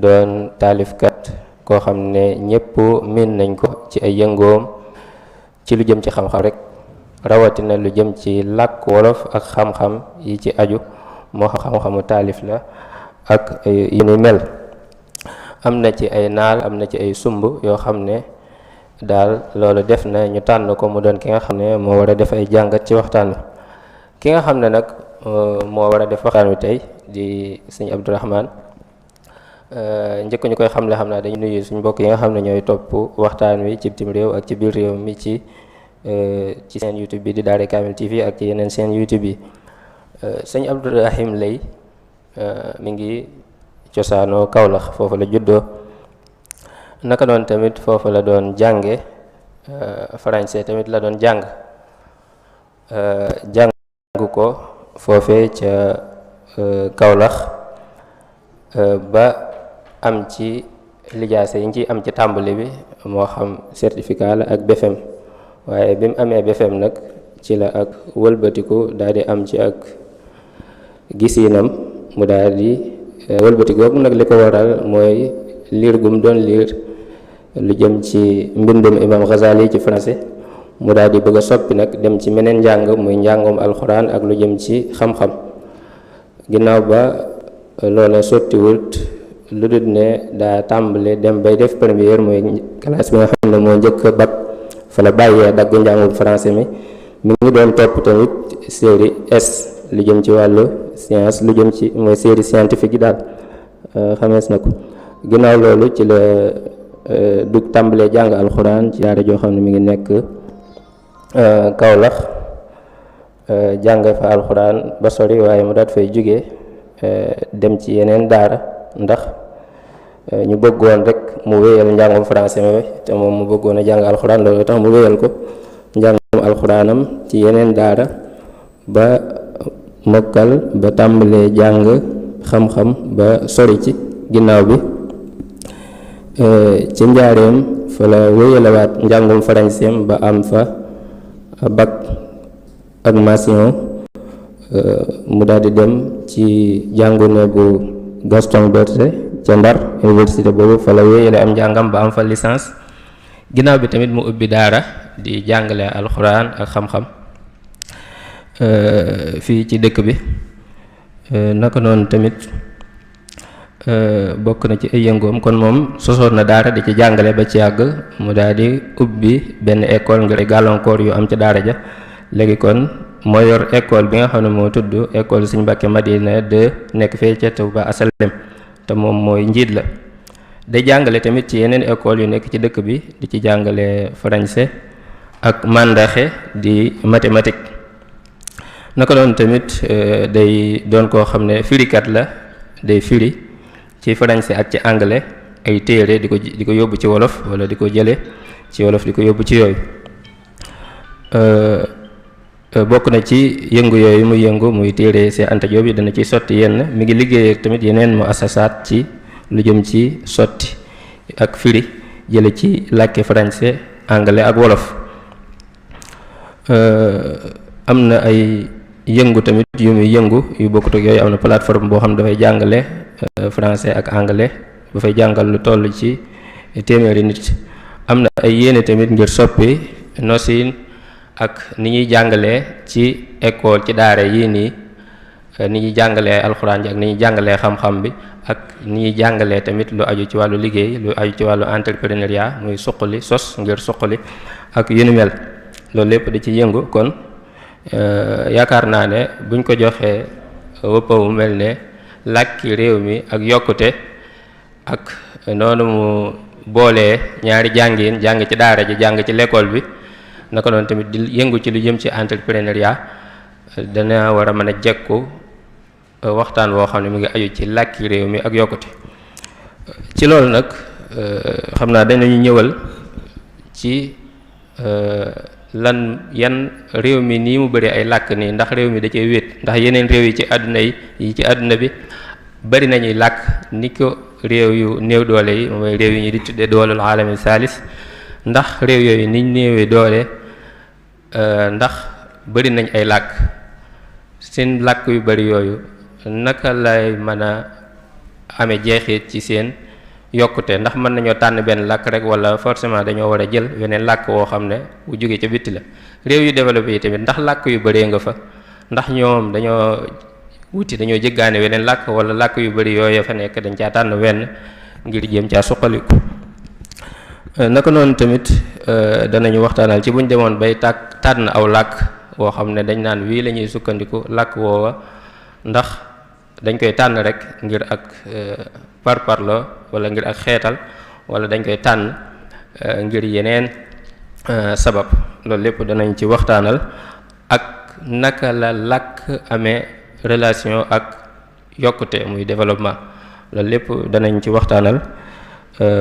doon taalifkat koo xam ne ñëpp miin nañ ko ci ay yëngoom ci lu jëm ci xam-xam rek rawatina lu jëm ci làkk wolof ak xam-xam yi ci aju moo xam-xamu taalif la ak yu ni mel. am na ci ay naal am na ci ay sumb yoo xam ne daal loolu def na ñu tànn ko mu doon ki nga xam ne moo war a def ay jàngat ci waxtaan wi. ki nga xam ne nag moo war a def waxtaan wi tey di sëñ Abdourahmane njëkk ñu koy xamle xam naa dañu nuyu suñ mbokk yi nga xam ne ñooy topp waxtaan wi ci bitim réew ak ci biir réew mi ci seen YouTube bi di Daaray Kamil TV ak ci yeneen seen YouTube yi. sëñ Abdourahim Lay mi ngi cosaanoo Kawlax foofu la juddoo, naka doon tamit foofu la doon jànge français tamit la doon jàng ko foofee ca Kawlax ba am ci lijaasa yi ngi ci am ci tàmbali bi moo xam certificat la ak BFEM, waaye bi mu amee BFEM nag ci la ak wëlbatiku daal di am ci ak gisiinam mu daal di wëlbatiku googu nag li ko waral mooy liir gum doon liir lu jëm ci mbindum imam Ghazali ci français mu daal di bëgg a soppi nag dem ci meneen njàng muy njàngum alxuraan ak lu jëm ci xam-xam. ginnaaw ba loola sottiwut lu dul ne daa tàmbale dem bay def première mooy classe bi nga xam ne moo njëkk bac fa la bàyyee dagg njàngum français mi ngi doon topp tamit série S lu jëm ci wàllu science lu jëm ci mooy série scientifique yi daal xamees na ko. ginnaaw loolu ci la dug tàmbalee jàng alxuraan ci daara joo xam ne mi ngi nekk Kawlax jàng fa alxuraan ba sori waaye mu daat fay jóge dem ci yeneen daara ndax ñu bëggoon rek mu wéyal njàngum français mi te moom mu bëggoon a jàng alxuraan loolu tax mu wéyal ko njàngum alxuraanam ci yeneen daara ba mokkal ba tàmbalee jàng xam-xam ba sori ci. ginnaaw bi ci njaareem fa la wéyalewaat njàngum français ba am fa bac ak mention mu daal di dem ci jàngune bu Gaston Berger ca Ndar université boobu fa la wéyale am njàngam ba am fa licence. ginnaaw bi tamit mu ubbi daara di jàngale alxuraan ak xam-xam fii ci dëkk bi. naka noonu tamit bokk na ci ay yëngoom kon moom sosoon na daara di ci jàngale ba ci yàgg mu daal di ubbi benn école ngir ay gàllankoor yu am ci daara ja. léegi kon moo yor école bi nga xam ne moo tudd école Sëñ Mbàkke Madina 2 nekk fee ca Touba Asalem te moom mooy njiit la. day jàngale tamit ci yeneen école yu nekk ci dëkk bi di ci jàngale français ak mandaxe di mathématique. naka doon tamit day doon koo xam ne firikat la, day firi ci français ak ci anglais ay téere di ko yóbbu ci wolof wala di ko jële ci wolof di ko yóbbu ci yooyu. bokk na ci yëngu yooyu muy yëngu muy téere Seex Anta Jóob yi dana ci sotti yenn mi ngi liggéey tamit yeneen mu asasaat ci lu jëm ci sotti ak firi jële ci làkki français anglais ak wolof. am na ay yëngu tamit yu muy yëngu yu bokkut ak yooyu. am na plateforme boo xam ne dafay jàngale français ak anglais ba fay jàngal lu toll ci téeméeri nit. am na ay yéene tamit ngir soppi nosin ak ni ñuy jàngalee ci école ci daara yii nii ni ñuy jàngalee alxuraan ji ak ni ñuy jàngalee xam-xam bi ak ni ñuy jàngalee tamit lu aju ci wàllu liggéey lu aju ci wàllu entrepreneuriat muy suqali sos ngir suqali ak yu ni mel. loolu lépp di ci yëngu kon yaakaar naa ne buñ ko joxee wëppa mu mel ne làkki réew mi ak yokkute ak noonu mu boolee ñaari jàngin jàng ci daara ji jàng ci l'école bi naka noonu tamit di yëngu ci lu jëm ci entrepreneuriat dana war a mën a jekku waxtaan woo xam ne mu ngi aju ci làkki réew mi ak yokkute. ci loolu nag xam naa danañu ñëwal ci yan réew mi nii mu bëri ay làkk nii ndax réew mi da cee wéet ndax yeneen réew yi ci àdduna yi ci àdduna bi bari nañuy làkk ni ko réew yu néew doole yi mooy réew yi ñu di tuddee doolul aalami saalis ndax réew yooyu niñ néewee doole ndax bari nañ ay làkk seen làkk yu bari yooyu naka lay mën a amee jeexit ci seen yokkute ndax mën nañoo tànn benn làkk rek wala forcément dañoo war a jël weneen làkk woo xam ne bu jógee ca bitti la réew yu développé yi tamit ndax làkk yu bëree nga fa ndax ñoom dañoo dañoo jëggaane weneen làkk wala làkk yu bëri yooyu fa nekk dañ caa tànn wenn ngir jéem caa suqaliku. naka noonu tamit danañu waxtaanal ci buñ demoon bay tànn aw làkk woo xam ne dañ naan wii la ñuy sukkandiku làkk woowa ndax dañ koy tànn rek ngir ak parparloo wala ngir ak xeetal wala dañ koy tànn ngir yeneen sabab loolu lépp danañ ci waxtaanal ak naka la làkk amee relation ak yokkute muy développement loolu lépp danañ ci waxtaanal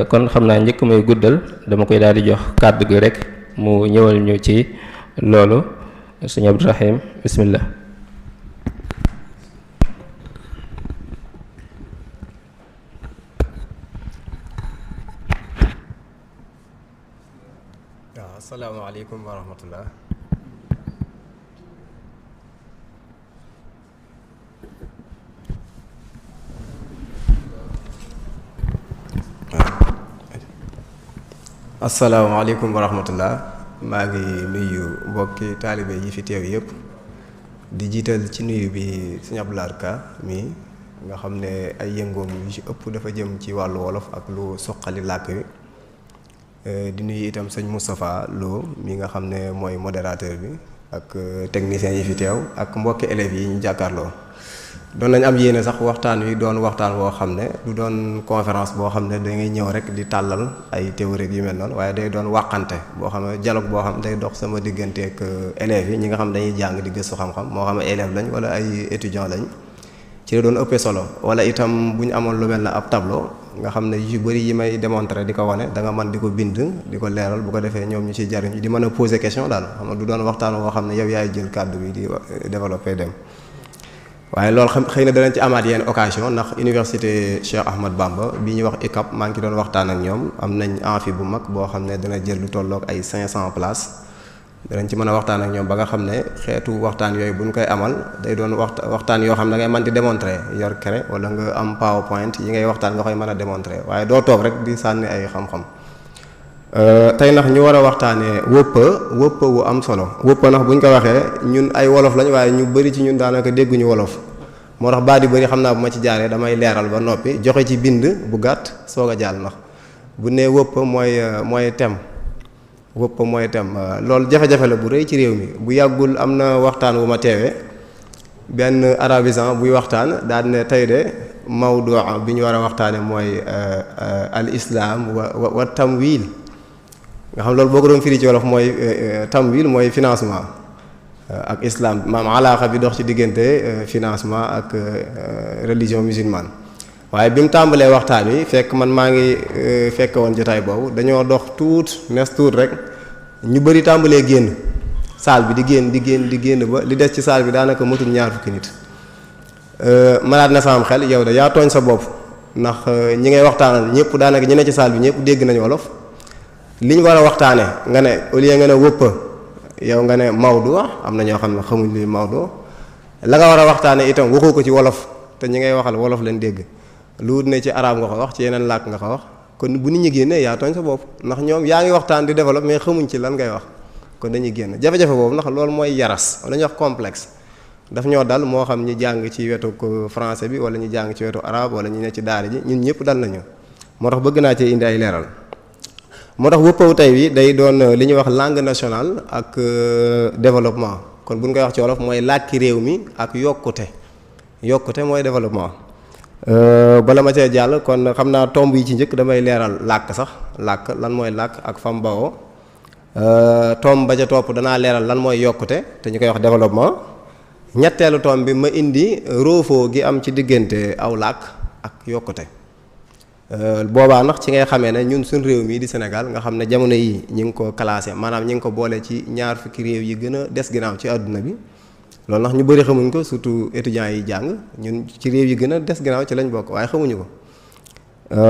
kon xam naa njëkk may guddal dama koy daal di jox kàddu gi rek mu ñëwal ñu ci loolu sëñ Abdourahim bismillah. waaw asalaamaaleykum wa rahmatullah. asalaamaaleykum wa rahmatullah. maa ngi nuyu mbokki taalibe yi fi teew yëpp di jiital ci nuyu bi sëñ Abdou Lahad Ka mi nga xam ne ay yëngoom yu ci ëpp dafa jëm ci wàllu wolof ak lu suqali làkk wi di nuyu itam sëñ Moustapha Lo mi nga xam ne mooy modérateur bi ak techniciens yi fi teew ak mbokki élèves yi ñu jàkkaarloo. doon nañ am yéene sax waxtaan wi doon waxtaan boo xam ne du doon conférence boo xam ne da ngay ñëw rek di tàllal ay théorie yu mel noonu waaye day doon wàqante boo xam ne dialogue boo xam ne day dox sama digganteeg élèves yi ñi nga xam dañuy jàng di gëstu xam-xam moo xam ne élèves lañ wala ay étudiants lañ ci la doon ëppee solo wala itam bu ñu amoon lu mel ne ab tableau nga xam ne yu bëri yi may démontrer di ko wane da nga mën di ko bind di ko leeral bu ko defee ñoom ñu ciy jariñ di mën a poser question daal xam nga du doon waxtaan boo xam ne yow yaay jël kàddu bi di développer dem. waaye loolu xëy na danañ ci amaat yenn occasion ndax université Cheikh Ahmad Bamba bi ñuy wax ICAP maa ngi ci doon waxtaan ak ñoom am nañ amphi bu mag boo xam ne dana jël lu tolloog ay 500 places danañ ci mën a waxtaan ak ñoom ba nga xam ne xeetu waxtaan yooyu bu ñu koy amal day doon waxtaan yoo xam ne da ngay mën di démontrer yor craie wala nga am PowerPoint yi ngay waxtaan nga koy mën a démontrer waaye doo toog rek di sànni ay xam-xam. tey ndax ñu war a waxtaanee wëppa wu am solo wëppa ndax bu ñu ko waxee ñun ay wolof lañ waaye ñu bëri ci ñun daanaka dégguñu wolof moo tax baat yu bëri xam naa bu ma ci jaaree damay leeral ba noppi joxe ci bind bu gàtt soog a jàll ndax bu nee wëppa mooy thème wëppa mooy thème loolu jafe-jafe la bu rëy ci réew mi bu yàggul am na waxtaan wu ma teewee benn arabisant buy waxtaan daal ne tey de mawdu bi ñu war a waxtaane mooy al islam wa tamwil nga xam loolu boo ko doon firi ci wolof mooy tamwil mooy financement ak islam maam alaaxa bi dox ci diggante financement ak religion musulmane waaye bi mu tàmbalee waxtaan wi fekk man maa ngi fekk woon jotaay boobu dañoo dox nes tuut rek ñu bëri tàmbalee génn saal bi di génn ba li des ci saal bi daanaka matul ñaar fukki nit malaat na sama xel yow da yaa tooñ sa bopp ndax ñi ngay waxtaanal ñëpp daanaka ñi ne ci saal bi ñëpp dégg nañu wolof li ñu war a waxtaane nga ne au lieu nga ne wëppa yow nga ne mawdu am na ñoo xam ne xamuñ li mawdu la nga war a waxtaane itam waxoo ko ci wolof te ñi ngay waxal wolof leen dégg lu ne ci arab nga ko wax ci yeneen làkk nga ko wax kon bu nit ñi génnee yaa tooñ sa bopp ndax ñoom yaa ngi waxtaan di développe mais xamuñ ci lan ngay wax kon dañuy génn jafe-jafe boobu ndax loolu mooy yaras la ñuy wax complexe daf ñoo dal moo xam ñi jàng ci wetu français bi wala ñi jàng ci wetu arabe wala ñi ne ci daara ji ñun ñëpp dal nañu moo tax bëgg naa cee indi ay leeral moo tax wëppawu tey wi day doon li ñuy wax langue nationale ak développement kon bu ñu koy wax ci wolof mooy làkki réew mi ak yokkute mooy développement bala ma cee jàll kon xam naa tomb yi ci njëkk damay leeral làkk lan mooy làkk ak fam bawoo tomb ba ca topp danaa leeral lan mooy yokkute te ñu koy wax développement ñetteelu tomb bi ma indi roofoo gi am ci diggante aw làkk ak yokkute boobaa ndax ci ngay xamee ne ñun suñ réew mii di Sénégal nga xam ne jamono yi ñi ngi ko classé maanaam ñi ngi ko boole ci ñaar fukki réew yi gën a des ginnaaw ci àdduna bi loolu ndax ñu bëri xamuñ ko surtout étudiants yi jàng ñun ci réew yi gën a des ginnaaw ci lañ bokk waaye xamuñu ko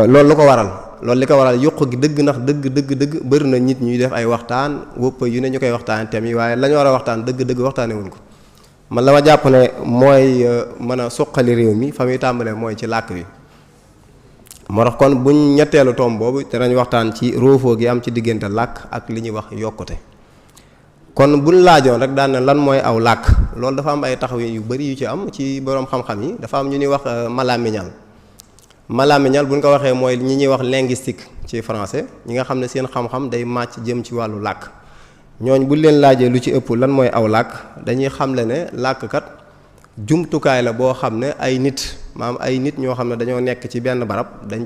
loolu lu ko waral loolu li ko waral yokk gi dëgg ndax dëgg bëri na nit ñuy def ay waxtaan wëpp yu ne ñu koy waxtaan thèmes yi waaye la ñu war a waxtaan dëgg waxtaane wuñ ko man la ma jàpp ne mooy mën a suqali réew mi fa muy tàmbalee mooy ci làkk wi moo tax kon buñ ñetteelu tomb boobu danañ waxtaan ci roofoo gi am ci diggante làkk ak li ñuy wax yokkute. kon buñ laajoon rek daan ne lan mooy aw làkk loolu dafa am ay taxaw yu bari yu ci am ci boroom xam-xam yi dafa am ñu ñuy wax malamiñal buñ ko waxee mooy ñi ñuy wax linguistique ci français ñi nga xam ne seen xam-xam day màcc jëm ci wàllu làkk ñooñ buñ leen laajee lu ci ëpp lan mooy aw làkk dañuy xamle ne làkkat jumtukaay la boo xam ne ay nit ñoo xam ne dañoo nekk ci benn barab dañ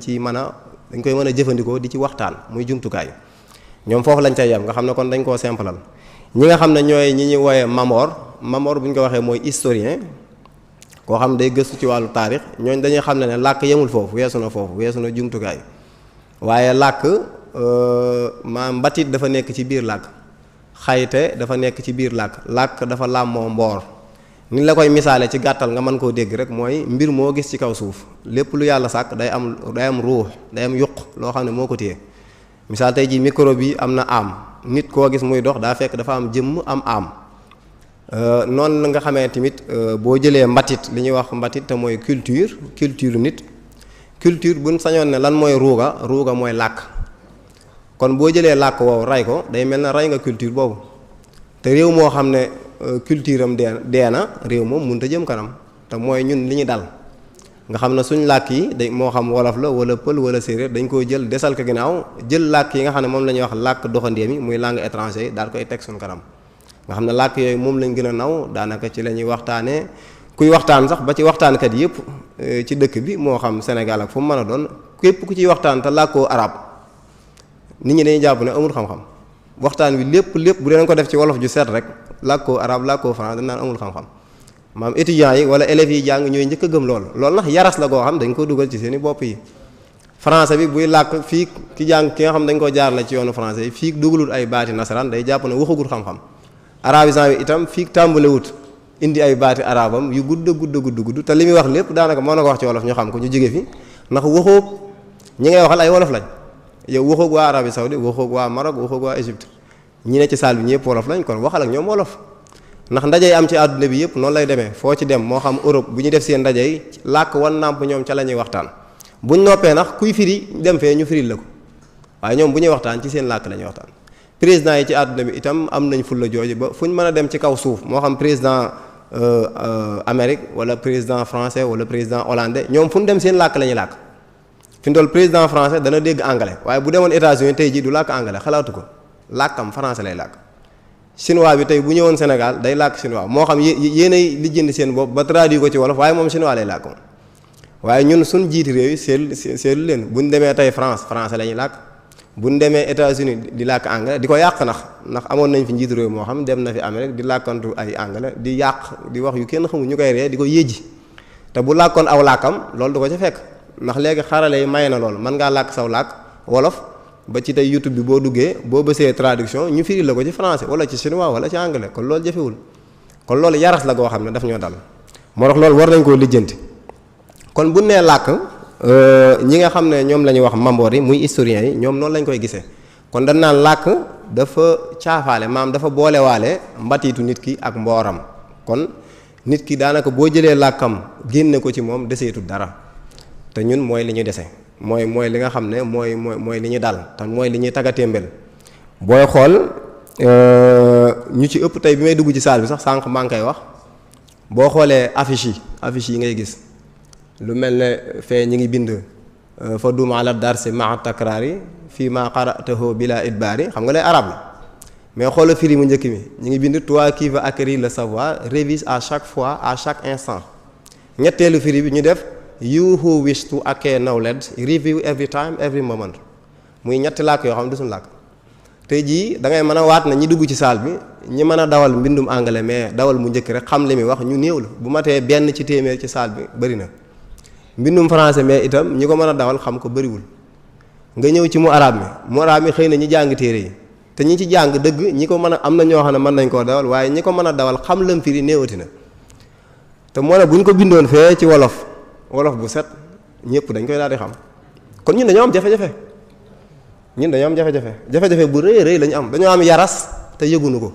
koy mën a jëfandikoo di ci waxtaan muy jumtukaay ñoom foofu lañ cay yem nga xam ne kon dañ koo simplal ñi nga xam ne ñooy ñi ñuy wooyee Mamor bu ñu ko waxee mooy historien koo xam day gëstu ci wàllu taarix ñooñ dañuy xam ne làkk yemul foofu weesu na jumtukaay waaye làkk mbatit dafa nekk ci biir làkk xayte dafa nekk ci biir làkk dafa làmmoo mboor ni la koy misaale ci gàttal nga mën koo dégg rek mooy mbir moo gis ci kaw suuf lépp lu yàlla sàkk day am ruux day am yuq loo xam ne moo ko téye misaal tey ji micro bi am na am nit koo gis muy dox daa fekk dafa am jëmm am noonu la nga xamee tamit boo jëlee mbatit li ñuy wax mbatit te mooy culture nit culture buñ sañoon ne lan mooy ruuga mooy làkk kon boo jëlee làkk woowu ray ko day mel na rey nga culture boobu te réew moo xam ne culture am dee na réew moom mënut a jëm kanam te mooy ñun li ñu dal nga xam ne suñ làkk yi day moo xam wolof la wala pël wala séeréer dañ koo jël desal ko ginnaaw jël làkk yi nga xam ne moom la ñuy wax làkk doxandéem yi muy langue étranger yi daal koy teg suñ kanam nga xam ne làkk yooyu moom lañ gën a naw daanaka ci la ñuy waxtaanee kuy waxtaan sax ba ci waxtaankat yëpp ci dëkk bi moo xam Sénégal ak fu mu mën a doon képp ku ciy waxtaan te làkkoo arab nit ñi dañuy jàpp ne amul xam-xam waxtaan wi lépp bu deen ko def ci wolof ju set rek làkkoo arab làkkoo français dañ naan amul xam-xam maam étudiants yi wala élèves yi jàng ñooy njëkk a gëm loolu nag yaras la goo xam dañ ko dugal ci seen i bopp yi français bi buy làkk fii ki jàng ki nga xam dañ ko jaar la ci yoonu français yi fii dugalul ay baati nasaraan day jàpp ne waxagul xam-xam arabisant bi itam fii tàmbalewut indi ay baati arabam yu gudd te li muy wax lépp daanaka moo na ko wax ci wolof ñu xam ko ñu jóge fi ndax waxoog ñi ngay waxal ay wolof lañ yow waxoog waa Arabie Saoudite waxoog waa Maroc waxoog waa Égypte ñi ne ci salle bi ñëpp wolof lañ kon waxal ak ñoom wolof ndax ndaje yi am ci àdduna bi yëpp noonu lay demee foo ci dem moo xam Europe bu ñu def seen ndaje yi làkk wan nàmp ñoom ca la ñuy waxtaan buñ noppee nag kuy firi dem fee ñu firil la ko waaye ñoom bu ñuy waxtaan ci seen làkk la ñuy waxtaan président yi ci àdduna bi itam am nañ fulla jooju ba fu ñu mën a dem ci kaw suuf moo xam président Amérique wala président français wala président hollandais ñoom fu ñu dem seen làkk la ñuy làkk fi mu toll président français dana dégg anglais waaye bu demoon États-Unis tey jii du làkk anglais xalaatu ko làkkam français lay làkk chinois bi tey bu ñëwoon Sénégal day làkk chinois moo xam yéenay li jënd seen bopp ba traduit ko ci wolof waaye moom chinois lay làkk moom waaye ñun suñ jiiti réew yi seetlu leen bu ñu demee tey français la ñuy làkk bu ñu demee États-Unis di làkk anglais di ko yàq ndax amoon nañ fi njiitu réew moo xam dem na fi Amérique di làkkantu ay anglais di yàq di wax yu kenn xamul ñu koy ree di ko yéji te bu làkkoon aw làkkam loolu du ko ca fekk ndax léegi xarale yi may na loolu mën ngaa làkk saw làkk wolof ba ci tey YouTube bi boo duggee boo bësee traduction ñu firi la ko ci français wala ci chinois wala ci anglais kon loolu jafewul kon loolu yaras la goo xam ne daf ñoo dal moo tax loolu war nañ koo lijjanti kon bu nee làkk ñi nga xam ne ñoom la ñuy wax mamboor yi muy historiens yi ñoom noonu lañ koy gisee kon dañ naan làkk dafa caafaale maam dafa boolewaale mbatiitu nit ki ak mbooram kon nit ki daanaka boo jëlee làkkam génne ko ci moom deseetul dara te ñun mooy li ñu dese mooy li nga xam ne mooy li ñu dal te mooy li ñuy taggatémbel booy xool ñu ci ëpp tey bi may dugg ci salle bi sax sànq maa ngi koy wax boo xoolee affiche yi ngay gis lu mel ne fee ñi ngi bind fa duma ala darsi maa takraari fii ma qara'tahu bila idbaari xam nga lay arab la mais xoola firi mu njëkk mi ñi ngi bind toi qui veux acquérir le savoir révise à chaque fois à chaque instant ñetteelu firi bi ñu def you who wish to acquire knowledge review every time every moment muy ñetti làkk yoo xam ne du suñu làkk tey jii da ngay mën a waat na ñi dugg ci salle bi ñi mën a dawal mbindum anglais mais dawal mu njëkk rek xam li muy wax ñu néew la bu matee benn ci téeméer ci salle bi bëri na mbindum français mais itam ñi ko mën a dawal xam ko bëriwul nga ñëw ci mu arabe mi xëy na ñi jàng téere yi te ñi ci jàng dëgg ñi ko mën a am na ñoo xam ne mën nañ koo dawal waaye ñi ko mën a dawal xam lam firi néewati na te moo ne bu ñu ko bindoon fee ci wolof bu set ñëpp dañ koy daal di xam kon ñun dañoo am jafe-jafe jafe-jafe bu rëy lañu am dañoo am yaras te yëgunu ko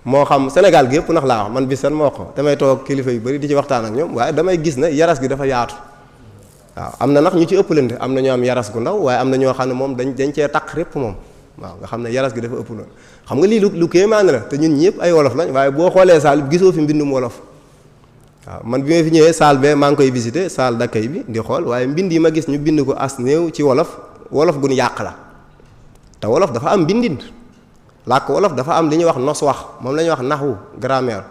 moo xam Sénégal gi yëpp ndax laa wax man bi seen moo ko damay toog kilifa yu bari di ci waxtaan ak ñoom waaye damay gis ne yaras gi dafa yaatu waaw am na nag ñu ci ëppalante am na ñoo am yaras gu ndaw waaye am na ñoo xam ne moom dañ cee taq répp moom waaw nga xam ne yaras gi dafa ëpp loolu xam nga lii lu kéemaan la te ñun ñëpp ay wolof lañ waaye boo xoolee saal bi gisoo fi mbindum wolof waaw man bi ma fi ñëwee saal bee maa ngi koy visité saal d'accueil bi di xool waaye mbind yi ma gis ñu bind ko as néew ci wolof gun yàq la te wolof dafa am mbindin làkk wolof dafa am li ñuy wax nos wax moom la ñuy wax naxwu grammaire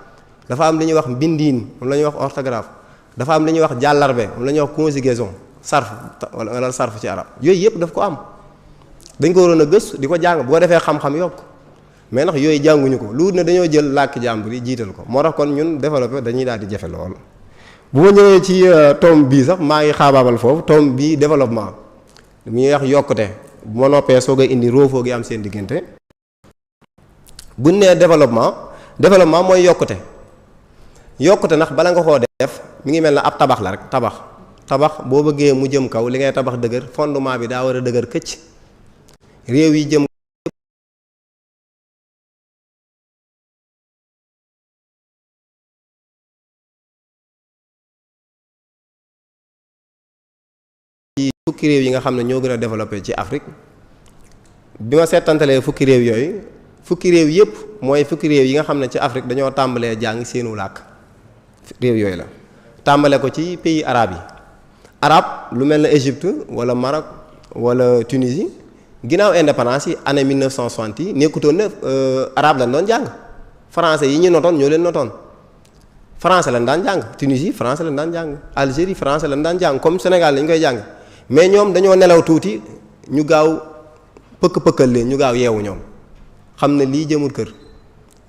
dafa am li ñuy wax mbindiin moom la ñuy wax orthographe dafa am li ñuy wax jàllarbe moom la ñuy wax conjugaison sarf wala sarf ci arab yooyu yëpp daf ko am dañ ko waroon a gëstu di ko jàng boo defee xam-xam yokk mais ndax yooyu jànguñu ko lu ne dañoo jël làkk jàmbur yi jiital ko moo tax kon ñun développé dañuy daal di jafe lool. bu ma ñëwee ci tome bii sax maa ngi xaabaabal foofu tome bii développement mu ñuy wax yokkute bu ma noppee soog a indi roofoo gi am seen diggante buñ nee développement mooy yokkute ndax bala nga koo def mi ngi mel ne ab tabax la rek tabax boo bëggee mu jëm kaw li ngay tabax dëgër fondement bi daa war a dëgër këcc réew yi jëm ci fukki réew yi nga xam ne ñoo gën a développé ci Afrique bi ma seetantalee fukki réew yooyu fukki réew yépp mooy fukki réew yi nga xam ne ci Afrique dañoo tàmbalee jàng seenu làkk réew yooyu la tàmbale ko ci pays arabe yi arabe lu mel ne Égypte wala Maroc wala Tunisie ginnaaw indépendance yi année 1960 yi nekkutoon ne arabe lañ doon jàng français yi ñu notoon ñoo leen notoon français lañ daan jàng Tunisie français lañ daan jàng Algérie français lañ daan jàng comme Sénégal lañ koy jàng mais ñoom dañoo nelaw tuuti ñu gaaw pëkk-pëkkal leen ñu gaaw yeewu ñoom xam ne lii jëmul kër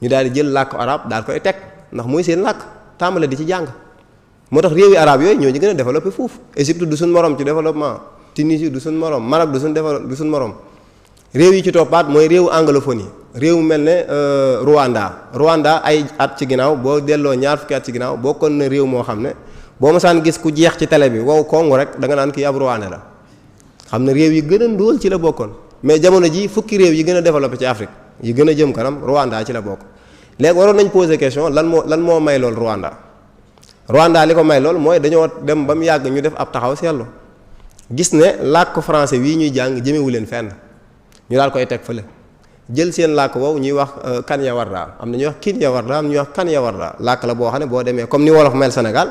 ñu daal di jël làkk arabe daal koy teg ndax mooy seen làkk tàmbale di ci jàng moo tax réewi arabe yooyu ñoo ñu gën a développé foofu Égypte du suñ morom ci développement Tunisie du suñ morom Maroc du suñ morom réew yi ci toppaat mooy réewu anglophonie réew mu mel ne Rwanda ay at ci ginnaaw boo delloo ñaar fukki at ci ginnaaw bokkoon na réew moo xam ne boo masaan gis ku jeex ci télé bi wow kongu rek da nga naan kii ab Rwanda la xam ne réew yi gën a ndóol ci la bokkoon mais jamono ji fukki réew yi gën a développé ci Afrique yi gën a jëm kanam Rwanda ci la bokk léegi waroon nañ poser question lan moo may lool Rwanda li ko may lool mooy dañoo dem ba mu yàgg ñu def ab taxaw seetlu gis ne làkk français wii ñuy jàng jëmewu leen fenn ñu daal koy teg fële jël seen làkk wow ñuy wax Kanya-Warda am na ñuy wax Kinya-Warda am ñuy wax Kanya-Warda làkk la boo xam ne boo demee comme ni wolof mel Sénégal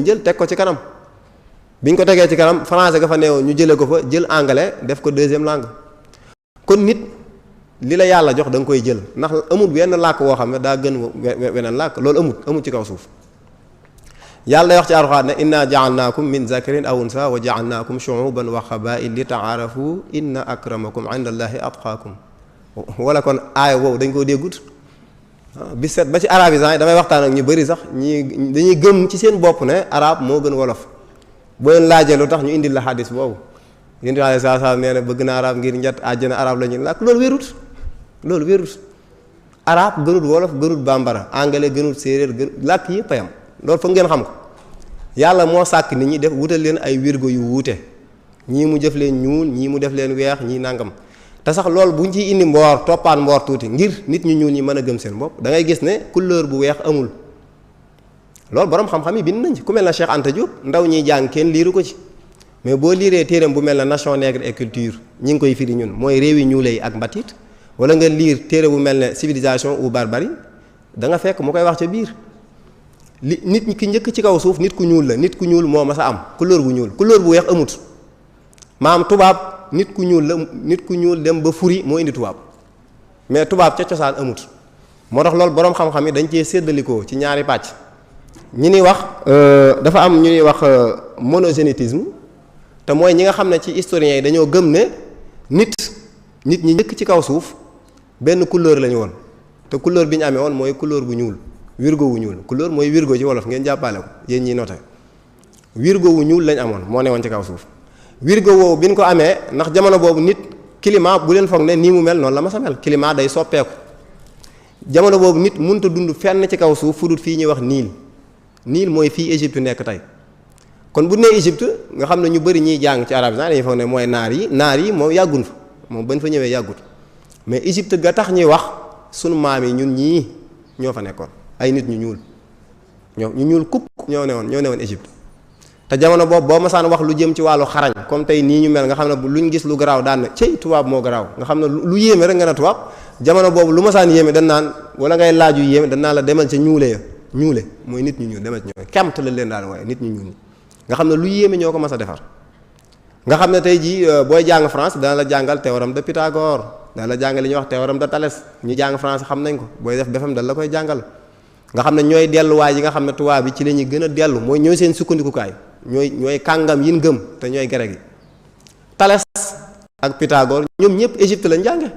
jël teg ko ci kanam biñ ko tegee ci kanam français ga fa neew ñu jëlee ko fa jël anglais def ko deuxième langue kon nit li la yàlla jox da nga koy jël ndax amul wenn làkk woo xam ne daa gën weneen làkk loolu amul ci kaw suuf yàlla day wax ci Alxuraan ne inna ja'alnaakum min zakarin aw unsa wa ja'alnaakum shu'uban wa qabaa'il li ta'aarafu inna akramakum 'inda Allahi atqaakum wala kon aaya boobu dañ koo déggut bi set ba ci arabisant yi damay waxtaan ak ñu bëri sax ñi dañuy gëm ci seen bopp ne arab moo gën wolof boo leen laajee lu tax ñu indil la xadis boobu yéen tamit saa nee na bëgg na arab ngir njat àjjana arab la ñuy làkk loolu wérut arab gënut wolof gënut bambara anglais gënut séeréer làkk yëpp a yam loolu foog ngeen xam ko yàlla moo sàkk nit ñi def wutal leen ay wirgo yu wuute ñii mu def leen ñuul ñii mu def leen weex ñii nangam. te sax loolu bu ñu ciy indi mboor toppaan mboor tuuti ngir nit ñu ñuul ñi mën a gëm seen bopp da ngay gis ne couleur bu weex amul loolu borom xam-xam yi bind nañ ci ku mel na Cheikh Anta Diop ndaw ñiy jàng kenn liiru ko ci mais boo liiree téeram bu mel na nation nègre et culture ñi ngi koy firi ñun mooy réew yi ñuule yi ak mbatit wala nga liir téere bu mel ne civilisation ou barbarie da nga fekk mu koy wax ca biir li nit ñi ki njëkk ci kaw suuf nit ku ñuul la nit ku ñuul moo mas a am couleur bu ñuul couleur bu weex amut maam tubaab nit ku ñuul dem ba furi moo indi tubaab mais tubaab ca cosaan amut moo tax loolu boroom xam-xam yi dañ cee séddalikoo ci ñaari pàcc ñi ni wax dafa am ñu ñuy wax monogénétisme te mooy ñi nga xam ne ci historiens yi dañoo gëm ne nit nit ñi njëkk ci kaw suuf benn couleur lañu woon te couleur bi ñu amee woon mooy couleur bu ñuul wirgo wu ñuul couleur mooy wirgo ci wolof ngeen jàppale ko yéen ñiy noté wirgo wu ñuul lañ amoon moo ne woon ci kaw suuf wirgo woowu bi ñu ko amee ndax jamono boobu nit climat bu leen foog ne nii mu mel noonu la ma sa mel climat day soppeeku jamono boobu nit mënut a dund fenn ci kaw suuf fu dul fii ñuy wax Niil mooy fii Égypte nekk tey kon bu nee Égypte nga xam ne ñu bëri ñiy jàng ci arabisant dañuy foog ne mooy naar yi moom yàggun fa moom bañ fa ñëwee yàggut mais Égypte ga tax ñuy wax sunu maam yi ñun ñii ñoo fa nekkoon ay nit ñu ñuul ñu ñuul kukk ñoo ne woon Égypte te jamono boobu boo masaan wax lu jëm ci wàllu xarañ comme tey nii ñu mel nga xam ne luñ gis lu garaaw daan na cey tubaab moo garaaw nga xam ne lu yéeme rek nga ne tubaab jamono boobu lu masaan yéeme dañ naan wala ngay laaju yéeme dañ naan la demal ca ñuule mooy nit ñu ñuul demal ci ñoom kemt la leen daan waaye nit ñu ñuul nga xam ne lu yéeme ñoo ko mas a defar nga xam ne tey jii booy jàng France dana la jàngal théorème de Pythagore dana la jàngal li ñuy wax théorème de Thalès ñi jàng France xam nañ ko booy def BFEM dana la koy jàngal nga xam ne ñooy delluwaay yi nga xam ne tubaab bi ci la ñuy gën a dellu mooy ñooy seen sukkandikukaay ñooy kàngam yin gëm te ñooy grec yi Thalès ak Pythagore ñoom ñëpp Égypte lañ jànge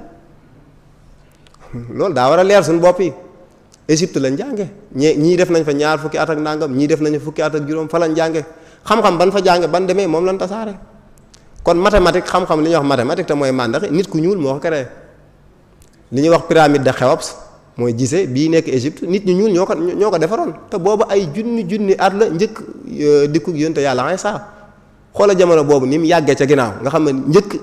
loolu daa war a leer suñu bopp yi Égypte lañ jànge ñii def nañ fa ñaar fukki at ak nangam ñii def nañ fa fukki at ak juróom fa lañ jànge xam-xam ban fa jànge ban demee moom lañ tasaare kon mathématique xam-xam li ñuy wax mathématique te mooy màndax nit ku ñuul moo ko créé li ñuy wax pyramide de Khéops mooy gisee bii nekk Égypte nit ñu ñuul ñoo ko defaroon te boobu ay junni at la njëkk dikkug yonte yàlla Iisaa xoola jamono boobu ni mu yàggee ca ginnaaw nga xam ne njëkk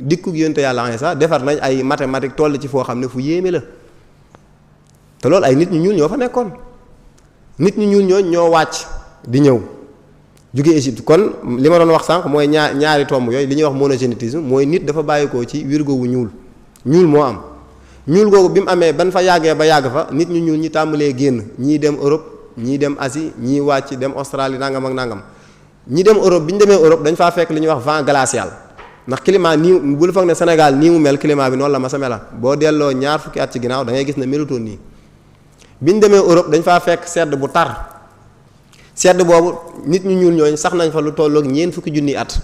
dikkug yonte yàlla Iisaa defar nañ ay mathématique toll ci foo xam ne fu yéeme la te loolu ay nit ñu ñuul ñoo fa nekkoon nit ñu ñuul ñoo wàcc di ñëw jóge Égypte kon li ma doon wax sànq mooy ñaari tomb yooyu li ñuy wax monogénétisme mooy nit dafa bàyyikoo ci wirgo wu ñuul moo am ñuul googu bi mu amee ban fa yàggee ba yàgg fa nit ñu ñuul ñi tàmbalee génn ñii dem Europe ñii dem Asie ñii wàcc dem Australie nangam ak nangam ñi dem Europe bi ñu demee Europe dañ faa fekk li ñuy wax vent glacial ndax climat nii bul foog ne Sénégal nii mu mel climat bi noonu la ma sa mela boo delloo ñaar fukki at ci ginnaaw da ngay gis ne melutoon nii bi ñu demee Europe dañ faa fekk sedd bu tar sedd boobu nit ñu ñuul ñooñ sax nañ fa lu tolloog ñeent fukki junni at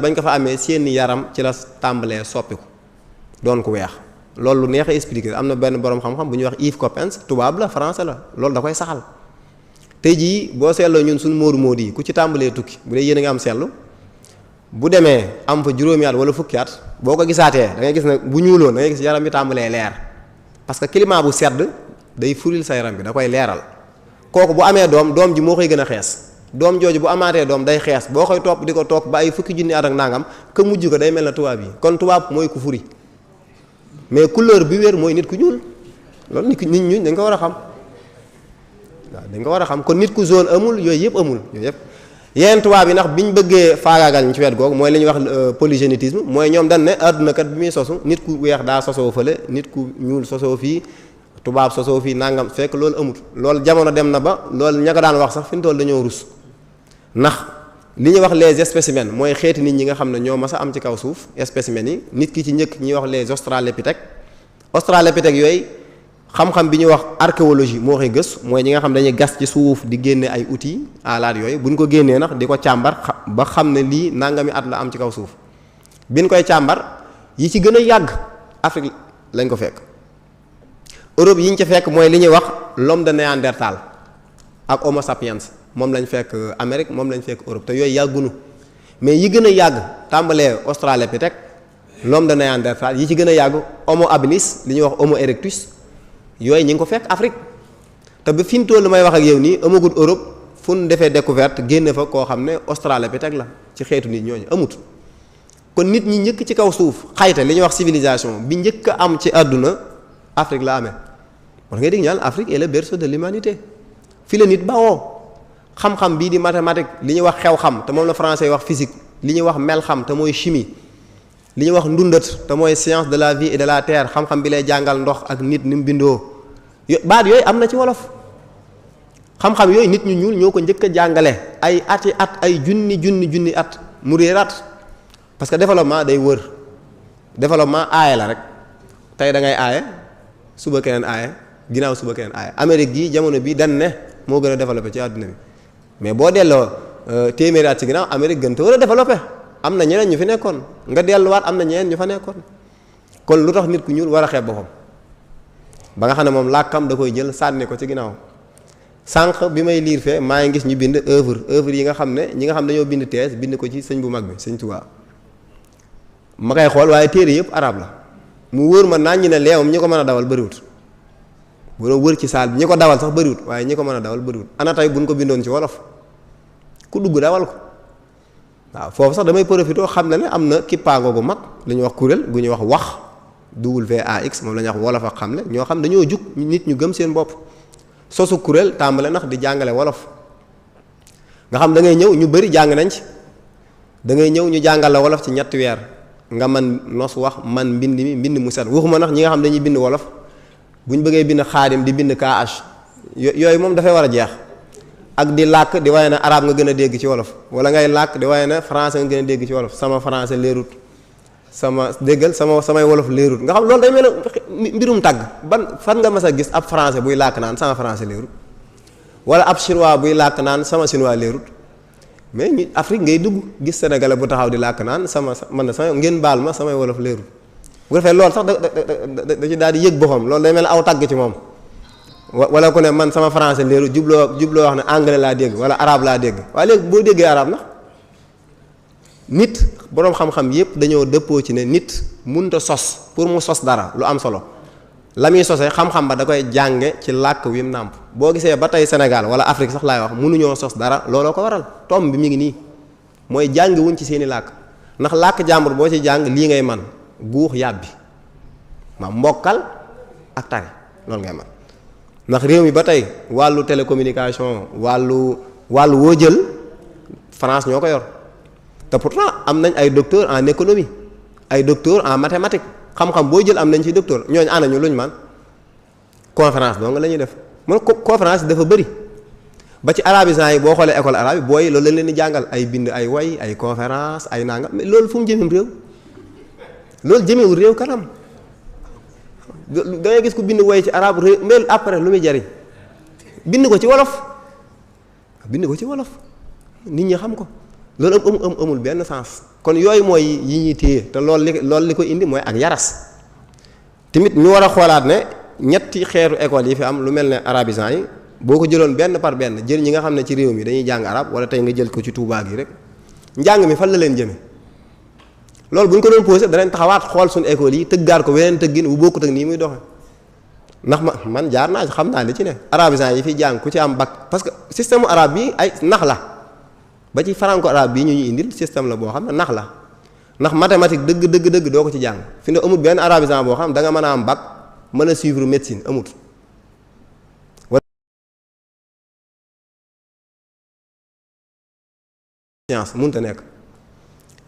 bañ ko fa amee seeni yaram ci la tàmbalee soppiku doon ko weex loolu lu neex a expliquer am na benn borom xam-xam bu ñuy wax Yves Coppens tubaab la français la loolu da koy saxal tey jii boo seetloo ñun suñu moodu yi ku ci tàmbalee tukki bu dee yéen a ngi am seetlu bu demee am fa juróomi at wala fukki at boo ko gisaatee da ngay gis ne bu ñuuloon da ngay gis yaram bi tàmbalee leer parce que climat bu sedd day furil sa yaram bi da koy leeral kooku bu amee doom ji moo koy gën a xees doom jooju bu amaatee doom day xees boo koy topp di ko toog ba ay fukki junni at ak nangam ka mujj ko day mel na tubaab yi kon tubaab mooy ku furi mais couleur bi wér mooy nit ku ñuul loolu nit ñuul dañ ko war a xam waaw dañ ko war a xam kon nit ku jaune amul yooyu yëpp amul yooyu yëpp yeneen tubaab yi ndax biñ bëggee faagaagal ñu ci wet googu mooy li ñuy wax polygénétisme mooy ñoom dañ ne àdduna kat bi muy sosu nit ku weex daa sosoo fële nit ku ñuul sosoo fii tubaab sosoo fii nangam fekk loolu amut loolu jamono dem na ba loolu ña ko daan wax sax fi mu toll dañoo rus ndax li ñuy wax les spécimens mooy xeeti nit ñi nga xam ne ñoo mas a am ci kaw suuf spécimens yi nit ki ci njëkk ñuy wax les australopithèques yooyu xam-xam bi ñuy wax archéologie moo koy gës mooy ñi nga xam dañuy gas ci suuf di génne ay outils alaat yooyu buñ ko génnee nag di ko càmbar ba xam ne lii nangami at la am ci kaw suuf biñ koy càmbar yi ci gën a yàgg Afrique lañ ko fekk Europe yi ñu ci fekk mooy li ñuy wax l'homme de Néandertal ak Homo sapiens moom lañ fekk Amérique moom lañ fekk Europe te yooyu yàggunu mais yi gën a yàgg tàmbalee Australopithèque l'homme de Néandertal yi ci gën a yàgg Homo habilis li ñuy wax Homo erectus yooyu ñi ngi ko fekk Afrique te ba fi mu toll may wax ak yow nii amagut Europe fu ñu defee découverte génne fa koo xam ne Australopithèque la ci xeetu nit ñooñu amut kon nit ñi njëkk ci kaw suuf xayta li ñuy wax civilisation bi njëkk a am ci àdduna Afrique la amee war ngay dégg ñaan Afrique est le berceau de l'humanité fi la nit bawoo xam-xam bii di mathématique li ñuy wax xew xam te moom la français wax physique li ñuy wax mel xam te mooy chimie li ñuy wax ndundat te mooy science de la vie et de la terre xam-xam bi lay jàngal ndox ak nit ni mu bindoo baat yooyu am na ci wolof xam-xam yooyu nit ñu ñuul ñoo ko njëkk a jàngale ay ati at ay junni at mu réeraat parce que développement day wër développement aaye la rek tey da ngay aaye suba keneen aaye ginnaaw suba keneen aaye Amérique gii jamono bi dan ne moo gën a développé ci àdduna bi mais boo delloo téeméeri at ci ginnaaw Amérique gën te war a développé am na ñeneen ñu fi nekkoon nga delluwaat am na ñeneen ñu fa nekkoon kon lu tax nit ku ñuul war a xeeb boppam ba nga xam ne moom làkkam da koy jël sànni ko ci ginnaaw. sànq bi may liir fee maa ngi gis ñu bind œuvre yi nga xam ne ñi nga xam dañoo bind thèse bind ko ci sëñ bu mag bi sëñ Tuubaa ma koy xool waaye téere yëpp arab la mu wóor ma naan ñi ne leewam ñi ko mën a dawal bëriwut bu doon wër ci saal bi ñi ko dawal sax bëriwut waaye ñi ko mën a dawal bëriwut ana tey buñ ko bindoon ci wolof ku dugg dawal ko waaw foofu sax damay profité xam ne am na kippaango gu mag li ñuy wax kuréel gu ñuy wax WAX moom la ñuy wax wolof ak xam ne ñoo xam dañoo jug nit ñu gëm seen bopp sosu kuréel tàmbale ndax di jàngale wolof nga xam da ngay ñëw ñu bëri jàng nañ ci da ngay ñëw ñu jàngal la wolof ci ñetti weer nga man nos wax man mbind mu set waxuma ndax ñi nga xam dañuy bind wolof bu ñu bëggee bind xaadim di bind KH yooyu moom dafay war a jeex ak di làkk di waaye ne arab nga gën a dégg ci wolof wala ngay làkk di waaye ne français nga gën a dégg ci wolof sama français leerut sama déggal samay wolof leerut nga xam loolu day mel ne mbirum tàgg fan nga mas a gis ab français buy làkk naan sama français leerut wala ab chinois buy làkk naan sama chinois leerut mais ñu Afrique ngay dugg gis sénégalais bu taxaw di làkk naan sama ngeen baal ma samay wolof leerut bu defee loolu sax da ci daal di yëg boppam loolu day mel ne aw tàgg ci moom wala ku ne man sama français leerut jubloo wax ne anglais laa dégg wala arabe laa dégg waaye léegi boo déggee arabe na nit boroom xam-xam yépp dañoo dëppoo ci ne nit mënta sos pour mu sos dara lu am solo la muy sosee xam-xam ba da koy jànge ci làkk wi mu nàmp boo gisee ba tey Sénégal wala Afrique sax laay wax mënuñoo sos dara looloo ko waral tomb bi mi ngi nii mooy jàng wuñ ci seeni làkk ndax làkk jàmbur boo ci jàng lii ngay man guux yàbbi ma mbokkal ak tari loolu ngay man ndax réew mi ba tey wàllu télécommunication wàllu woo jël France ñoo ko yor te pourtant am nañ ay docteur en économie ay docteur en mathématiques xam-xam boo jël am nañ ci docteur ñooñu ana ñu luñ man conférence donc la ñuy def man conférence dafa bëri ba ci arabisants yi boo xoolee école arabe yi booy loolu lañ leen di jàngal ay bind ay way ay conférence ay nangam mais loolu fu mu jëmee réew loolu jëmewul réew kanam da ngay gis ku bind way ci arabe réew mais après lu muy jariñ bind ko ci wolof nit ñi xam ko loolu amul benn sens kon yooyu mooy yi ñuy téye te loolu li ko indi mooy ak yaras tamit ñu war a xoolaat ne ñetti xeetu école yi fi am lu mel ne arabisants yi boo ko jëloon benn par benn jël ñi nga xam ne ci réew mi dañuy jàng arab wala tey nga jël ko ci Touba gi rek njàng mi fan la leen jëme loolu bu ñu ko doon posé danañ taxawaat xool suñu école yi tëggaat ko weneen tëggin bu bokkut ak nii muy doxe ndax man jaar naa xam naa li ci ne arabisants yi fi jàng ku ci am bac parce que système arabe bi ay nax la ba ci franco arabe bii ñu indil système la boo xam ne nax la ndax mathématique dëgg doo ko ci jàng fi ne amut benn arabisant boo xam da nga mën a am bac mën a suivre médecine amut science mënut a nekk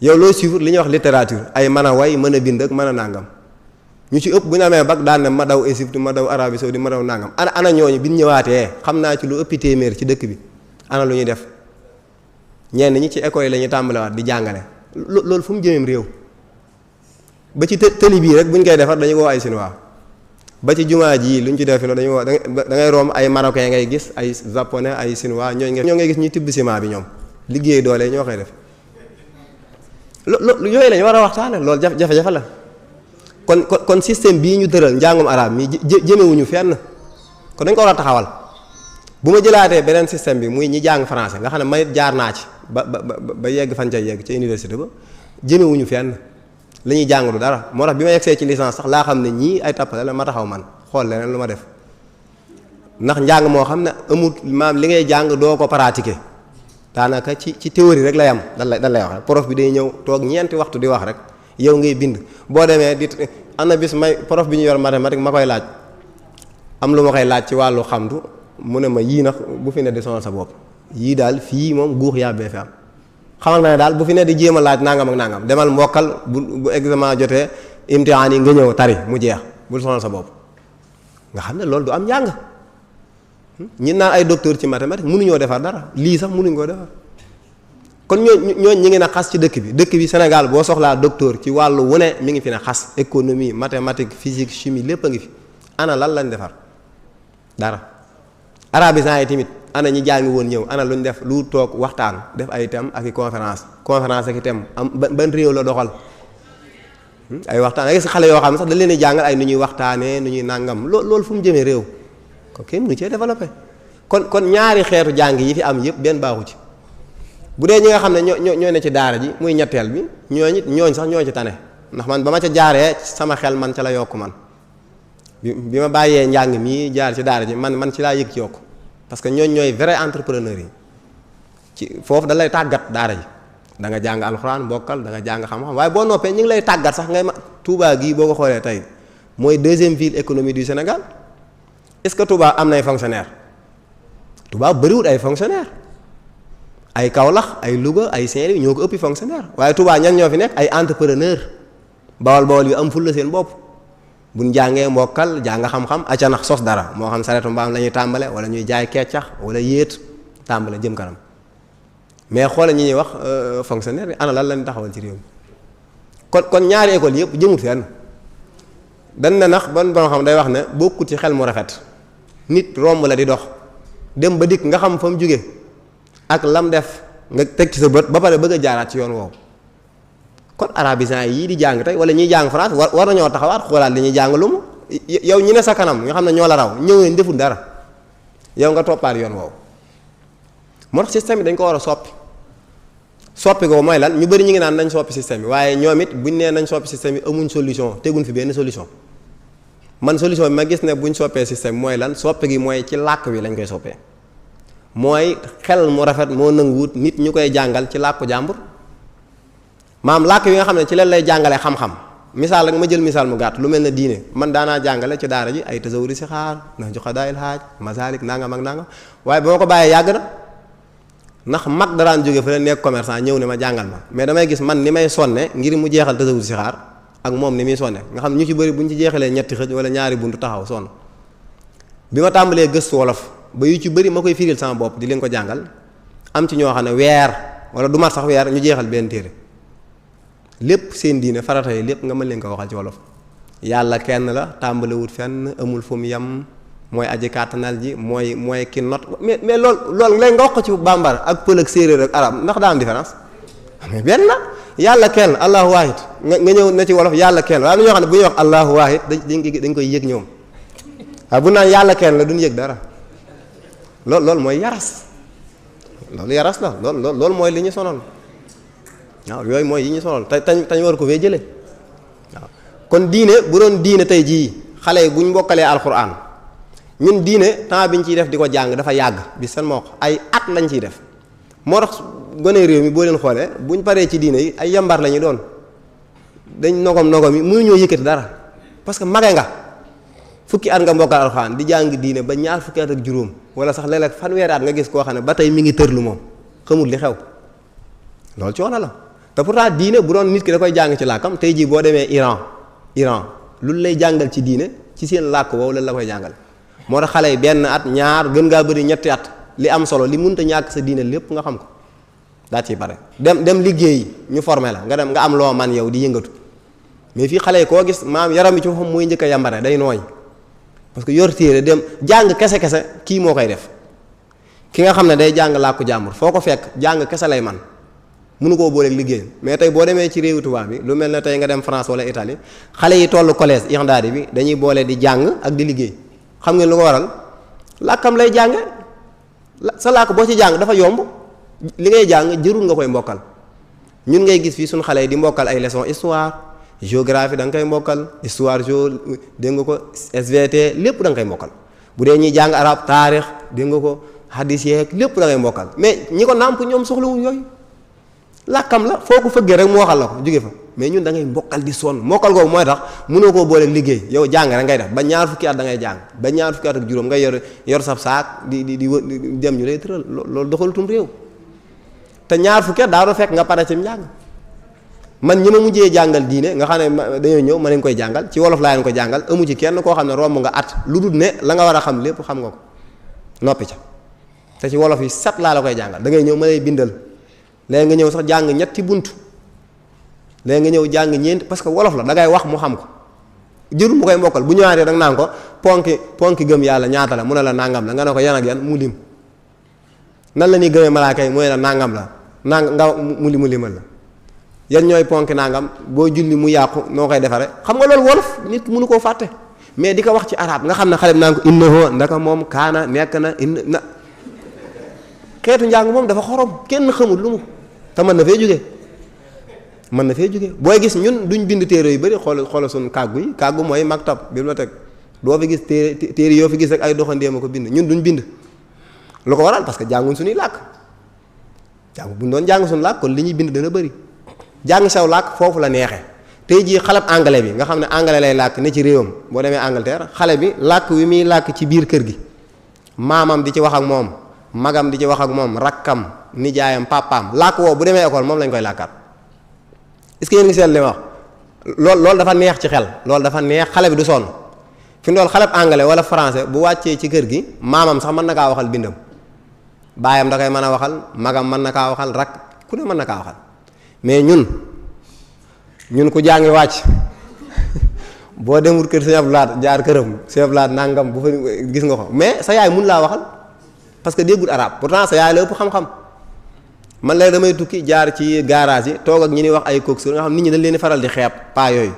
yow looy suivre li ñuy wax littérature ay mën a way mën a bind ak mën a nàngam ñu ci ëpp bu ñu amee bac daan ne ma daw Égypte ma daw Arabie Saoudite ma daw nàngam ana ñooñu bi ñu ñëwaatee xam naa ci lu ëppi téeméer ci dëkk bi ana lu ñuy def ñenn ñi ci école yi la ñuy tàmbalewaat di jàngale loolu fu mu jëmeem réew ba ci tëli bii rek bu ñu koy defar dañuy woo ay Chinois ba ci jumaa ji lu ñu ci def fi dañuy woo da ngay romb ay marocain ngay gis ay japonais ay Chinois ñoo ngay gis ñuy tibb ciment bi ñoom liggéey doole ñoo koy def yooyu la ñu war a waxtaane loolu jafe-jafe la kon système bii ñu tëral njàngum arab mi jëmewuñu fenn kon dañ ko war a taxawal bu ma jëlaatee beneen système bi muy ñi jàng français nga xam ne may jaar naa ci ba yegg fan ca yegg ca université ba jëmewuñu fenn la ñuy jàng du dara moo tax bi ma yegsee ci licence sax laa xam ne ñii ay tappale la ma taxaw man xool leneen lu ma def ndax njàng moo xam ne amul maam li ngay jàng doo ko pratiquer daanaka ci théorie rek lay am dan lay wax prof bi day ñëw toog ñeenti waxtu di wax rek yow ngay bind boo demee di am na bis may prof bi ñu yor mathématique ma koy laaj am lu ma koy laaj ci wàllu xamdu mu ne ma yii nag bu fi ne di sonal sa bopp yii daal fii moom guux yàbbee fi am xamal na ne daal bu fi ne di jéem a laaj nangam ak nangam demal mbokkal bu examen jotee imtihaan yi nga ñëw tari mu jeex bul sonal sa bopp nga xam ne loolu du am njàng ñi naan ay docteur ci mathématique mënuñoo defar dara lii sax mënuñ koo defar kon ñooñ ñi ngi ne xas ci dëkk bi Sénégal boo soxlaa docteur ci wàllu wu ne mi ngi fi ne xas économie mathématique physique chimie lépp a ngi fi ana lan lañ defar dara arabisants yi tamit ana ñi jàngi woon ñëw ana luñ def lu toog waxtaan def ay thème ak i conférence ak i thème am ban réew la doxal ay waxtaan nga gis xale yoo xam ne sax dañ leen di jàngal ay nu ñuy waxtaanee nu ñuy nàngam loolu fu mu jëmee réew ko kenn mënu cee développé kon ñaari xeetu jàng yi fi am yëpp benn baaxu ci bu dee ñi nga xam ne ñoo ne ci daara ji muy ñetteel bi ñooñ sax ñoo ci tane ndax man ba ma ca jaaree sama xel man ca la yokk man bi ma bàyyee njàng mii jaar ci daara ji man ci laa yëg ci yokk parce que ñooy vrai entrepreneur yi ci foofu da lay tàggat daara ji da nga jàng alxuraan bokkal da nga jàng xam-xam waaye boo noppee ñu ngi lay tàggat sax ngay Touba gii boo ko xoolee tey mooy deuxième ville économique du Sénégal est-ce que Touba am nay fonctionnaire Touba bëriwul ay fonctionnaire ay Kaolack ay Louga ay Saint-Louis ñoo ko ëppi fonctionnaire waaye Touba ñan ñoo fi nekk ay entrepreneur bawal yu am fulla seen bopp buñ jàngee mbokkal jàng xam-xam acca nax sos dara moo xam saretu mbaam la ñuy tàmbale wala ñuy jaay keccax wala yéet tàmbale jëm kanam mais xoolal ñi ñuy wax fonctionnaire bi ana lan lañ taxawal ci réew mi kon ñaari école yëpp jëmut fenn dañ ne nax ban boo xam day wax ne bokkut ci xel mu rafet nit romb la di dox dem ba dikk nga xam fa mu jóge ak lam def nga teg ci sa bët ba pare bëgg a jaaraat ci yoon woowu kon arabisants yii di jàng tey wala ñiy jàng France war nañoo taxawaat xoolaat li ñuy jàng lu mu yow ñi ne sa kanam nga xam ne ñoo la raw ñëwee deful dara yow nga toppaat yoon woowu moo tax système bi dañ ko war a soppi ko mooy lan ñu bëri ñu ngi naan nañ soppi système bi waaye ñoom it buñ nee nañ soppi système bi amuñ solution teguñ fi benn solution man solution bi ma gis ne buñ soppee système bi mooy lan soppi gi mooy ci làkk wi lañ koy soppee mooy xel mu rafet moo nanguwut nit ñu koy jàngal ci làkku jàmbur maam làkk yi nga xam ne ci leen lay jàngalee xam-xam misaal rek ma jël misaal mu gàtt lu mel ne diine man daanaa jàngale ci daara ji ay tasawuri si xaar ndax joxa daayil xaaj masalik nangam ak nangam waaye ba ma ko bàyyee yàgg na ndax mag daraan jóge fa la nekk commerçant ñëw ne ma jàngal ma mais damay gis man ni may sonne ngir mu jeexal tasawur si xaar ak moom ni muy sonne nga xam ne ñu ci bëri bu ñu ci jeexalee ñetti xëj wala ñaari buntu taxaw sonn bi ma tàmbalee gëstu wolof ba yu ci bëri ma koy firil sama bopp di leen ko jàngal am ci ñoo xam ne weer wala du mat sax weer ñu jeexal benn téere lépp seen diine farata yi lépp nga mën leen ko waxal ci wolof yàlla kenn la tàmbalewut fenn amul fu mu yem mooy aji kàttanal ji mooy ki not mais loolu léegi nga wax ko ci bambara ak pël ak séeréer ak arab ndax daa am différence mais benn la yàlla kenn allahu waahid nga ñëw na ci wolof yàlla kenn waaye am na ñoo xam ne bu ñuy wax allahu waahid dañ koy yëg ñoom waaye bu naan yàlla kenn la duñ yëg dara loolu mooy yaras loolu yaras la loolu mooy li ñu sonal waaw yooyu mooy yi ñu sonal tañ war ko fee jëlee waaw kon diine bu doon diine tey jii xale yi buñ mbokkalee alquran ñun diine temps bi ñu ciy def di ko jàng dafa yàgg bi seen moo ay at lañ ciy def moo tax gone réew mi boo leen xoolee buñ paree ci diine yi ay yambar la ñu doon dañ nogom yi mënuñoo yëkkati dara parce que mage nga fukki at nga mbokkal alxuraan di jàng diine ba ñaar fukki at ak juróom wala sax léeg-léeg fanweeri at nga gis koo xam ne ba tey mi ngi tërlu moom xamul li xew loolu coono la te pourtant diine bu doon nit ki da koy jàng ci làkkam tey jii boo demee Iran lu lay jàngal ci diine ci seen làkk woowu lan la koy jàngal moo tax xale yi benn at ñaar gën ngaa bëri ñetti at li am solo li mënta ñàkk sa diine lépp nga xam ko daa ciy pare dem liggéey ñu formé la nga am loo man yow di yëngatu mais fii xale yi koo gis maam yaram yi ci foofu mooy njëkk a yambare day nooy parce que yor téere dem jàng kese kii moo koy def ki nga xam ne day jàng làkku jàmbur foo ko fekk jàng kese lay man mënu koo booleeg liggéey mais tey boo demee ci réewu tubaab bi lu mel ne tey nga dem France wala Italie xale yi toll collège irndaadi bi dañuy boole di jàng ak di liggéey xam ngeen lu ko waral làkkam lay jànge sa làkk boo ci jàng dafa yomb li ngay jàng jërul nga koy mbokkal ñun ngay gis fii suñu xale yi di mbokkal ay leçon histoire géographie da nga koy mbokkal histoire dégg nga ko SVT lépp da nga koy mbokkal bu dee ñuy jàng arab taarix dégg nga ko hadis yeeg lépp da ngay mbokkal mais ñi ko nàmp ñoom soxlawuñ yooyu làkkam la foo ko fëggee rek mu waxal la ko jóge fa mais ñun da ngay mbokkal di sonn mokkal googu mooy tax mënoo koo booleeg liggéey yow jàng rek ngay def ba ñaar fukki at da ngay jàng ba ñaar fukki at ak juróom ngay yor sab saak di dem ñu lay tëral loolu doxalutum réew te ñaar fukki at daa doon fekk nga pare ci njàng man ñi ma mujjee jàngal diine nga xam ne dañoo ñëw ma leen koy jàngal ci wolof laa leen ko jàngal amu ci kenn koo xam ne romb nga at lu dul ne la nga war a xam lépp xam nga ko noppi ca te ci wolof yi set laa la koy jàngal da ngay ñëw ma lay bindal léegi nga ñëw sax jàng ñetti bunt léegi nga ñëw jàng ñeent parce que wolof la da ngay wax mu xam ko jërul mu koy mbokkal bu ñëwaatee da nga naan ko ponki gëm yàlla ñaata la mu ne la nangam la nga ne ko yan ak yan mu lim nan la ñuy gëmee malaaka yi mooy la nangam la nga mu limal la yan ñooy ponk nangam boo julli mu yàqu noo koy defare xam nga loolu wolof nit mënu koo fàtte mais di ko wax ci arab nga xam ne xale bi naan ko innahu ndaka moom kaana nekk na na xeetu njàng moom dafa xorom kenn xamul lu mu te mën na fee jóge booy gis ñun duñ bind téere yu bëri xool suñu kàggu mooy maktab bibliothèque doo fi gis téere yoo fi gis rek ay doxandéem a ko bind ñun duñ bind lu ko waral parce que jànguñ suñuy làkk buñ doon jàng suñu làkk kon li ñuy bind dana bëri jàng saw làkk foofu la neexee tey jii xaleb anglais bi nga xam ne anglais lay làkk ne ci réewam boo demee Angleterre xale bi làkk wi muy làkk ci biir kër gi maamam di ci wax ak moom magam di ci wax ak moom rakkam nijaayam papaam làkk woo bu demee école moom lañ koy làkkaat est-ce que yéen ngi seet li ma wax loolu dafa neex ci xel loolu dafa neex xale bi du sonn fi mu doon xaleb anglais wala français bu wàccee ci kër gi maamam sax mën na kaa waxal bindam baayam da koy mën a waxal magam mën na kaa waxal rakk ku ne mën na kaa waxal mais ñun ku jàngi wàcc boo demul kër Sëñ Abdou Lahad jaar këram Sëñ Abdou Lahad nangam bu fa gis nga ko mais sa yaay mun laa waxal parce que déggul arabe pourtant sa yaay la ëpp xam-xam man léegi damay tukki jaar ci garage yi toog ak ñi ni wax ay coxeur nga xam nit ñi dañ leen di faral di xeeb paa yooyu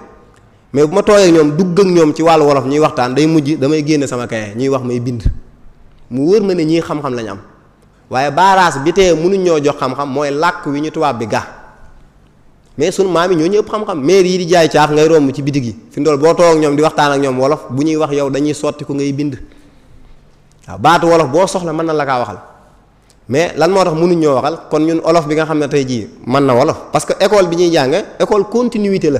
mais bu ma toogee ak ñoom dugg ak ñoom ci wàllu wolof ñuy waxtaan day mujj damay génne sama kaye ñuy wax may bind mu wóor ma ne ñii xam-xam lañ am waaye baaraas bi tee mënuñ ñoo jox xam-xam mooy làkk wi ñu tubaab bi ga mais sunu maam yi ñoo ñu ëpp xam-xam maire yi di jaay caaf ngay romb ci bitig yi fi ndool boo toog ak ñoom di waxtaan ak ñoom wolof bu ñuy wax yow dañuy sotti ko ngay bind waaw baatu wolof boo soxla mën na la kaa waxal mais lan moo tax mënuñ ñoo waxal kon ñun olof bi nga xam ne tey jii mën na wolof parce que école bi ñuy jànge école continuité la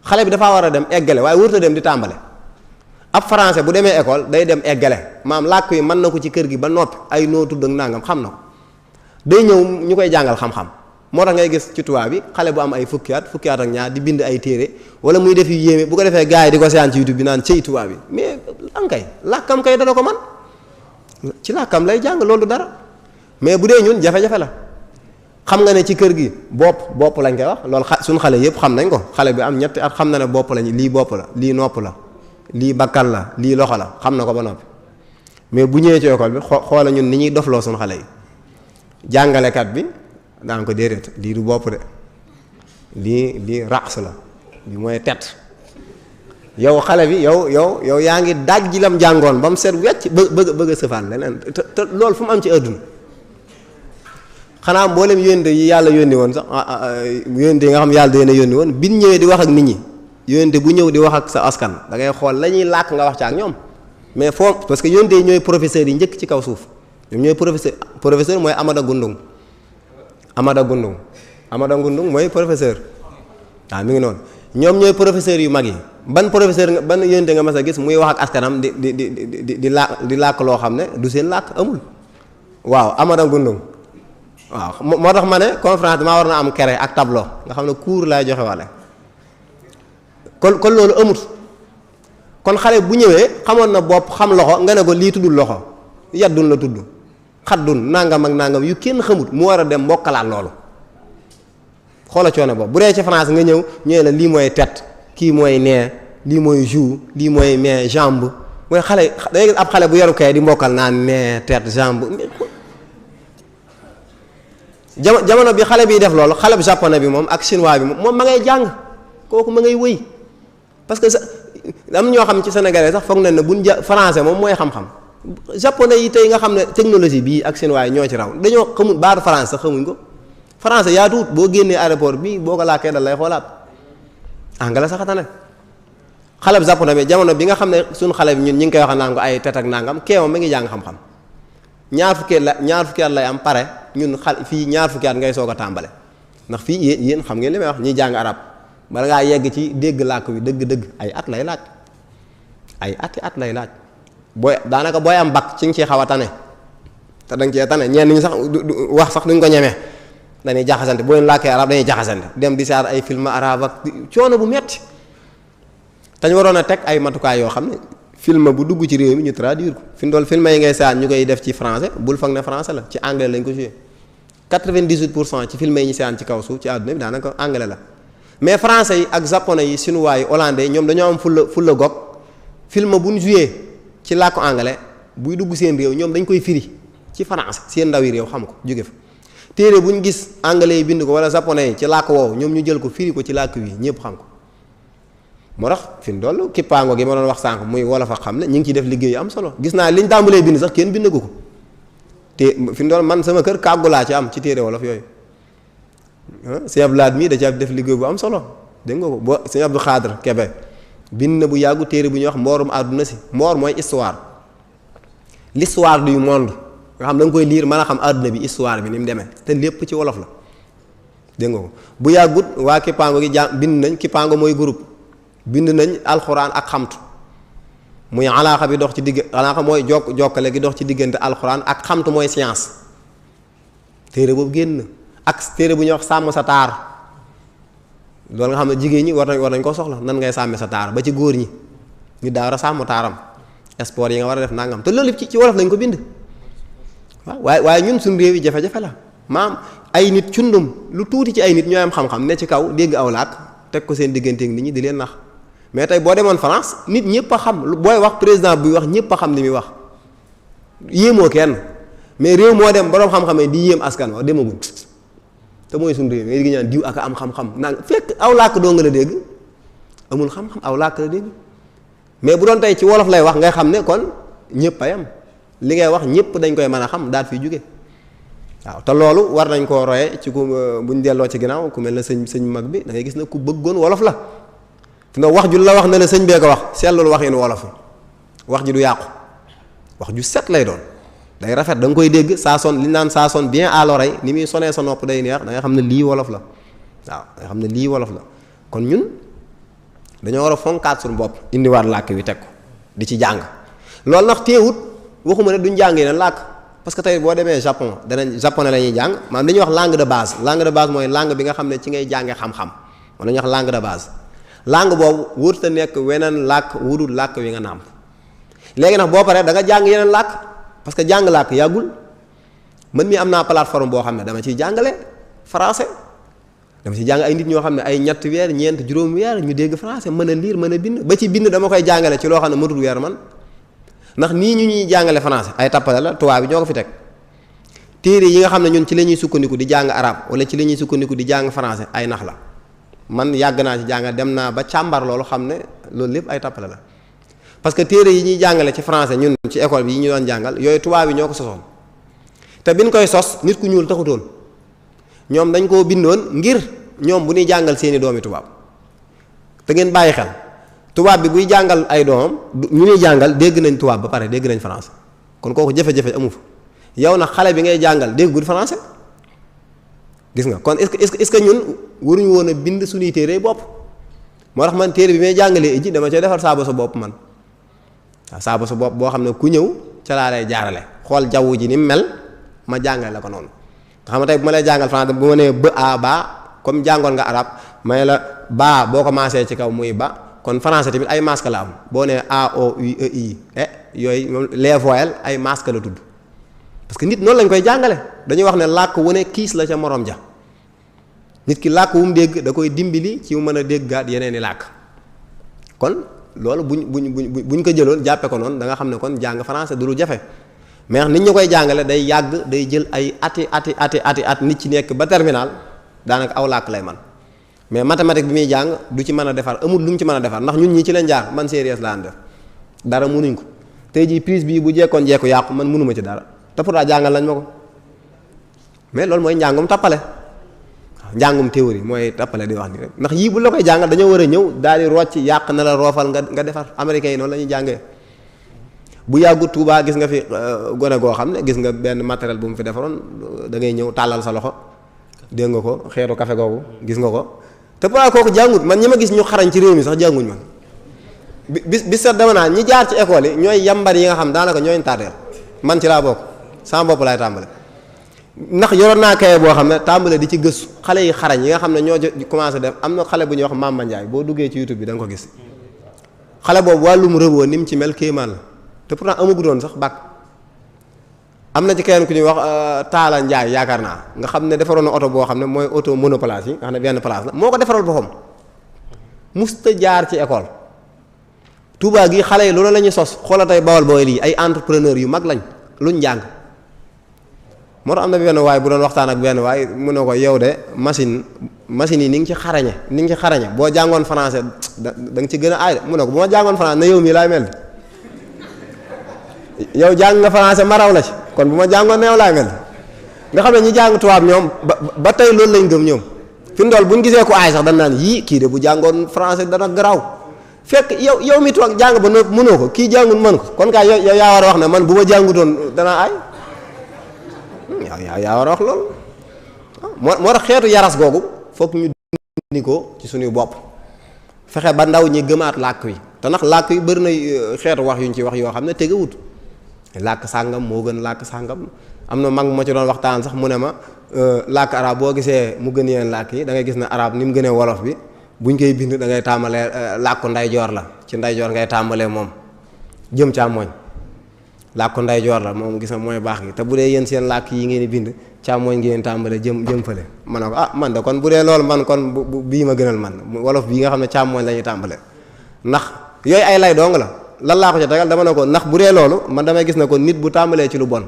xale bi dafaa war a dem eggale waaye wërta dem di tàmbale ab français bu demee école day dem eggale maam làkk yi mën na ko ci kër gi ba noppi ay noo tudd ak nangam xam na ko day ñëw ñu koy jàngal xam-xam moo tax ngay gis ci tubaab bi xale bu am ay fukki at ak ñaar di bind ay téere wala muy def yu yéeme bu ko defee gars yi di ko seetaan ci YouTube bi naan cëy tubaab bi mais lan kay làkkam kay dana ko man ci làkkam lay jàng loolu dara mais bu dee ñun jafe-jafe la xam nga ne ci kër gi bopp lañ koy wax loolu suñu xale yëpp xam nañ ko xale bi am ñetti at xam na ne bopp lañ lii bopp la lii nopp la lii bakkan la lii loxo la xam na ko ba noppi mais bu ñëwee ci école bi xoola ñun ni ñuy dofloo suñu xale yi jàngalekat bi daan ko déedéet lii du bopp de lii rax la bi mooy tet yow xale bi yow yaa ngi daaj ji lam jàngoon ba mu set wecc bëgg a sëfaan leneen te loolu fu mu am ci àdduna xanaa mboolem yónente yi yàlla yónni woon sax yónente yi nga xam yàlla dina yónni woon bi ñëwee di wax ak nit ñi yónente bu ñëw di wax ak sa askan da ngay xool la ñuy làkk nga wax ci ak ñoom mais foofu parce que yónente yi ñooy professeurs yi njëkk ci kaw suuf ñoom ñooy professeur mooy Amada Gundung mooy professeur waaw mi ngi noonu ñoom ñooy professeurs yu mag yi ban professeur ban yónente nga mas a gis muy wax ak askanam di làkk loo xam ne du seen làkk amul waaw Amada Gundung waaw moo tax ma ne conférence damaa war na am kere ak tableau nga xam ne cours laay joxe wale kon loolu amut kon xale bu ñëwee xamoon na bopp xam loxo nga ne ko lii tuddul loxo yaddun la tudd xaddun nangam ak nangam yu kenn xamut mu war a dem mbokkalaat loolu xoola coono boobu bu dee ci France nga ñëwee la lii mooy tête kii mooy nez lii mooy joue lii mooy main jambe mooy xale day gis ab xale bu yaru kay di mbokkal naan nez tête jambe jamono bi xale biy def loolu xale bu japonais bi moom ak chinois bi moom ma ngay jàng kooku ma ngay wëy parce que am ñoo xam ci sénégalais sax foog nañ ne buñ français moom mooy xam-xam japonais yi tey nga xam ne technologie bii ak chinois yi ñoo ci raw dañoo xamul baatu français sax xamuñ ko français yaa tuut boo génnee aéroport bii boo ko làkkee dal lay xoolaat anglais sax tane xale bu japonais bi jamono bi nga xam ne suñ xale bi ñun ñi ngi koy wax naan ko ay tet ak nangam keewam ma ngi jàng xam-xam ñaar fukki at lay am pare ñun fii ñaar fukki at ngay soog a tàmbale ndax fii yéen xam ngeen li may wax ñiy jàng arab bala ngaa yegg ci dégg làkk wi dëgg-dëgg ay at lay laaj ay at lay laaj daanaka booy am bac ci nga ciy xaw a tane te danga cee tane ñenn ñi sax wax sax duñ ko ñemee dañuy jaxasante boo leen làkkee arab dañuy jaxasante dem di saar ay film arabe ak coono bu metti te ñu waroon a teg ay matukaay yoo xam ne film bu dugg ci réew mi ñu traduire ko fi mu toll film yi ngay saan ñu koy def ci français bul foog ne français la ci anglais lañ ko joué 98% ci film yi ñu saan ci kaw suuf ci àdduna bi daanaka anglais la mais français yi ak japonais yi chinois yi hollandais yi ñoom dañoo am fulla gog film bu ñu joué ci làkku anglais buy dugg seen réew ñoom dañ koy firi ci français seen ndaw yi réew xam ko jóge fa téere bu ñu gis anglais yi bind ko wala japonais yi ci làkk woowu ñoom ñu jël ko firi ko ci làkk wi ñëpp xam ko moo tax fi mu toll kippaango gi ma doon wax sànq muy wolof ak xam ne ñu ngi ciy def liggéey yu am solo gis naa liñ tàmbalee bind sax kenn bind ko te fi mu toll man sama kër kàggu laa ci am ci téere wolof yooyu sëñ Abdou Lahad mii da ci def liggéey bu am solo dégg nga ko boo sëñ Abdou Khadre Kébé bind na bu yàggu téere bu ñuy wax mboorum àdduna si mboor mooy histoire l'histoire du monde nga xam da nga koy lire mën a xam àdduna bi histoire bi ni mu demee te lépp ci wolof la dégg nga ko bu yàggut waa kippaango gi bind nañ kippaango mooy groupe bind nañ alxuraan ak xamtu muy alaaxa bi dox ci digg alaaxa mooy jokkale gi dox ci diggante alxuraan ak xamtu mooy science téere boobu génn na ak téere bu ñuy wax sàmm sa taar loolu nga xam ne jigéen ñi war nañ ko soxla nan ngay sàmme sa taar ba ci góor ñi ñu daa war a sàmm taaram sport yi nga war a def nangam te loolu ci wolof lañ ko bind waaw waaye ñun suñu réew yi jafe-jafe la maam ay nit cundum lu tuuti ci ay nit ñooy am xam-xam ne ci kaw dégg aw làkk teg ko seen digganteeg nit ñi di leen nax mais tey boo demoon France nit ñëpp a xam booy wax président buy wax ñëpp a xam li muy wax yéemoo kenn mais réew moo dem boroom xam-xamee di yéem askan wax demaguñ te mooy suñu réew mi ñaan diw ak am xam-xam naan fekk aw làkk doo nga la dégg amul xam-xam aw làkk la dégg mais bu doon tey ci wolof lay wax ngay xam ne kon ñëpp a yam li ngay wax ñëpp dañ koy mën a xam daal fiy jóge waaw te loolu war nañ koo roye ci ku buñ delloo ci ginnaaw ku mel ne sëñ mag bi da ngay gis ne ku bëggoon wolof la fi nga wax ju la wax ne la sëñ bee ko wax seetlul wax yéen wolof wax ji du yàqu wax ju set lay doon day rafet da nga koy dégg ça sonne li naan ça sonne bien à l'oreille ni muy sonee sa nopp day neex da nga xam ne lii wolof la waaw da nga xam ne lii wolof la kon ñun dañoo war a fonkaat suñu bopp indiwaat làkk wi teg ko di ci jàng loolu nag teewut waxuma ne duñ jàng yeneen làkk parce que tey boo demee Japon danañ japonais la ñuy jàng maanaam dañuy wax langue de base mooy langue bi nga xam ne ci ngay jànge xam-xam wala ñuy wax langue de base langue boobu wërut a nekk weneen làkk wudul làkk wi nga nàmp léegi nag boo paree da nga jàng yeneen làkk parce que jàng làkk yàggul man mii am naa plateforme boo xam ne dama ciy jàngale français dama ciy jàng ay nit ñoo xam ne ay ñetti weer ñeent juróom weer ñu dégg français mën a lire mën a bind ba ci bind dama koy jàngale ci loo xam ne matul weer man ndax nii ñu ñuy jàngale français ay tappale la tubaab bi ñoo ko fi teg téere yi nga xam ne ñun ci la ñuy sukkandiku di jàng arabe wala ci la ñuy sukkandiku di jàng français ay nax la man yàgg naa ci jàng dem naa ba càmbar loolu xam ne loolu lépp ay tappale la parce que téere yi ñuy jàngale ci français ñun ci école bi yi ñu doon jàngal yooyu tubaab yi ñoo ko sosoon te biñ koy sos nit ku ñuul taxutoon ñoom dañ koo bindoon ngir ñoom bu ñuy jàngal seeni doomi tubaab te ngeen bàyyi xel tubaab bi buy jàngal ay doomam ñu ñuy jàngal dégg nañ tubaab ba pare dégg nañ français kon kooku jafe-jafe amu fa yow nag xale bi ngay jàngal déggul français gis nga kon est-ce que ñun waruñu woon a bind suñuy téere bopp moo tax man téere bi may jàngalee iji dama cay defar saaba sa bopp man waaw saaba sa bopp boo xam ne ku ñëw ca laa lay jaarale xool jaww ji ni mu mel ma jàngale la ko noonu nga xam ne tey bu ma lay jàngal français bu ma nee ba a ba comme jàngoon nga arab may la ba boo commencé ci kaw muy ba kon français tamit ay masque la am boo nee a o u e i yooyu moom les voyelles ay masque la tudd parce que nit noonu lañ koy jàngale dañuy wax ne làkk wu ne kiis la ca morom ja nit ki làkk wu mu dégg da koy dimbali ci mu mën a déggaat yeneen i làkk kon loolu buñ ko jëloon jàppe ko noonu da nga xam ne kon jàng français du lu jafe mais nit ñi koy jàngale day yàgg day jël ay at nit ci nekk ba terminal daanaka aw làkk lay man mais mathématique bi muy jàng du ci mën a defar amul lu mu ci mën a defar ndax ñun ñii ci leen jaar man sérieux laa def dara mënuñ ko tey jii prise bii bu jekkoon jekku yàqu man mënuma ci dara te pourtant jàngal lañ ma ko mais loolu mooy njàngum tappale njàngum théorie mooy tappale di wax ni rek ndax yii bu la koy jàngal dañoo war a ñëw daal di rocc yàq na la roofal nga defar américains yi noonu la ñuy jàngee bu yàggu Tuubaa gis nga fi gone goo xam ne gis nga benn matériel bu mu fi defaroon da ngay ñëw tàllal sa loxo dégg nga ko xeetu café googu gis nga ko te pourtant kooku jàngut man ñi ma gis ñu xarañ ci réew mi sax jànguñ man bis sax dama naa ñi jaar ci école yi ñooy yambar yi nga xam daanaka ñooy tardeel man ci laa bokk sama bopp laay tàmbale ndax yoroon naa kaye boo xam ne tàmbale di ci gëstu xale yi xarañ yi nga xam ne ñoo commencé def am na xale bu ñuy wax Mamba Ndiaye boo duggee ci YouTube bi da nga ko gis xale boobu wàllum rëboo ni mu ci mel kéemaan la te pourtant amagu doon sax bàkk am na ci keneen ku ñuy wax Taala Ndiaye yaakaar naa nga xam ne defaroon na oto boo xam ne mooy oto monoplace yi nga xam ne benn place la moo ko defaral boppam musta jaar ci école Touba gi xale yi loolu la ñuy sos xoola tey Bawol Bawol yi ay entrepreneur yu mag lañ luñ jàng moo tax am na benn waay bu doon waxtaan ak benn waay mu ne ko yow de machine yi ni nga ci xarañe boo jàngoon français da nga ci gën a aay de mu ne ko bu ma jàngoon français na yow mii laay mel yow jàng nga français ma raw la ci kon bu ma jàngoon na yow laay mel nga xam ne ñi jàng tubaab ñoom ba tey loolu lañ gëm ñoom fi mu toll bu ñu gisee ko aay sax dañ naan yii kii de bu jàngoon français dana garaaw fekk yow mi toog jàng ba mënoo ko kii jàngul mën ko kon kaay yow yaa war a wax ne man bu ma jàngutoon danaa aay yaa war a wax loolu moo tax xeetu yaras googu foog ñu dindi ko ci suñuy bopp fexe ba ndaw ñi gëmaat làkk wi te ndax làkk yi bëri na xeetu wax yuñ ci wax yoo xam ne tegewut làkk sàngam moo gën làkk sàngam am na mag ma ci doon waxtaan sax mu ne ma làkk arab boo gisee mu gën yeneen làkk yi da ngay gis ne arab ni mu gënee wolof bi buñ koy bind da ngay tàmbalee làkku ndeyjoor la ci ndeyjoor ngay tàmbalee moom jëm càmmooñ làkku ndeyjoor la moom gis na mooy baax gi te bu dee yéen seen làkk yi ngeen di bind càmmooñ ngeen tàmbalee jëm fële ma ne ko man de kon bu dee loolu man kon bii ma gënal man wolof bii nga xam ne càmmooñ la ñuy tàmbalee ndax yooyu ay lay dong la lan laa ko ca tegal dama ne ko ndax bu dee loolu man damay gis ne ko nit bu tàmbalee ci lu bon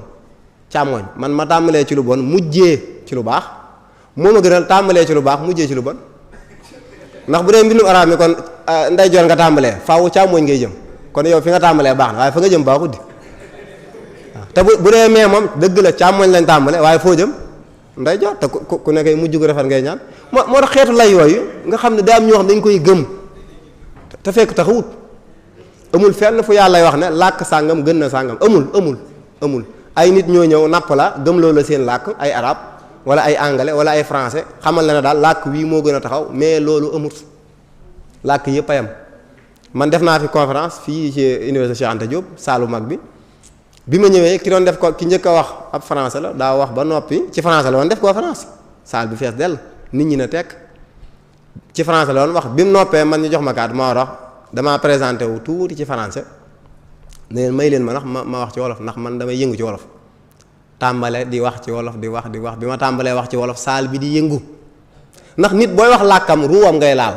càmmooñ man ma tàmbalee ci lu bon mujjee ci lu baax moo ma gënal tàmbalee ci lu baax mujjee ci lu bon ndax bu dee mbindum arab mi kon ndeyjoor nga tàmbalee faaw càmmooñ ngay jëm kon yow fi nga tàmbalee baax na waaye fa nga jëm baaxut di waaw te bu dee mee moom dëgg la càmmooñ lañ tàmbale waaye foo jëm ndeyjoor te ku nekkee mujj gu rafet ngay ñaan moo tax xeetu lay yooyu nga xam ne daa am ñoo xam dañ koy gëm te fekk taxawut amul fenn fu yàlla wax ne làkk sàngam gën na sàngam amul ay nit ñoo ñëw napp la gëm loolu la seen làkk ay arab wala ay anglais wala ay français xamal na ne daal làkk wii moo gën a taxaw mais loolu amut làkk yëpp a yam man def naa fi conférence fii ci université Cheikh Anta Diop saalu mag bi ma ñëwee ki doon def ko ki njëkk a wax ab français la daa wax ba noppi ci français la woon def conférence saal bi fees dell nit ñi na tekk ci français la woon wax bi mu noppee man ñu jox ma kàddu ma war a wax damaa présenté wu tuuti ci français ne leen may leen ma ndax ma wax ci wolof ndax man damay yëngu ci wolof tàmbale di wax ci wolof di wax bi ma tàmbalee wax ci wolof saal bi di yëngu ndax nit booy wax làkkam ruuwam ngay laal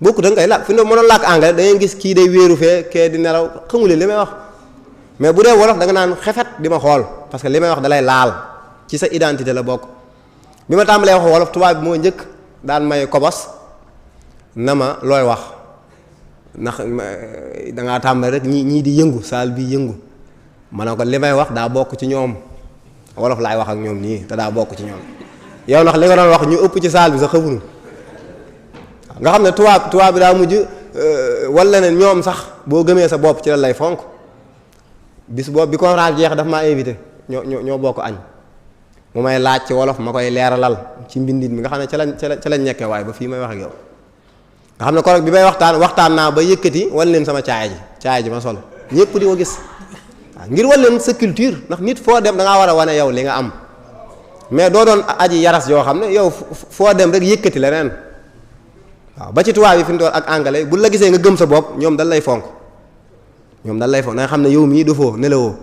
bokku da ngay làkk fi mu mënoon làkk anglais da ngay gis kii day wéeru fee kee di nelaw xamuleen li may wax mais bu dee wolof da nga naan xefet di ma xool parce que li may wax dalay laal ci sa identité la bokk bi ma tàmbalee wax wolof tubaab bi moo njëkk daan may kobos na ma looy wax ndax dangaa tàmbale rek ñii di yëngu saal bi yëngu ma ne ko li may wax daa bokk ci ñoom wolof laay wax ak ñoom nii te daa bokk ci ñoom yow ndax li nga doon wax ñu ëpp ci saal bi sax xamuñu nga xam ne tubaab bi daa mujj wala ne ñoom sax boo gëmee sa bopp ci la lay fonk bis boobu bi conférence jeex daf maa invité ñoo bokk añ mu may laaj ci wolof ma koy leeralal ci mbindit mi nga xam ne ca lañ nekkee waaye ba fii may wax ak yow nga xam ne korog bi may waxtaan naa ba yëkkati wan leen sama caaya ji ma sol ñëpp di ko gis waaw ngir wan leen sa culture ndax nit foo dem da ngaa war a wane yow li nga am mais doo doon aji yaras yoo xam ne yow foo dem rek yëkkati leneen waaw ba ci tubaab yi fi mu toll ak anglais bu la gisee nga gëm sa bopp ñoom dañ lay fonk da nga xam ne yow mii du foo nelawoo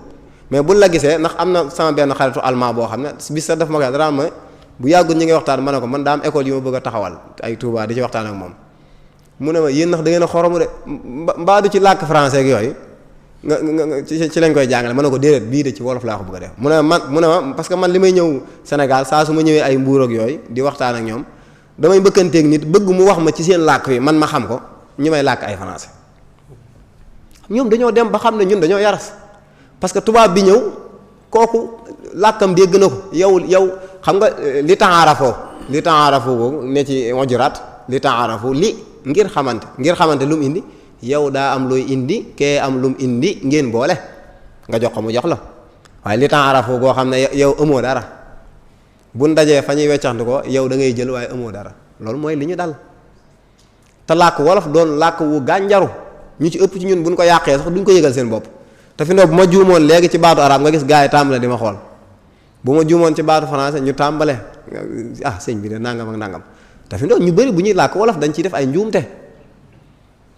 mais bu la gisee ndax am na sama benn xaritu allemand boo xam ne bis sax daf ma koy dara ma bu yàggul ñi ngi waxtaan ma ne ko man daa am école yi ma bëgg a taxawal ay Touba di ci waxtaan ak moom mu ne ma yéen ndax da ngeen a xoromu de mbaa du ci làkk français ak yooyu nga ci lañ koy jàngale ma ne ko déedéet bii de ci wolof laa ko bëgg a def mu ne ma parce que man li may ñëw Sénégal saa su ma ñëwee ay mbuur ak yooyu di waxtaan ak ñoom damay mbëkkanteeg nit bëgg mu wax ma ci seen làkk wi man ma xam ko ñi may làkk ay français ñoom dañoo dem ba xam ne ñun dañoo yaras parce que tubaab bi ñëw kooku làkkam dégg na ko yow xam nga li taarafoo boobu ne ci wajuraat li taarafoo li ngir xamante lu mu indi yow daa am looy indi kee am lu mu indi ngeen boole nga jox ko mu jox la waaye li taarafoo goo xam ne yow amoo dara bu ndajee fa ñuy weccaxtu ko yow da ngay jël waaye amoo dara loolu mooy li ñu dal te làkk wolof doon làkk wu gànjaru ñu ci ëpp ci ñun buñ ko yàqee sax duñ ko yëgal seen bopp te fi bu ma juumoon léegi ci baatu arab nga gis gars yi tàmbale di ma xool bu ma juumoon ci baatu français ñu tàmbale sëñ bi de nangam ak nangam te fi ñu bëri bu ñuy làkk wolof dañ ciy def ay njuumte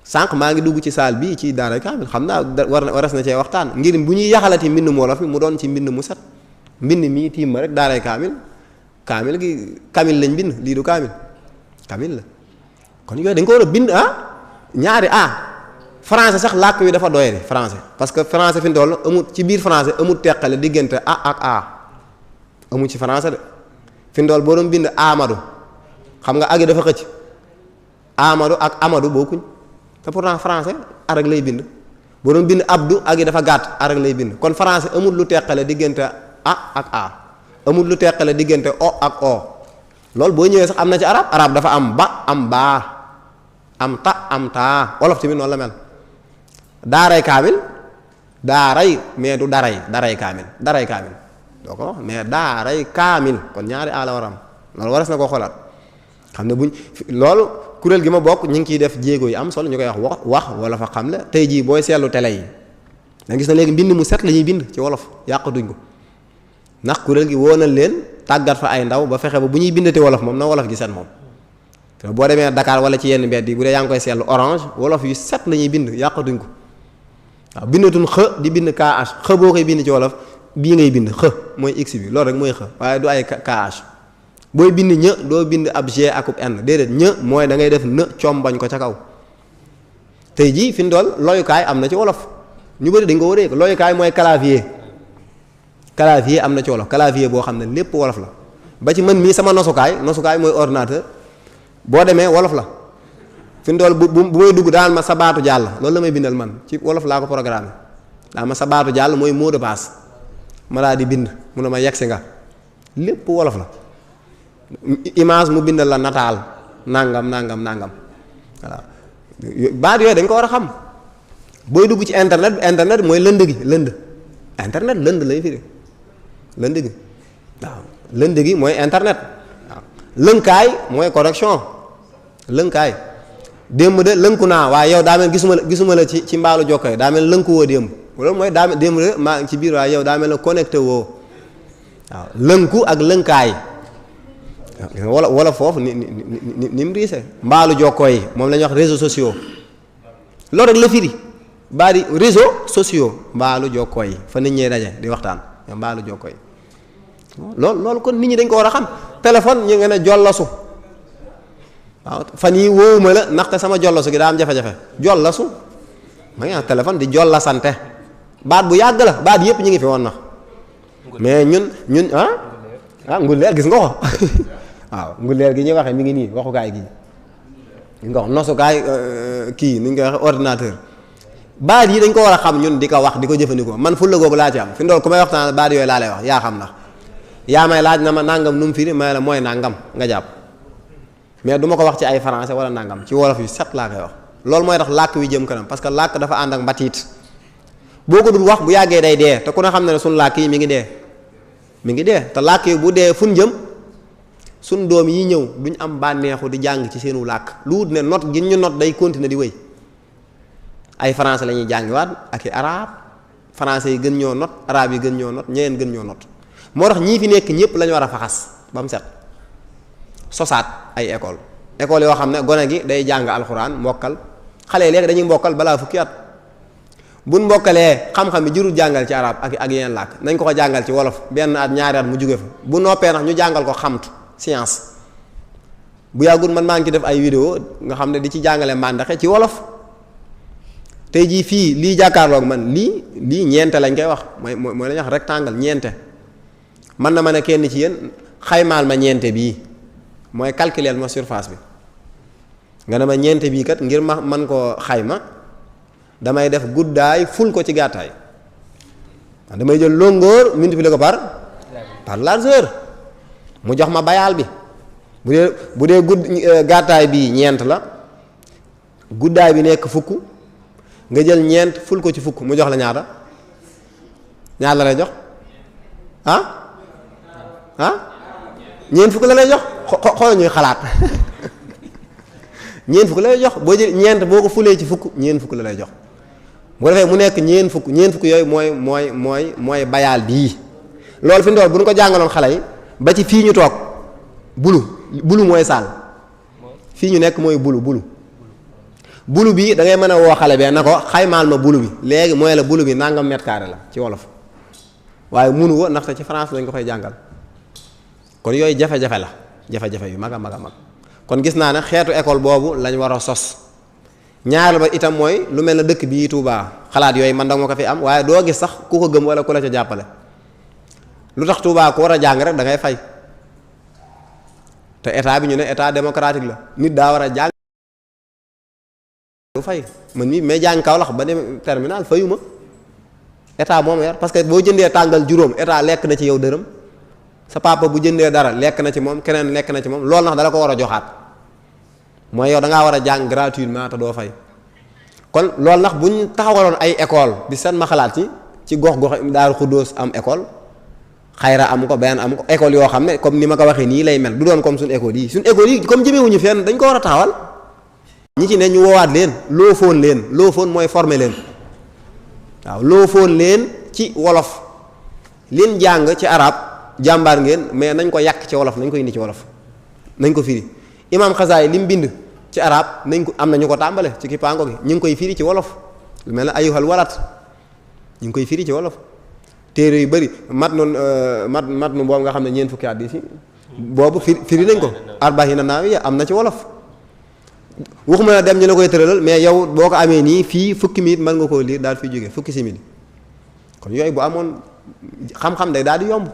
sànq maa ngi dugg ci saal bii ci daara kaamil xam naa waras na cee waxtaan ngir bu ñuy yaxalati mbind mu wolof mi mu doon ci mbind mu set mbind mii tiim ma rek daaray kaamil gi kamil lañ bind lii du kaamil la kon yooyu dañ ko war a bind ñaari français sax làkk wi dafa doyadi français parce que français fi mu toll amul ci biir français amul teqale diggante ak amu ci français de fi ndool boo doon bind Amadou xam nga agi dafa xëcc Amadou ak Amadou bokkuñ te pourtant français arag lay bind boo doon bind Abdou agi dafa gàtt arag lay bind kon français amul lu teqale diggante a ak a amul lu teqale diggante o ak o loolu boo ñëwee sax am na ci arab dafa am ba am baa am ta am taa wolof tamit noonu la mel daaray kaamil daaray mais du daray kaamil doo ko wax mais daaray kaamil kon ñaari a la war a am loolu waras na koo xoolaat xam ne buñ loolu kuréel gi ma bokk ñu ngi ciy def jéego yi am solo ñu koy wax wala fa xam le tey jii booy seetlu télé yi da gis na léegi mbind mu set la ñuy bind ci wolof yàqatuñ ko ndax kuréel gi woo na leen tàggat fa ay ndaw ba fexe ba bu ñuy bindati wolof moom na wolof gi set moom te boo demee Dakar wala ci yenn mbedd yi bu dee yaa ngi koy seetlu orange wolof yu set la ñuy bind yàqatuñ ko waaw bindatuñ xë di bind kh xë boo koy bind ci wolof bii ngay bind xë mooy x bi loolu rek mooy xë waaye du ay kh booy bind ñë doo bind ab g akub n déedéet ñë mooy da ngay def në combañ ko ca kaw tey jii fi mu dool loyukaay am na ci wolof ñu bëri dañ ko war a yëg loyukaay mooy clavier am na ci wolof clavier boo xam ne lépp wolof la ba ci man mii sama nosukaay mooy ordinateur boo demee wolof la fi mu dool bu may dugg daan ma sa baatu jàll loolu la may bindal man ci wolof laa ko programmé daan ma sa baatu jàll mooy mot de passe ma laa di bind mu ne ma yegsi nga lépp wolof la image mu bindal la nataal nangam voilà baat yooyu dañ ko war a xam booy dugg ci internet mooy lënd gi internet lënd lay firi lënd gi waaw lënd gi mooy internet waaw lënkaay mooy connexion lënkaay démb de lënku naa waaye yow daa mel gisuma la ci mbaalu jokkoy daa mel lënku woo démb loolu mooy daa mel démb de maa ngi ci biir waaye yow daa mel la connecté woo waaw lënku ak lënkaay wala foofu ni mu riise mbaalu jokkoo yi moom la ñuy wax réseaux sociaux loolu rek la firi baa di réseaux sociaux mbaalu jokkoo yi fa nit ñee daje di waxtaan mbaalu jokkoo yi loolu kon nit ñi dañ ko war a xam téléphone ñu nga ne jollasu waaw fan yi wóowuma la ndaxte sama jollasu gi daa am jafe-jafe jollasu ma ngi téléphone di jollasante baat bu yàgg la baat yëpp ñu ngi fi woon na mais ñun nguleer gis nga ko waaw nguleer gi ñuy waxee mi ngi nii waxukaay gi nga wax nosukaay kii ni ñu koy waxee ordinateur baat yi dañ ko war a xam ñun di ko wax di ko jëfandikoo man fulla googu laa ci am fi ndool ku may waxtaan baat yooyu laa lay wax yaa xam ndax yaa may laaj na ma nangam nu mu firi may la mooy nangam nga jàpp mais du ma ko wax ci ay français wala nangam ci wolof yu set laa koy wax loolu mooy tax làkk wi jëm kanam parce que làkk dafa ànd ak mbatiit boo ko dul wax bu yàggee day dee te ku ne xam ne suñu làkk yi mi ngi dee te làkk yi bu dee fun jëm suñ doom yi ñëw duñ am bànneexu di jàng ci seenu làkk lu wut ne not gi ñu not day continuer di wéy ay français la ñuy jàngiwaat ak i arabe français yi gën ñoo not arabe yi gën ñoo not ñeneen gën ñoo not moo tax ñii fi nekk ñëpp la ñu war a faxas ba mu set sosaat ay école yoo xam ne gone gi day jàng alxuraan mbokkal xale yi léegi dañuy mbokkal balaa fukki at buñ mbokkalee xam-xam bi jurul jàngal ci arab ak yeneen làkk nañ ko jàngal ci wolof benn at ñaari at mu jóge fa bu noppee nag ñu jàngal ko xamtu science bu yàggul man maa ngi ci def ay vidéo nga xam ne di ci jàngale màndaxe ci wolof tey jii fii lii jàkkaarloog man lii ñeente lañ koy wax mooy la ñuy wax rectangle ñeente man na ma ne kenn ci yéen xaymaal ma ñeente bii mooy calculer ma surface bi nga ne ma ñeente bii kat ngir ma man koo xayma damay def guddaay ful ko ci gàttaay damay jël longueur multiplier ko par largeur mu jox ma bayaal bi bu dee gàttaay bi ñeent la guddaay bi nekk fukk nga jël ñeent ful ko ci fukk mu jox la ñaata la lay jox ñeent fukk la lay jox xool ñuy xalaat ñeent fukk la lay jox boo jël ñeent boo ko fulee ci fukk ñeent fukk la lay jox bu defee mu nekk ñeent fukk yooyu mooy bayaal bii loolu fi ndool bu ñu ko jàngaloon xale yi ba ci fii ñu toog bulu mooy saal fii ñu nekk mooy bulu bi da ngay mën a woo xale bee na ko xaymaal ma bulu bi léegi mooy la bulu bi nangam mètre carré la ci wolof waaye munu ko ndaxte ci France lañ ko fay jàngal kon yooyu jafe-jafe la jafe-jafe yu mag a mag a mag kon gis naa ne xeetu école boobu lañ war a sos ñaareel ba itam mooy lu mel ne dëkk bii Touba xalaat yooyu man da moo ko fi am waaye doo gis sax ku ko gëm wala ku la ca jàppale lu tax Touba ko war a jàng rek da ngay fay te état bi ñu ne état démocratique la nit daa war a jàng du fay man mii mais jàng Kaolack ba dem terminal fayuma état moom yar parce que boo jëndee tàngal juróom état lekk na ci yow dërëm sa papa bu jëndee dara lekk na ci moom keneen lekk na ci moom loolu nax dala ko war a joxaat mooy yow da ngaa war a jàng gratuitement te doo fay kon loolu nax buñ taxawaloon ay école bi seen ma xalaat ci gox-gox Daaru Xuddoos am école Xayra am ko benn am ko école yoo xam ne comme ni ma ko waxee nii lay mel du doon comme suñ école yi comme jëmewuñu fenn dañ ko war a taxawal ñi ci ne ñu woowaat leen loo foon mooy former leen waaw loo foon leen ci wolof leen jàng ci arab jàmbaar ngeen mais nañ ko yàq ci wolof nañ ko indi ci wolof nañ ko firi imam Xasaay li mu bind ci arab nañ ko am na ñu ko tàmbale ci kippaango gi ñu ngi koy firi ci wolof lu mel ne ayuhal walat ñu ngi koy firi ci wolof téere yu bëri mat nu boobu nga xam ne ñeent fukki at yi si boobu firi nañ ko arbahina naawiya am na ci wolof waxuma la dem ñu la koy tëralal mais yow boo ko amee nii fii fukki minute mën nga koo liir daal fi jóge fukki simili kon yooyu bu amoon xam-xam day daal di yomb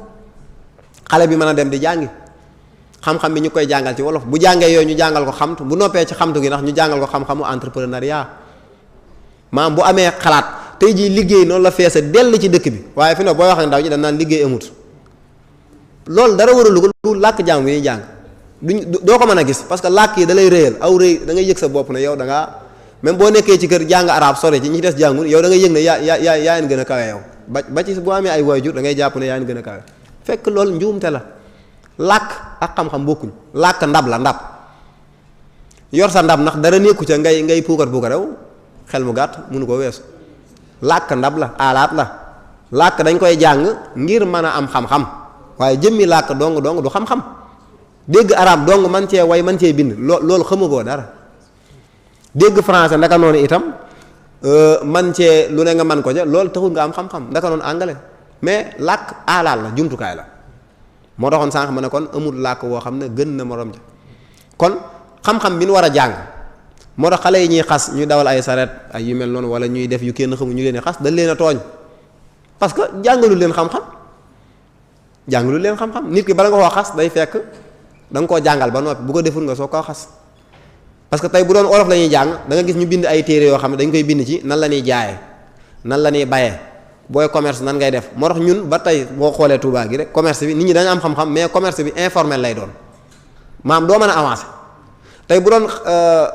xale bi mën a dem di jàngi xam-xam bi ñu koy jàngal ci wolof bu jàngee yooyu ñu jàngal ko xamtu bu noppee ci xamtu gi ndax ñu jàngal ko xam-xamu entrepreneuriat maam bu amee xalaat tey jii liggéey noonu la feese dell ci dëkk bi waaye fi ne booy wax ak ndaw ñi dañ naan liggéey amut loolu dara waralu ko lu làkk jàng bi ñuy jàng doo ko mën a gis parce que làkk yi da lay rëyal aw rëy da ngay yëg sa bopp ne yow da ngaa même boo nekkee ci kër jàng arab sore ci ñi des jàngul yow da ngay yëg ne yaa leen gën a kawe yow ba ci boo amee ay waajur da ngay jàpp ne yaa leen gën a kawe fekk loolu njuumte la làkk ak xam-xam bokkuñ làkk ndab la ndab yor sa ndab ndax dara nekku ca ngay puukar rew xel mu gàtt mënu ko weesu làkk ndab la alaat la làkk dañ koy jàng ngir mën a am xam-xam waaye jëmmi làkk dong du xam-xam dégg arab dong man cee way man cee bind loolu xamugoo dara dégg français ndaka noonu itam man cee lu ne nga man ko ja loolu taxul nga am xam-xam ndaka noonu anglais mais làkk alaal la jumtukaay la moo taxoon sànq ma ne kon amul làkk woo xam ne gën na morom ja kon xam-xam bi nu war a jàng moo tax xale yi ñuy xas ñuy dawal ay saret ay yu mel noonu wala ñuy def yu kenn xamu ñu leen di xas dañ leen a tooñ parce que jàngalu leen xam-xam nit ki bala nga koo xas day fekk da nga koo jàngal ba noppi bu ko deful nga soo koo xas parce que tey bu doon olof la ñuy jàng da nga gis ñu bind ay téere yoo xam ne dañ koy bind ci nan la ñuy jaayee nan la ñuy bayee booy commerce nan ngay def moo tax ñun ba tey boo xoolee Touba gi rek commerce bi nit ñi dañu am xam-xam mais commerce bi informel lay doon maam doo mën a avancer tey bu doon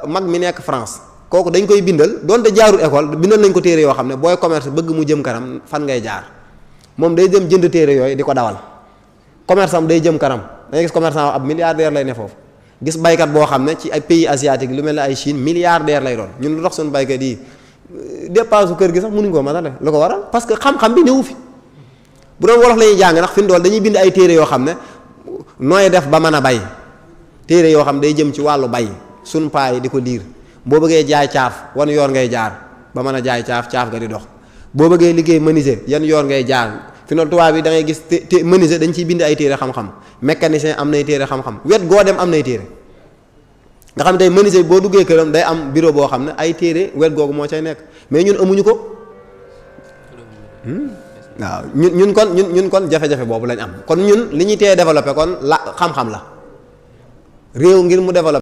mag mi nekk France kooku dañ koy bindal doonte jaarul école bindal nañ ko téere yoo xam ne booy commerce bëgg mu jëm kanam fan ngay jaar moom day dem jënd téere yooyu di ko dawal commerce am day jëm kanam da ngay gis commerçant ab milliardaire lay ne foofu gis baykat boo xam ne ci ay pays asiatique lu mel ne ay Chine milliardaire lay doon ñun lu tax suñu baykat yi dépense kër gi sax mënuñ koo matale lu ko waral parce que xam-xam bi newu fi bu doon wolof la ñuy jàng ndax fi mu dool dañuy bind ay téere yoo xam ne nooy def ba mën a bay téere yoo xam day jëm ci wàllu bay suñ paa yi di ko liir boo bëggee jaay caaf wan yoon ngay jaar ba mën a jaay caaf ga di dox boo bëggee liggéey menuisier yan yoon ngay jaar fi noonu tubaab bi da ngay gis menuisier dañ ciy bind ay téere xam-xam mécanicien am nay téere xam-xam wet goo dem am nay téere nga xam ne tey menuisier boo duggee këram day am bureau boo xam ne ay téere wet googu moo cay nekk mais ñun amuñu ko waaw ñun kon jafe-jafe boobu lañ am kon ñun li ñuy tee développé kon la xam-xam la réew ngir mu développé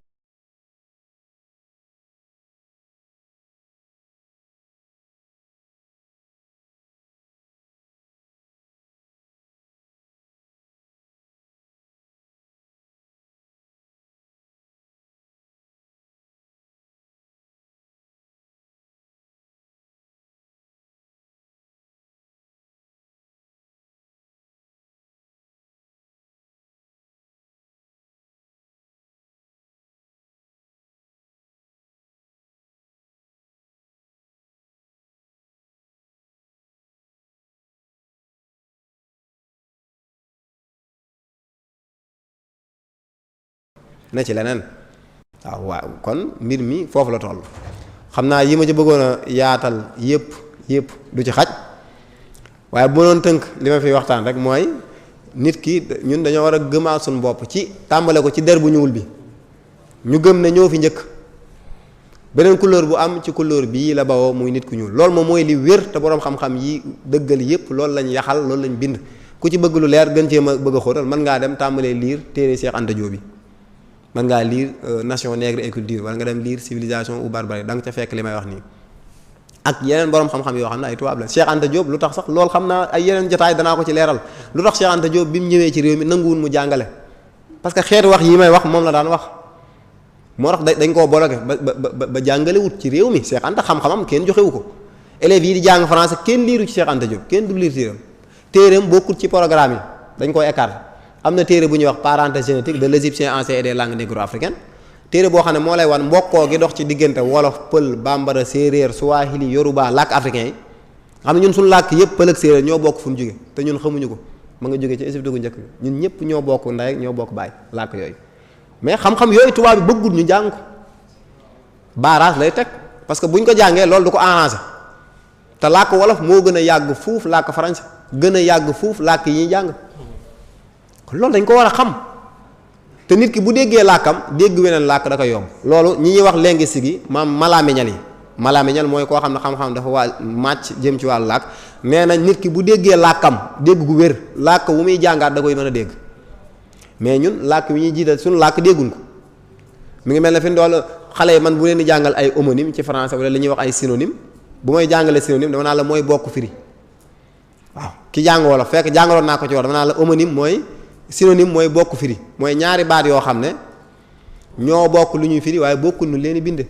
na ci leneen waaw kon mbir mi foofu la toll xam naa yi ma ci bëggoon a yaatal yëpp du ci xaj waaye bu doon tënk li ma fi waxtaan rek mooy nit ki ñun dañoo war a gëmaat suñu bopp ci tàmbale ko ci der bu ñuul bi ñu gëm ne ñoo fi njëkk beneen couleur bu am ci couleur bii la bawoo muy nit ku ñuul loolu moom mooy li wér te boroom xam-xam yi dëggal yëpp loolu lañ yaxal loolu lañ bind ku ci bëgg lu leer gën cee ma bëgg a xóotal mën ngaa dem tàmbalee lire téere Cheikh Anta Diop bi mën ngaa lire Nation nègre et culture wala nga dem lire civilisation ou barbarie da nga ca fekk li may wax nii ak yeneen borom xam-xam yoo xam ne ay tubaab la Cheikh Anta Diop lu tax sax loolu xam naa ay yeneen jotaay danaa ko ci leeral lu tax Cheikh Anta Diop bi mu ñëwee ci réew mi nanguwul mu jàngale parce que xeetu wax yi may wax moom la daan wax moo tax dañ koo bloqué ba jàngale wut ci réew mi Cheikh Anta xam-xamam kenn joxewu ko élèves yi di jàng français kenn liiru ci Cheikh Anta Diop kenn du liir téeram bokkut ci programme yi dañ koy écarté am na téere bu ñuy wax parenthèse génétique de l'égyptien ancien et des langues négro-africaines téere boo xam ne moo lay wan mbokkoo gi dox ci diggante wolof pël bambara séeréer swahili yoruba làkk africain yi xam ne ñun suñu làkk yëpp pël ak séeréer ñoo bokk fu ñu jóge te ñun xamuñu ko ma nga jóge ci Égypte gu njëkk bi ñun ñëpp ñoo bokk ndey ñoo bokk baay làkk yooyu mais xam-xam yooyu tubaab bi bëggul ñu jàng ko barrage lay teg parce que buñ ko jàngee loolu du ko arrangé te làkk wolof moo gën a yàgg fuuf làkk français gën a yàgg fuuf làkk yi ñuy jàng kon loolu dañ ko war a xam te nit ki bu déggee làkkam dégg weneen làkk da ko yomb loolu ñi ñuy wax linguistique yi maam malaamiñal yi malaamiñal mooy koo xam ne xam-xam dafa waa màcc jëm ci wàllu làkk nee na nit ki bu déggee làkkam dégg gu wér làkk wu muy jàngaat da koy mën a dégg mais ñun làkk wi ñuy jiital suñu làkk dégguñ ko mi ngi mel ne fi ndool xale yi man bu leen di jàngal ay homonyme ci français wala li ñuy wax ay synonyme bu may jàngalee synonyme dama naa la mooy bokk firi waaw ki jàng wolof fekk jàngaloon naa ko ci war dama naa la homonyme mooy synonyme mooy bokk firi mooy ñaari baat yoo xam ne ñoo bokk lu ñuy firi waaye bokkul nu leen di binde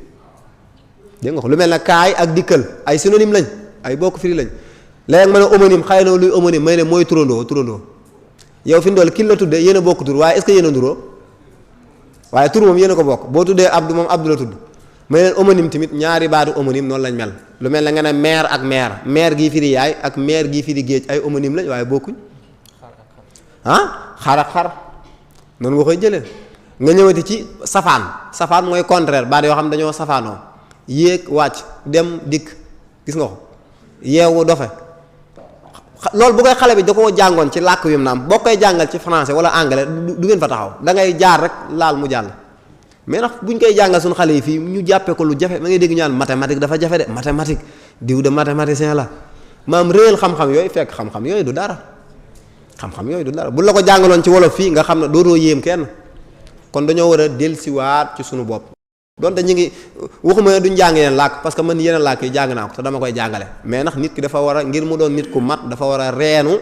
dégg nga ko lu mel ne kaay ak dikkal ay synonyme lañ ay bokk firi lañ léegi ma ne homonyme xëy na luy homonyme may ne mooy turandoo yow fi ndool kin la tuddee yéen a bokk tur waaye est-ce que yéen a nduroo waaye tur moom yéen a ko bokk boo tuddee Abdou moom Abdou la tudd may leen homonyme tamit ñaari baatu homonyme noonu lañ mel lu mel ne nga ne mère ak mère gii firi yaay ak mère gii firi géej ay homonyme lañ waaye bokkuñ xar ak xar noonu nga koy jëlee nga ñëwati ci safaan mooy contraire baat yoo xam ne dañoo safaanoo yéeg wàcc dem dikk gis nga ko yeewu dofe loolu bu koy xale bi da koo jàngoon ci làkk wi mu naam boo koy jàngal ci français wala anglais du ngeen fa taxaw da ngay jaar rek laal mu jàll mais nag buñ koy jàngal suñu xale yi fii ñu jàppee ko lu jafe ma ngay dégg ñu naan mathématique dafa jafe de mathématique diw de mathématicien la maam réel xam-xam yooyu fekk xam-xam yooyu du dara bu la ko jàngaloon ci wolof fii nga xam ne dootoo yéem kenn kon dañoo war a dellusiwaat ci suñu bopp donte ñu ngi waxuma duñ jàng yeneen làkk parce que man yeneen làkk yi jàng naa ko te dama koy jàngale mais nag nit ki dafa war a ngir mu doon nit ku mat dafa war a reenu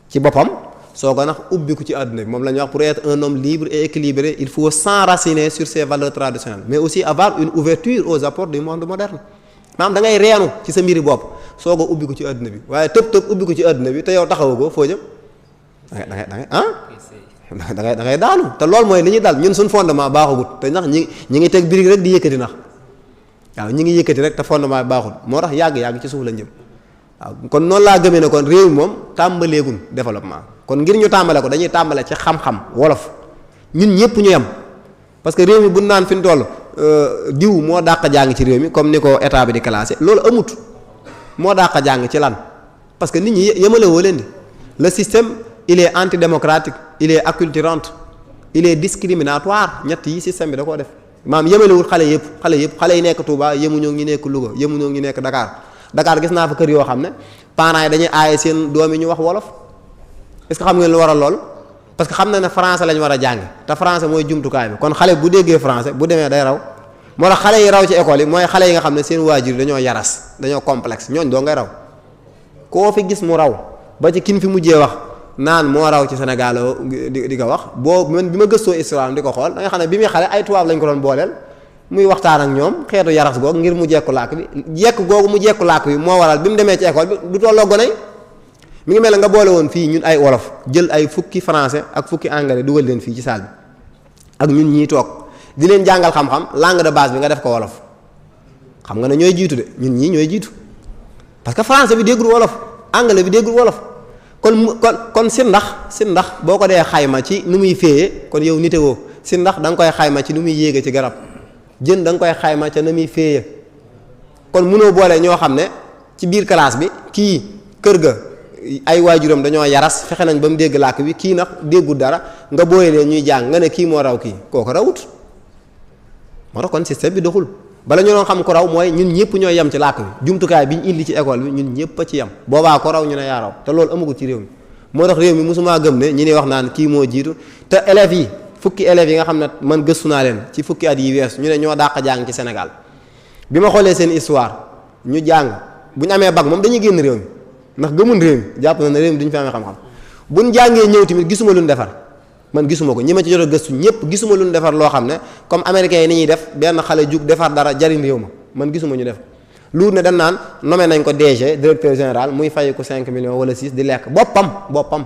ci boppam soo ko nag ubbiku ci àdduna bi moom la ñuy wax pour être un homme libre et équilibré il faut s'enraciner sur ses valeurs traditionnelles mais aussi avoir une ouverture aux apports du monde moderne maanaam da ngay reenu ci sa mbiri bopp soo ko ubbiku ci àdduna bi waaye tëb ubbiku ci àdduna bi te yow taxawu ko foo jëm da ngay daanu te loolu mooy li ñuy dal ñun suñ fondement baaxagut te ndax ñi ngi teg birig rek di yëkkati nax waaw ñi ngi yëkkati rek te fondement bi baaxut moo tax yàgg ci suuf la jëm waaw kon noonu laa gëmee ne kon réew mi moom tàmbaleegul développement kon ngir ñu tàmbale ko dañuy tàmbale ci xam-xam wolof ñun ñëpp ñu yem parce que réew mi bu naan fi ñu toll diw moo dàq jàng ci réew mi comme ni ko état bi di classé loolu amut moo dàq jàng ci lan parce que nit ñi yemale woo leen di le système il est antidémocratique il est acculturant il est discriminatoire ñett yi système bi da koo def maam yemalewul xale yi nekk Touba yemuñoo ngi nekk Louga yemuñoo ngi nekk Dakar gis naa fa kër yoo xam ne parents yi dañuy aaye seen doom yi ñu wax wolof est-ce que xam ngeen lu waral lool parce que xam na ne français lañ war a jàng te français mooy jumtukaay bi kon xale bu déggee français bu demee day raw moo tax xale yi raw ci école yi mooy xale yi nga xam ne seen waajur dañoo yaras dañoo complexe ñooñ doo ngay raw koo fi gis mu raw ba ci kin fi mujjee wax naan moo raw ci Sénégal di ko wax boo man bi ma gëstoo histoire di ko xool da nga xam ne bi muy xale ay tubaab lañ ko doon booleel muy waxtaan ak ñoom xeetu yaras googu ngir mu jekku làkk bi jekk googu mu jekku làkk bi moo waral bi mu demee ci école bi du tolloo gone mi ngi mel ne nga boole woon fii ñun ay wolof jël ay fukki français ak fukki anglais dugal leen fii ci salle bi ak ñun ñii toog di leen jàngal xam-xam langue de base bi nga def ko wolof xam nga ne ñooy jiitu de ñun ñii ñooy jiitu parce que français bi déggul wolof anglais bi déggul wolof kon si ndax boo ko dee xayma ci nu muy féeye kon yow nite woo si ndax da nga koy xayma ci nu muy yéege ci garab jën da nga koy xayma ca na muy féeye kon mënoo boole ñoo xam ne ci biir classe bi kii kër ga ay waajuram dañoo yaras fexe nañ ba mu dégg làkk bi kii nag déggul dara nga booye leen ñuy jàng nga ne kii moo raw kii kooku rawut moo tax kon système bi doxul bala ñu doon xam ko raw mooy ñun ñëpp ñoo yem ci làkk bi jumtukaay bi ñu indi ci école bi ñun ñëpp a ci yem boobaa ko raw ñu ne yaa raw te loolu amagul ci réew mi moo tax réew mi mosumaa gëm ne ñi ni wax naan kii moo jiitu te élèves yi fukki élèves yi nga xam ne man gëstu naa leen ci fukki at yi weesu ñu ne ñoo dàq jàng ci Sénégal bi ma xoolee seen histoire ñu jàng bu ñu amee bac moom dañuy génn réew mi ndax gëmun réew mi jàpp na ne réew mi duñu fi amee xam-xam buñ jàngee ñëw tamit gisuma luñ defar man gisuma ko ñi ma ci jot a gëstu ñëpp gisuma luñ defar loo xam ne comme américains yi ni ñuy def benn xale jug defar dara jariñ réew ma man gisuma ñu def luur ne dañ naan nommé nañ ko DG directeur général muy fay ko 5 millions wala 6 di lekk boppam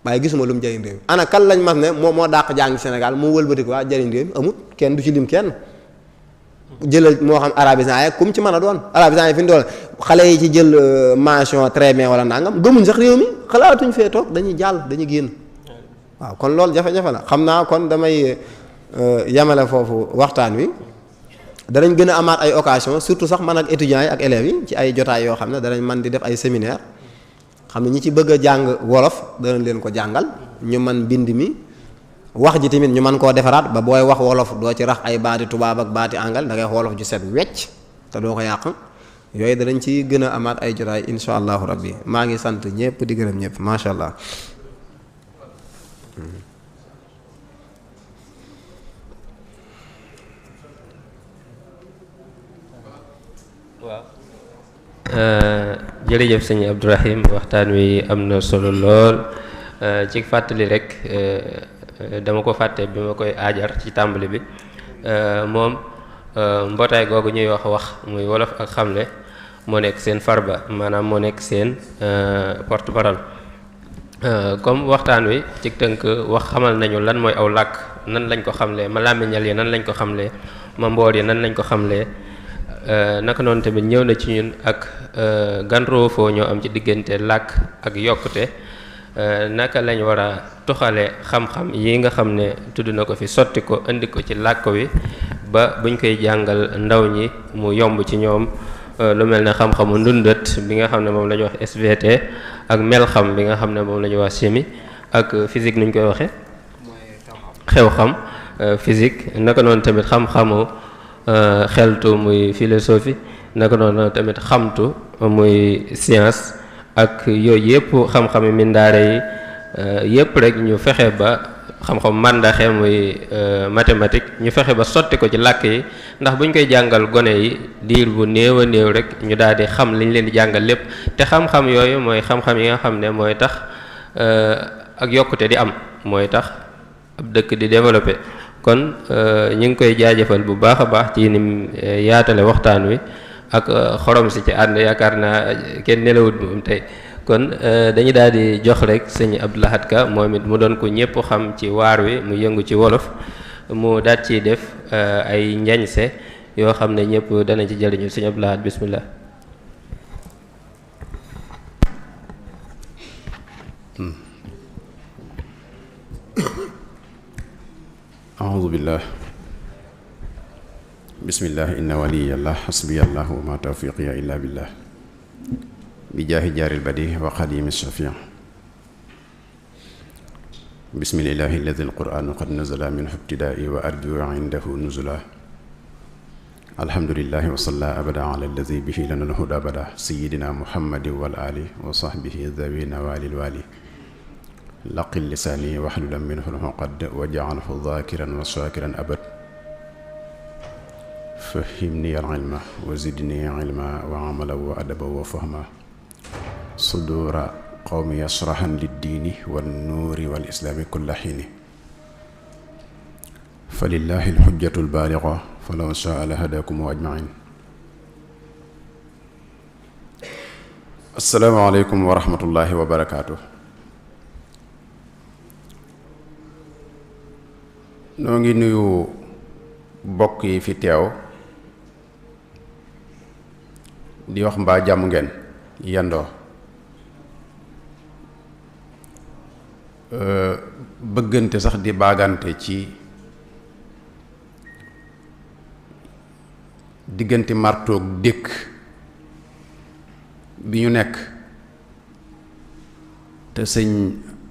waaye gisuma lu mu jariñ réew mi ana kan lañ mas ne moo dàq jàng Sénégal moo wëlbati ko waa jariñ réew mi amut kenn du ci lim kenn jëlal moo xam arabisant yi kum ci mën a doon arabisant yi fi ñu doon xale yi ci jël mention très bien wala nangam gëmuñ sax réew mi xalaatuñ fee toog dañuy jàll dañuy génn waaw kon loolu jafe-jafe la xam naa kon damay yamale foofu waxtaan wi danañ gën a amaat ay occasion surtout sax man ak étudiants yi ak élèves yi ci ay jotaay yoo xam ne danañ man di def ay séminaire xam ne ñi ci bëgg a jàng wolof danañ leen ko jàngal ñu man bind mi wax ji tamit ñu mën koo defaraat ba booy wax wolof doo ci rax ay baati tubaab ak baati angal da ngay wolof ju set wecc te doo ko yàq yooyu danañ ci gën a amaat ay jotaay insha allahu rabbi maa ngi sant ñëpp di gërëm ñëpp macha allah. waaw jërëjëf sëñ Abdourahim waxtaan wi am na solo lool ci fàttali rek dama ko fàtte bi ma koy aajar ci tàmbali bi moom mbootaay googu ñuy wax muy wolof ak xamle moo nekk seen farba maanaam moo nekk seen porte-parole comme waxtaan wi ci tënk wax xamal nañu lan mooy aw làkk nan lañ ko xamlee ma làmmiñal yi nan lañ ko xamlee ma mboor yi nan lañ ko xamlee naka noonu tamit ñëw na ci ñun ak gan roofoo ñoo am ci diggante làkk ak yokkute naka lañ war a toxale xam-xam yi nga xam ne tudd na ko fi sotti ko indi ko ci làkk wi ba buñ koy jàngal ndaw ñi mu yomb ci ñoom lu mel ne xam-xamu ndundat bi nga xam ne moom la ñuy wax SVT ak melxam bi nga xam ne moom la ñuy wax chimie ak physique nuñ koy waxee xew-xam physique naka noonu tamit xam-xamu xeltu muy philosophie naka noonu tamit xamtu muy science ak yooyu yëpp xam-xami mindaare yi yëpp rek ñu fexe ba xam-xam màndaxe muy mathématique ñu fexe ba sotti ko ci làkk yi ndax buñ koy jàngal gone yi diir bu néew a néew rek ñu daal di xam liñ leen di jàngal lépp te xam-xam yooyu mooy xam-xam yi nga xam ne mooy tax ak yokkute di am mooy tax ab dëkk di développé kon ñu ngi koy jaajëfal bu baax a baax ci nim yaatale waxtaan wi ak xorom si ci ànd yaakaar naa kenn nelawut moom tey kon dañu daal di jox rek sëñ Abdou Lahad Ka moom it mu doon ko ñëpp xam ci waar wi mu yëngu ci wolof mu daat ciy def ay njañse yoo xam ne ñëpp dana ci jëriñu sëñ Abdou Lahad bismillah. أعوذ بالله بسم الله إن ولي الله حسبي الله وما توفيقي إلا بالله بجاه جار البديع وقديم الشفيع بسم الله الذي القرآن قد نزل منه ابتدائي وأرجو عنده نزلا الحمد لله وصلى أبدا على الذي به لنا الهدى بدا سيدنا محمد والآل وصحبه ذوي نوال الوالي لقل لساني واحلل منه العقد وجعله ذاكرا وشاكرا أبد فهمني العلم وزدني علما وعملا وأدبا وفهما صدور قوم يشرحا للدين والنور والإسلام كل حين فلله الحجة البالغة فلو شاء لهداكم أجمعين السلام عليكم ورحمة الله وبركاته noo ngi nuyu bokk yi fi teew di wax mbaa jàmm ngeen yendoo bëggante sax di baagante ci diggante martoog dékk bi ñu nekk te sëñ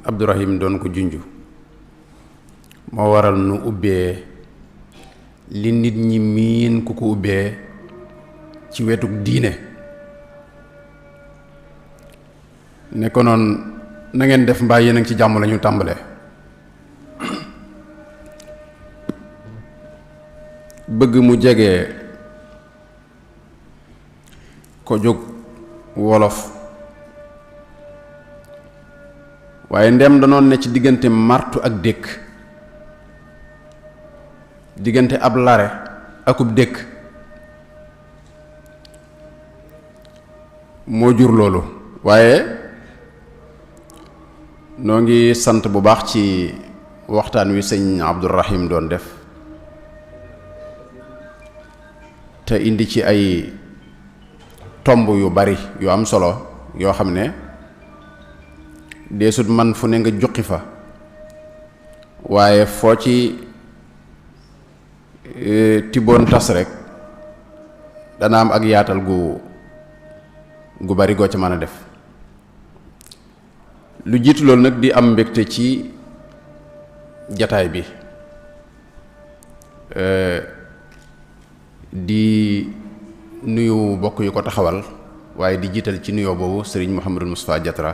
Abdourahim doon ko junju moo waral nu ubbee li nit ñi miin ku ko ubbee ci wetuk diine ne ko noon na ngeen def mbaa yéen a ngi ci jàmm lañu tàmbalee. bëgg mu jege ko jóg wolof waaye ndem danoon ne ci diggante martu ak dékk, diggante ab lare akub dékk moo jur loolu. waaye noo ngi sant bu baax ci waxtaan wi sëñ Abdourahim doon def te indi ci ay tomb yu bari yu am solo yoo xam ne deesut man fu ne nga juqi fa, waaye foo ci tiboon tas rek dana am ak yaatal gu bari goo ci mën a def. lu jiitu loolu nag di am mbégte ci jataay bi, di nuyu bokk yu ko taxawal, waaye di jiital ci nuyoo boobu sëriñ Mouhamadul Moustapha Diatra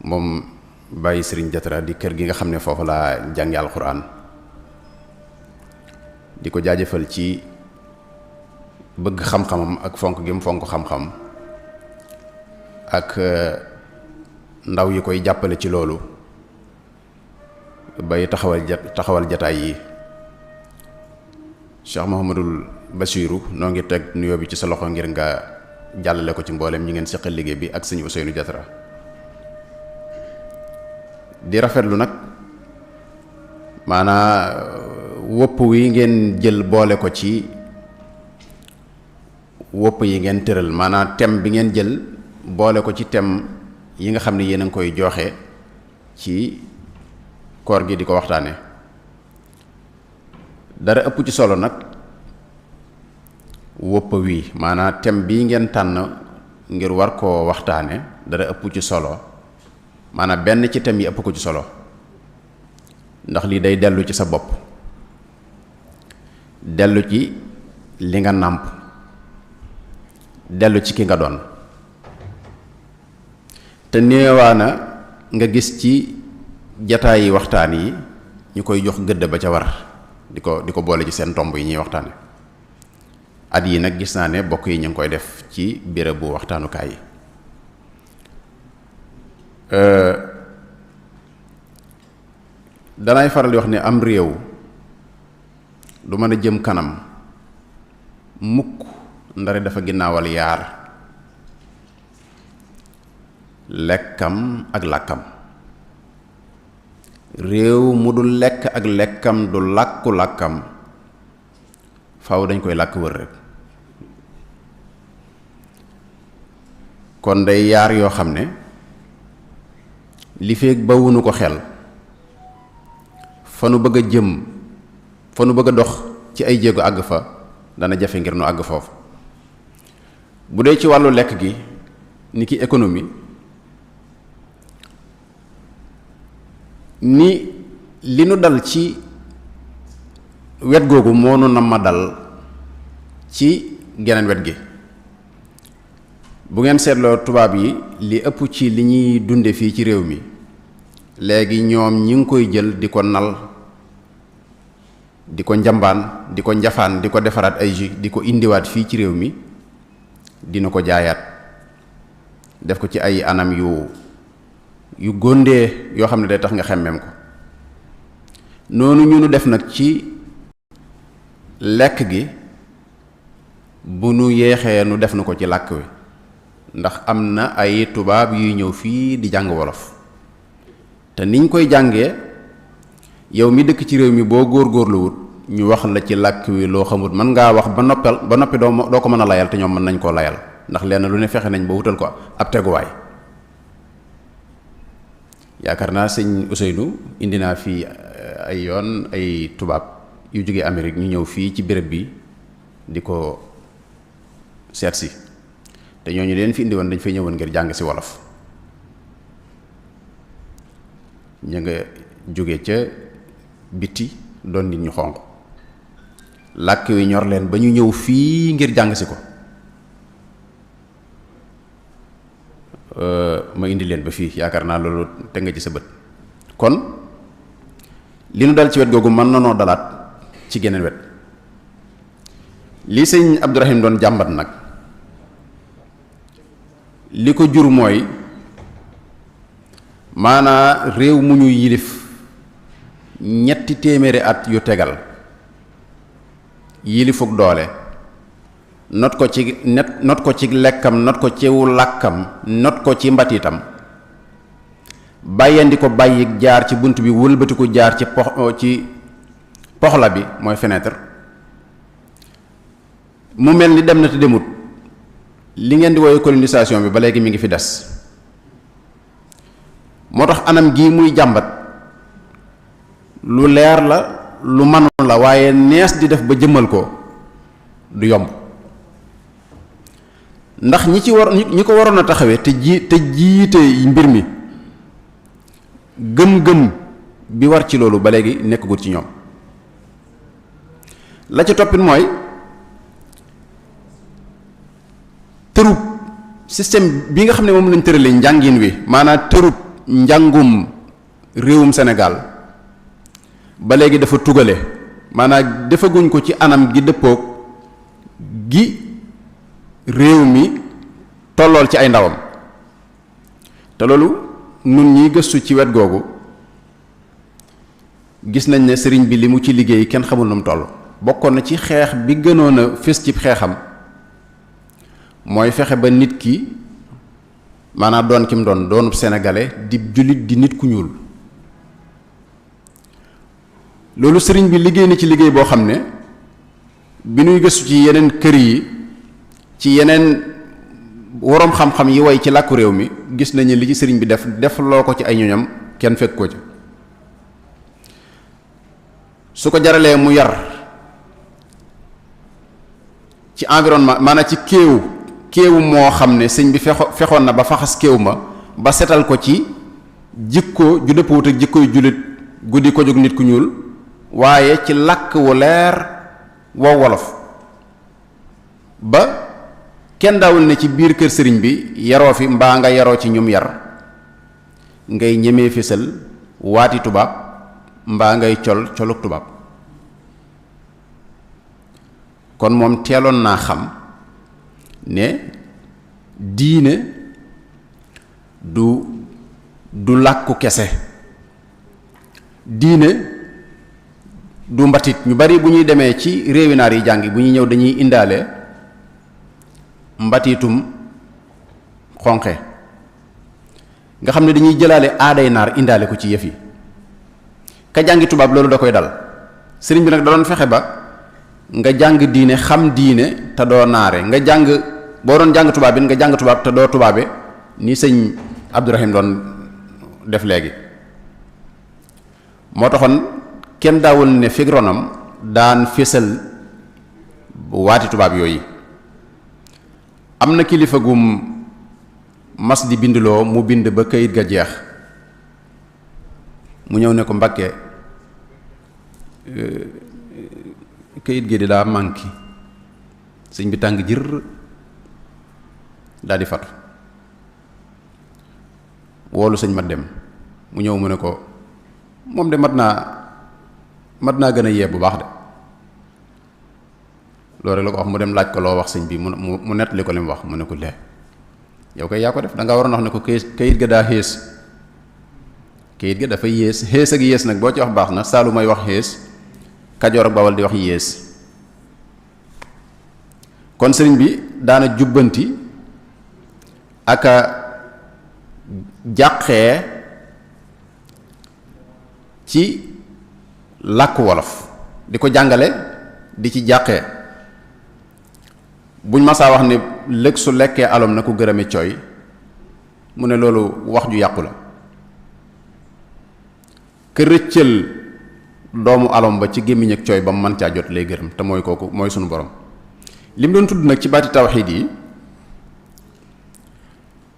moom bàyyi sëriñ Diatra di kër gi nga xam ne foofu laa jànge alxuraan, di ko jaajëfal ci bëgg xam-xamam ak fonk gi mu fonk xam-xam ak ndaw yi koy jàppale ci loolu bay taxawal jataay yi. Cheikh Mouhamadul Bassirou noo ngi teg nuyoo bi ci sa loxo ngir nga jàllale ko ci mboolem ñi ngeen seqal liggéey bi ak sëñ Ousseynou Diatra. di rafetlu nag maanaa wopp wi ngeen jël boole ko ci wopp yi ngeen tëral, maanaa thème bi ngeen jël boole ko ci thème yi nga xam ne yéen a ngi koy joxe ci koor gi di ko waxtaane. dara ëpp ci solo nag wopp wi, maanaa thème bii ngeen tànn ngir war koo waxtaane dara ëpp ci solo, maanaam benn ci thème yi ëpp ko ci solo, ndax lii day dellu ci sa bopp, dellu ci li nga nàmp, dellu ci ki nga doon. te néewaana nga gis ci jataayi waxtaan yi ñu koy jox gëdd ba ca war di ko boole ci seen tomb yi ñuy waxtaane. at yi nag gis naa ne bokk yi ñu ngi koy def ci béréb bu waxtaanukaay yi. danay faral di wax ne am réew du mën a jëm kanam mukk ndare dafa ginnaawal yaar lekkam ak làkkam. réew mu du lekk ak lekkam du làkku làkkam faaw dañ koy làkk wër rek. kon day yaar yoo xam ne li feeg bawunu ko xel fa nu bëgg a jëm, fa nu bëgg a dox ci ay jéego àgg fa dana jafe ngir nu àgg foofu. bu dee ci wàllu lekk gi ni ki économie, ni li nu dal ci wet googu moo nu nam ma dal ci geneen wet gi. bu ngeen seetloo tubaab yi li ëpp ci li ñuy dunde fii ci réew mi léegi ñoom ñi ngi koy jël di ko nal, di ko njambaan, di ko njafaan, di ko defaraat ay jus, di ko indiwaat fii ci réew mi, dina ko jaayaat def ko ci ay anam yu góndee yoo xam ne day tax nga xemmem ko. noonu ñu nu def nag ci lekk gi, bu nu yeexee nu def na ko ci làkk wi, ndax am na ay tubaab yuy ñëw fii di jàng wolof, te niñ koy jàngee yow mi dëkk ci réew mi boo góorgóorluwut ñu wax la ci làkk wi loo xamut, mën ngaa wax ba noppi doo ko mën a layal, te ñoom mën nañ koo layal, ndax lenn lu ne fexe nañ ba wutal ko ab teguwaay. yaakaar naa sëñ Ousseynou indi naa fii ay yoon ay tubaab yu jóge Amérique ñu ñëw fii ci béréb bi di ko seet si, te ñooñu leen fi indi woon dañ fay ñëwoon ngir jàng si wolof. ñu nga jóge ca biti doon nit ñu xonq, làkk wi ñor leen ba ñu ñëw fii ngir jàng si ko. ma indi leen ba fii yaakaar naa loolu te nga ci sa bët. kon li nu dal ci wet googu mën na noo dalaat ci geneen wet. lii sëñ Abdourahim doon jàmbat nag li ko jur mooy maanaa réew mu ñu yilif ñetti téeméeri at yu tegal yilifuk doole not ko ci lekkam not ko ciw làkkam not ko ci mbatiitam bàyyandi ko bàyyi jaar ci bunt bi wëlbatiku jaar ci poxla bi mooy fenêtre mu mel ni dem na te demut li ngeen di woowee colonisation bi ba léegi mi ngi fi des moo tax anam gii muy jàmbat lu leer la lu manu la waaye nees di def ba jëmmal ko du yomb ndax ñi ko waroon a taxawee te jiite mbir mi gëm-gëm bi war ci loolu ba léegi nekkagut ci ñoom. la ci toppit mooy tërub système bi nga xam ne moom lañ tëralee njàngin wi maanaam tërub njàngum réewum Sénégal ba léegi dafa tugale maanaam defaguñ ko ci anam gi dëppoog gi réew mi tollool ci ay ndawam te loolu nun ñiy gëstu ci wet googu gis nañ ne sëriñ bi li mu ci liggéey kenn xamul nu mu toll. bokkoon na ci xeex bi gënoon a fés ci xeexam mooy fexe ba nit ki maanaam doon ki mu doonub sénégalais di jullit di nit ku ñuul. loolu sëriñ bi liggéey na ci liggéey boo xam ne bi nuy gëstu ci yeneen kër yi ci yeneen woroom xam-xam yi way ci làkku réew mi gis nañu li ci sëriñ bi def loo ko ci ay ñoñam kenn fekk ko ci su ko jaralee mu yar ci environnement maanaam ci kéewu moo xam ne sëñ bi fexoon na ba faxas kéew ma ba setal ko ci jikko ju dëppwut ak jikkoy jullit guddi ko jóg nit ku ñuul waaye ci làkk wu leer wow wolof ba kenn daawul ne ci biir kër sëriñ bi yaroo fi mbaa nga yaroo ci ñum yar ngay ñemee fésal waati tubaab mbaa ngay coluk tubaab kon moom teeloon naa xam ne diine du làkku kese diine du mbatit ñu bari bu ñuy demee ci réewi naar yi jàngi bu ñuy ñëw dañuy indaale mbatiitum xonqe nga xam ne dañuy jëlaale aaday naar indaale ko ci yëf yi ka jàngi tubaab loolu da koy dal sëriñ bi nag da doon fexe ba nga jàng diine xam diine te doo naare nga jàng boo doon jàng tubaab bi nga jàng tubaab te doo tubaabe ni sëñ Abdourahim doon def léegi moo taxoon kenn daawul ne fig ronam daan fésal waati tubaab yooyu am na kilifa gum mas di bindloo mu bind ba kayit ga jeex mu ñëw ne ko Mbakke kayit gi di daa manqué sëñ bi tàng jër daal di fatu woolu sëñ mat dem mu ñëw mu ne ko moom de mat naa gën a yee bu baax de loolu rek la ko wax mu dem laaj ko loo wax sëñ bi mu nettali ko li mu wax mu ne ko lee yow kay yaa ko def da nga waroon wax ne ko kayit ga daa xees kayit ga dafa yées xees ak yées nag boo ci wax baax na saalu may wax xees Kajoor ak Bawal di wax yées kon sëriñ bi daana jubbanti ak a jàqee ci làkku wolof di ko jàngale di ci jàqee buñ masaa wax ne lëg su lekkee alom na ko gërëme cooy mu ne loolu wax ju yàqu la kë rëccal doomu alom ba ci gémmiñ ak cooy ba mu mën caa jot lay gërëm te mooy kooku mooy sunu borom li mu doon tudd nag ci baati tawxiid yi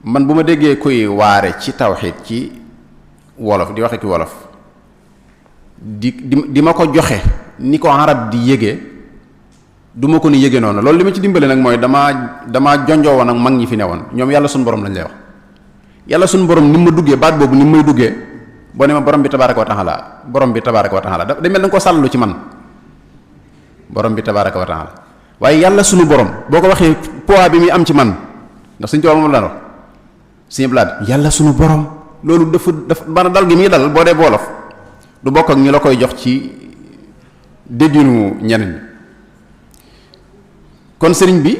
man bu ma déggee koy waare ci tawxiid ci wolof di waxe ki wolof di ma ko joxe ni ko arab di yége du ma ko ni yége noonu loolu li ma ci dimbale nag mooy damaa jonjoo woon ak mag ñi fi newoon ñoom yàlla sunu borom lañ lay wax yàlla suñu borom ni ma duggee baat boobu ni may duggee boo ne ma borom bi tabaaraka wa taala borom bi tabaaraka wa taala da mel da nga ko sàllalu ci man borom bi tabaaraka wa taala waaye yàlla suñu borom boo ko waxee poids bi muy am ci man ndax suñu tubaab moom la wax suñu blaat yàlla suñu borom loolu dafa bana dal gi muy dal boo dee boolof du bokk ak ñu la koy jox ci dégginu ñeneen ñi kon sëriñ bi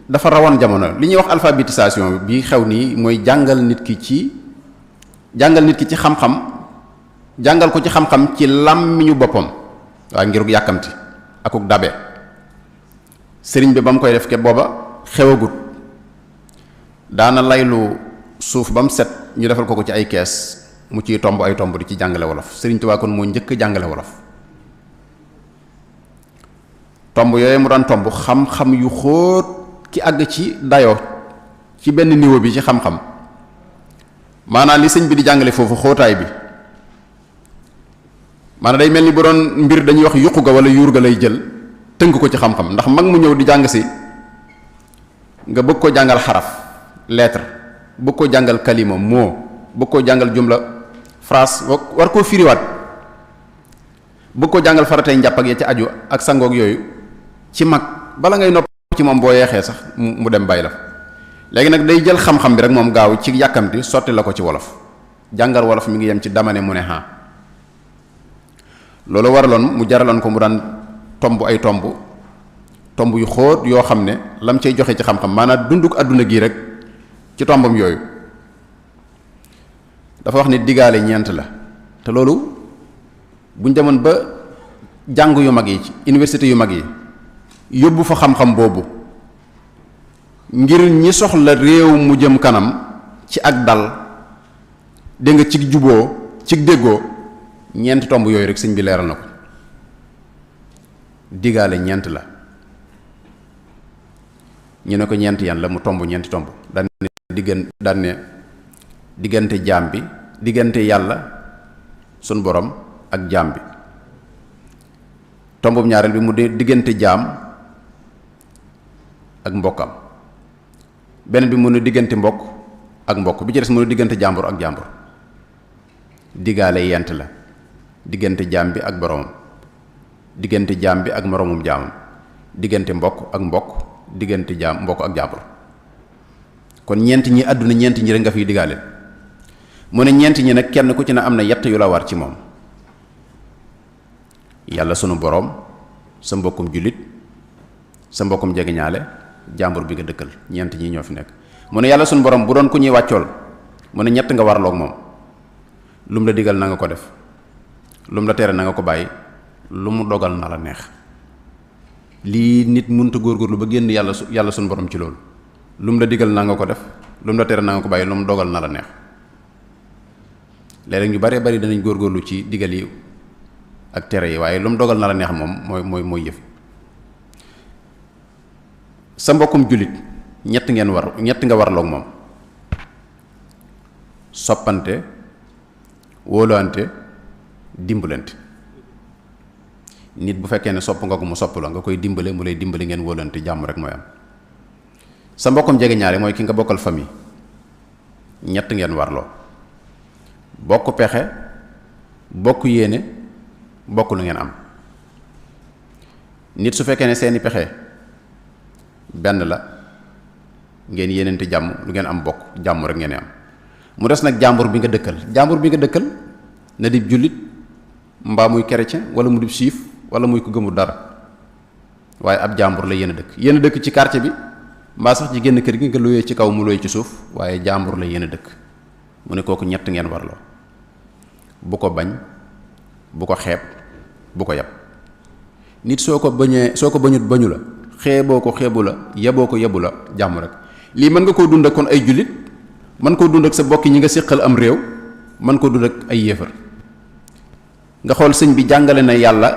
dafa rawoon jamono li ñuy wax alphabétisation bi xew nii mooy jàngal nit ki ci xam-xam jàngal ko ci xam-xam ci làmmiñu boppam waaye ngirug yàkkamti akuk dabe sëriñ bi ba mu koy def ke booba xewagut daana laylu suuf ba mu set ñu defal ko ci ay kees mu ciy tomb ay tomb di ci jàngale wolof sëriñ Tuubaa kon moo njëkk jàngale wolof tomb yooyu mu daan tomb xam-xam yu xóot ki àgg ci dayoo ci benn niveau bi ci xam-xam maanaam li sëñ bi di jàngale foofu xóotaay bi maanaam day mel ni bu doon mbir dañuy wax yuqu ga wala yuur ga lay jël tënk ko ci xam-xam ndax mag mu ñëw di jàng si nga bëgg ko jàngal xaraf lettre bëgg ko jàngal kalima mot bëgg ko jàngal jumla phrase war koo firiwaat bëgg ko jàngal faratay njàpp ak ya ci aju ak sangoog yooyu ci mag bala ngay nopp ci moom boo yeexee sax mu dem bàyyi la léegi nag day jël xam-xam bi rek moom gaaw ci yàkkamti sotti la ko ci wolof jàngal wolof mi ngi yem ci dama ne mu ne ha loolu waraloon mu jaraloon ko mu daan tomb ay tomb yu xóot yoo xam ne lam cay joxe ci xam-xam maanaam dunduk àdduna gii rek ci tombam yooyu dafa wax ni digaale ñeent la te loolu buñ demoon ba jàng yu mag yi ci université yu mag yi yóbbu fa xam-xam boobu ngir ñi soxla réew mu jëm kanam ci ak dal dégg nga ci juboo ci déggoo ñeent tomb yooyu rek sëñ bi leeral na ko digaale ñeent la ñu ne ko ñeent yan la mu tomb ñeenti tomb daan ne diggante jaam bi diggante yàlla sun borom ak jaam bi tombum ñaareel bi mu diggante jaam ak mbokkam beneen bi mu ne diggante mbokk ak mbokk bi ci des mu ne diggante jàmbur ak jàmbur digaale yent la diggante jaam bi ak boromam diggante jaam bi ak moromum jaamam diggante mbokk ak mbokk diggante jaam mbokk ak jàmbur kon ñeent ñi àdduna ñeent ñi rek nga fiy digaaleel mu ne ñeent ñi nag kenn ku ci ne am na yett yu la war ci moom yàlla sunu boroom sa mbokkum jullit sa mbokkum jegeñaale jàmbur bi nga dëkkal ñeent ñi ñoo fi nekk mu ne yàlla sunu boroom bu doon ku ñuy wàccool mu ne ñett nga warloog moom lu mu la digal na nga ko def lu mu la tere na nga ko bàyyi lu mu dogal na la neex lii nit mënta góorgóorlu ba génn yàlla sunu boroom ci loolu lu mu la digal na nga ko def lu mu la tere na nga ko bàyyi lu mu dogal na la neex léeg-léeg ñu bare bari danañ góorgóorlu ci digal yi ak tere yi waaye lu mu dogal na la neex moom mooy yëf sa mbokkum jullit ñett nga warloog moom soppante wóoluwante dimbalante nit bu fekkee ne sopp nga ko mu sopp la nga koy dimbale mu lay dimbali ngeen wóolante jàmm rek mooy am sa mbokkum jege ñaare mooy ki nga bokkal famille ñett ngeen warloo bokk pexe bokk yéene bokk lu ngeen am nit su fekkee ne seeni pexe benn la ngeen yéenante jàmm lu ngeen am bokk jàmm rek ngeen am mu des nag jàmbur bi nga dëkkal na di jullit mbaa muy chrétien wala mu di juif wala muy ko gëmul dara waaye ab jàmbur la yéen a dëkk ci quartier bi mbaa sax ci génn kër gi nga luyee ci kaw mu looy ci suuf waaye jàmbur la yéen a dëkk mu ne kooku ñett ngeen warloo bu ko bañ bu ko xeeb bu ko yab nit soo ko bañut bañu la xeeboo ko xeebu la yeboo ko yebu la jàmm rek lii mën nga koo dund ak kon ay jullit mën koo dund ak sa bokk ñi nga séqal am réew mën koo dund ak ay yéefar nga xool sëñ bi jàngale na yàlla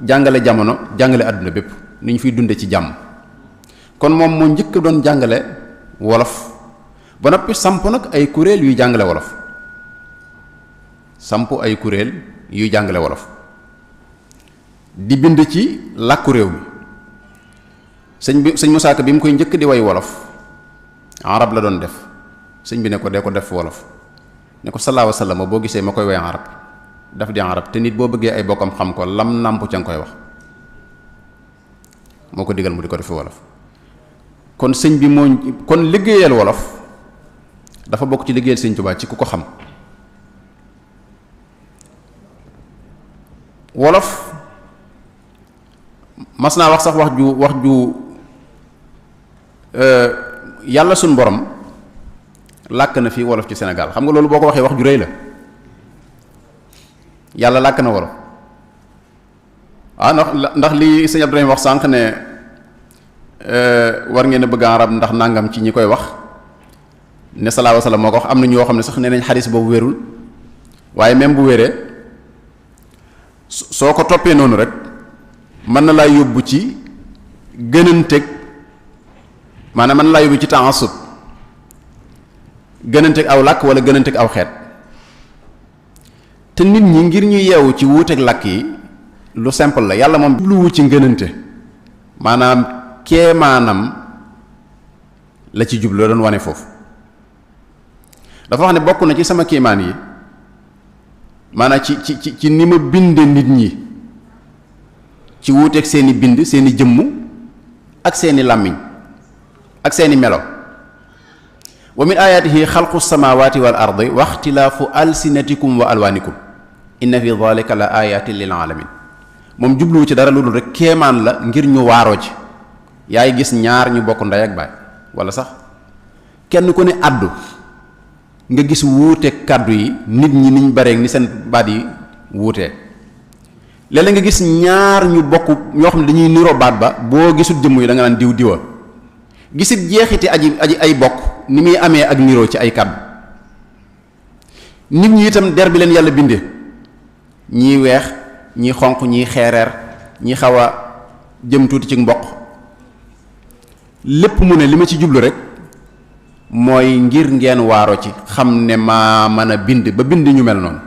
jàngale jamono jàngale àdduna bépp ni ñu fiy dunde ci jàmm kon moom moo njëkk doon jàngale wolof ba noppi samp nag ay kuréel yuy jàngale wolof di bind ci làkku réew mi sëñ Musaa Ka bi mu koy njëkk di way wolof arab la doon def sëñ bi ne ko dee ko def wolof ne ko sallallahu alayhi wa sallam boo gisee ma koy woy arab daf di arab te nit boo bëggee ay bokkam xam ko lam nàmp ca nga koy wax moo ko digal mu di ko defe wolof. kon sëñ bi moo kon liggéeyal wolof dafa bokk ci liggéeyal sëñ Tuubaa ci ku ko xam. wolof mas naa wax sax wax ju yàlla suñ borom làkk na fi wolof ci Sénégal xam nga loolu boo ko waxee wax ju rëy la yàlla làkk na wolof ndax li sëñ Abdourahim wax sànq ne war ngeen a bëgg arab ndax nangam ci ñi koy wax ne sallallahu alayhi wasallam moo ko wax am na ñoo xam ne sax nee nañ xadis boobu wérul waaye même bu wéree soo ko toppee noonu rek mën na laa yóbbu ci gënanteeg maanaam mën na laa yóbbu ci ta'assub gënanteeg aw làkk wala gënanteeg aw xeet te nit ñi ngir ñu yeewu ci wuuteeg làkk yi lu simple la yàlla moom jubluwu ci ngënante maanaam kéemaanam la ci jublu la doon wane foofu dafa wax ne bokk na ci sama kéemaan yi maanaam ci ni ma binde nit ñi ci wuuteeg seeni bind seeni jëmm ak seeni làmmiñ ak seeni melo wa min ayatihi xalqu samawati wal ardi wa ixtilaafu alsinatikum wa alwaanikum inna fi dhalika la ayatin lil alamin moom jubluwu ci dara lu dul rek kéemaan la ngir ñu waaroo ci yaay gis ñaar ñu bokk ndey ak baay wala sax kenn ku ne àddu nga gis wuuteeg kàddu yi nit ñi niñ bareeg ni seen baat yi wuutee léeg-léeg nga gis ñaar ñu bokk ñoo xam ne dañuy niroo baat ba boo gisul jëmm yi da nga naan diw diwa gisit jeexiti aji ay bokk ni muy amee ak niroo ci ay kàddu nit ñi itam der bi leen yàlla bindee ñii weex ñii xonq ñii xeereer ñii xaw a jëm tuuti ci mboq lépp mu ne li ma ci jublu rek mooy ngir ngeen waaro ci xam ne maa mën a bind ba bind ñu mel noonu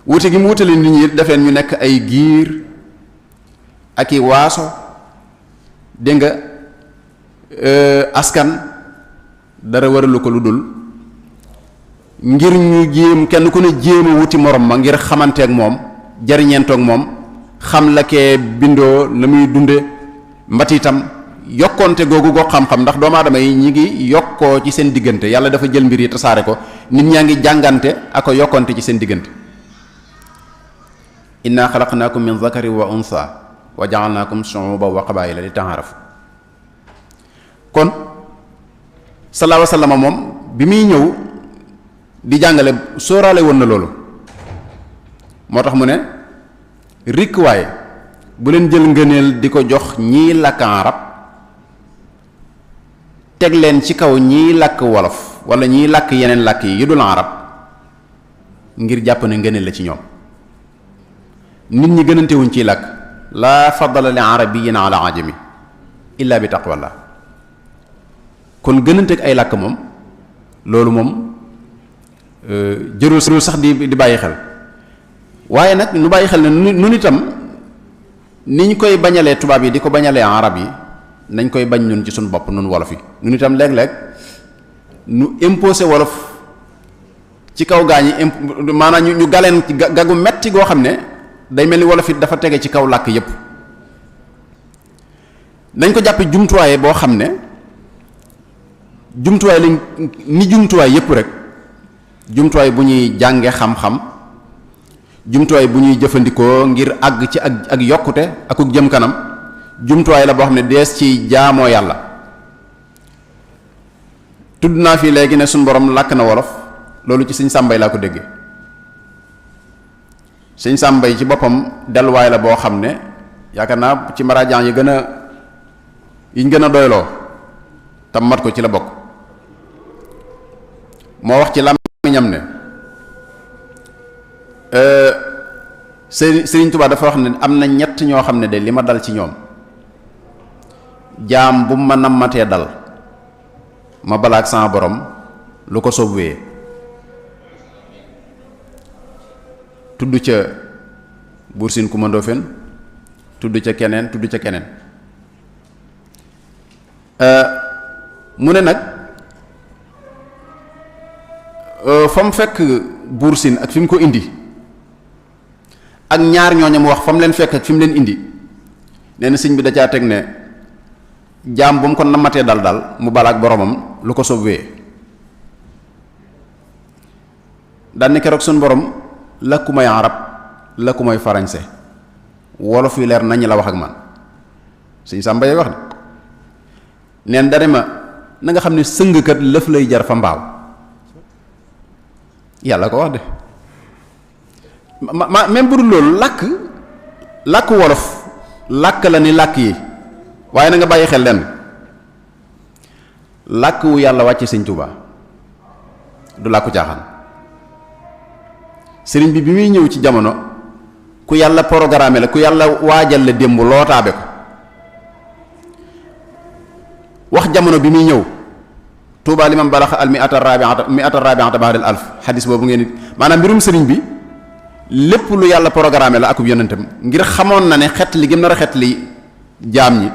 wute gi mu wutale nit ñi defeen ñu nekk ay giir ak i waaso dégg nga askan dara waralu ko lu dul ngir ñu jéem kenn ku ne jéem a wuti morom ma ngir xamanteeg moom jariñeentoog moom xam la kee bindoo la muy dunde mbatiitam yokkoonte googu goo xam-xam ndax doomu aadama yi ñi ngi yokkoo ci seen diggante yàlla dafa jël mbir yi tasaare ko nit ñaa ngi jàngante ak ko yokkoonte ci seen diggante inna xalaqnaakum min zakarin wa unsa wa ja'alnaakum shu'uban wa qabaa'ila li ta'aarafu kon sallallahu alayhi wa sallam moom bi muy ñëw di jàngale sóoraale woon na loolu moo tax mu ne rikk waaye bu leen jël ngëneel di ko jox ñii làkk arab teg leen ci kaw ñii làkk wolof wala ñii làkk yeneen làkk yi yu dul arab ngir jàpp ne ngëneel la ci ñoom nit ñi gënantewuñ ciy làkk laa faddala li arabiyyin ala ajami illa bi taqwallah kon gënanteeg ay làkk moom loolu moom jërul sax di bàyyi xel waaye nag nu bàyyi xel ne nun itam ni ñu koy bañalee tubaab yi di ko bañalee arab yi nañ koy bañ ñun ci suñu bopp nun wolof yi nun itam léeg-léeg nu imposé wolof ci kaw gaañi maanaam ñu galeen gagu metti goo xam ne day mel ni wolof it dafa tege ci kaw làkk yépp nañ ko jàppe jumtuwaaye boo xam ne jumtuwaay lañ ni jumtuwaay yépp rek jumtuwaay bu ñuy jànge xam-xam jumtuwaay bu ñuy jëfandikoo ngir àgg ci ak yokkute ak jëm kanam jumtuwaay la boo xam ne dees ci jaamoo yàlla tudd naa fii léegi ne suñ borom làkk na wolof loolu ci sëñ sàmbay laa ko déggee sëñ sàmbay ci boppam delluwaay la boo xam ne yaakaar naa ci maraajaan yi yiñ gën a doyloo tam mat ko ci la bokk moo wax ci làmmiñam ne Sëriñ Tuubaa dafa wax ne am na ñett ñoo xam ne de li ma dal ci ñoom jaam bu ma nammatee dal ma balaak sama borom lu ko soob wéyee tudd ca Buur Siin Kumba Ndoofeen tudd ca keneen mu ne nag fa mu fekk Buur Siin ak fi mu ko indi ak ñaar ñooñu mu wax fa mu leen fekk ak fi mu leen indi nee na sëñ bi da caa teg ne jaam bu mu ko namatee dal mu balaak boromam lu ko soob wee daan ne keroog suñu borom làkku may arab làkku may français wolof yu leer nañ la wax ak man sëñ Sàmba yee wax de neen dane ma na nga xam ne sëngkat lëf lay jar fa mbaaw yàlla ko wax de ma même bu dul loolu làkk wolof làkk la ni làkk yi waaye na nga bàyyi xel lenn làkk wu yàlla wàcce sëñ Tuubaa du làkku caaxaan sëriñ bi muy ñëw ci jamono ku yàlla programme la ku yàlla waajal la démb lootaabe ko wax jamono bi muy ñëw Tuubaa liman balaxa al mi'ata rabi'ata ba'da al alf xadis boobu ngeen it maanaam mbirum sëriñ bi lépp lu yàlla programme la akub yonentam ngir xamoon na ne xet li gëm nar a xet li jaam ñi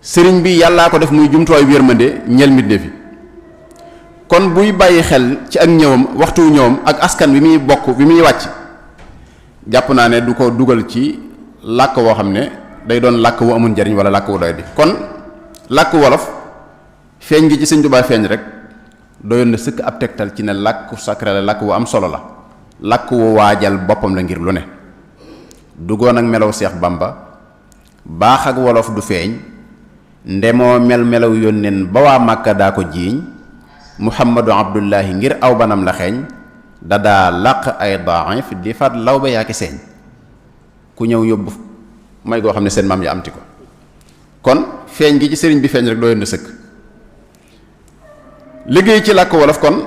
sëriñ bi yàllaa ko def muy jumtuwaay bu yërmande ñeel mbindéef fi kon buy bàyyi xel ci ak ñëwam waxtu ñëwam ak askan bi muy bokk bi muy wàcc jàpp naa ne du ko dugal ci làkk woo xam ne day doon làkk wu amul njariñ wala làkk wu doy di kon làkk wolof feeñ gi ci sëñ Tuubaa feeñ rek doyoon na sëkk ab tegtal ci ne làkku sacré la làkk wu am solo la làkk wu waajal boppam la ngir lu ne duggoon ak melaw Seex Bamba baax ak wolof du feeñ ndemoo melaw yónneen ba waa Màkka daa ko jiiñ Muhammadu Abdullahi ngir aw banam la xeeñ dadaa làq ay daif di fat law ba yaa ki seeñ ku ñëw yóbbu may goo xam ne seen maam ya amti ko kon feeñ gi ci sëriñ bi feeñ rek doyoon na sëkk liggéey ci làkk wolof kon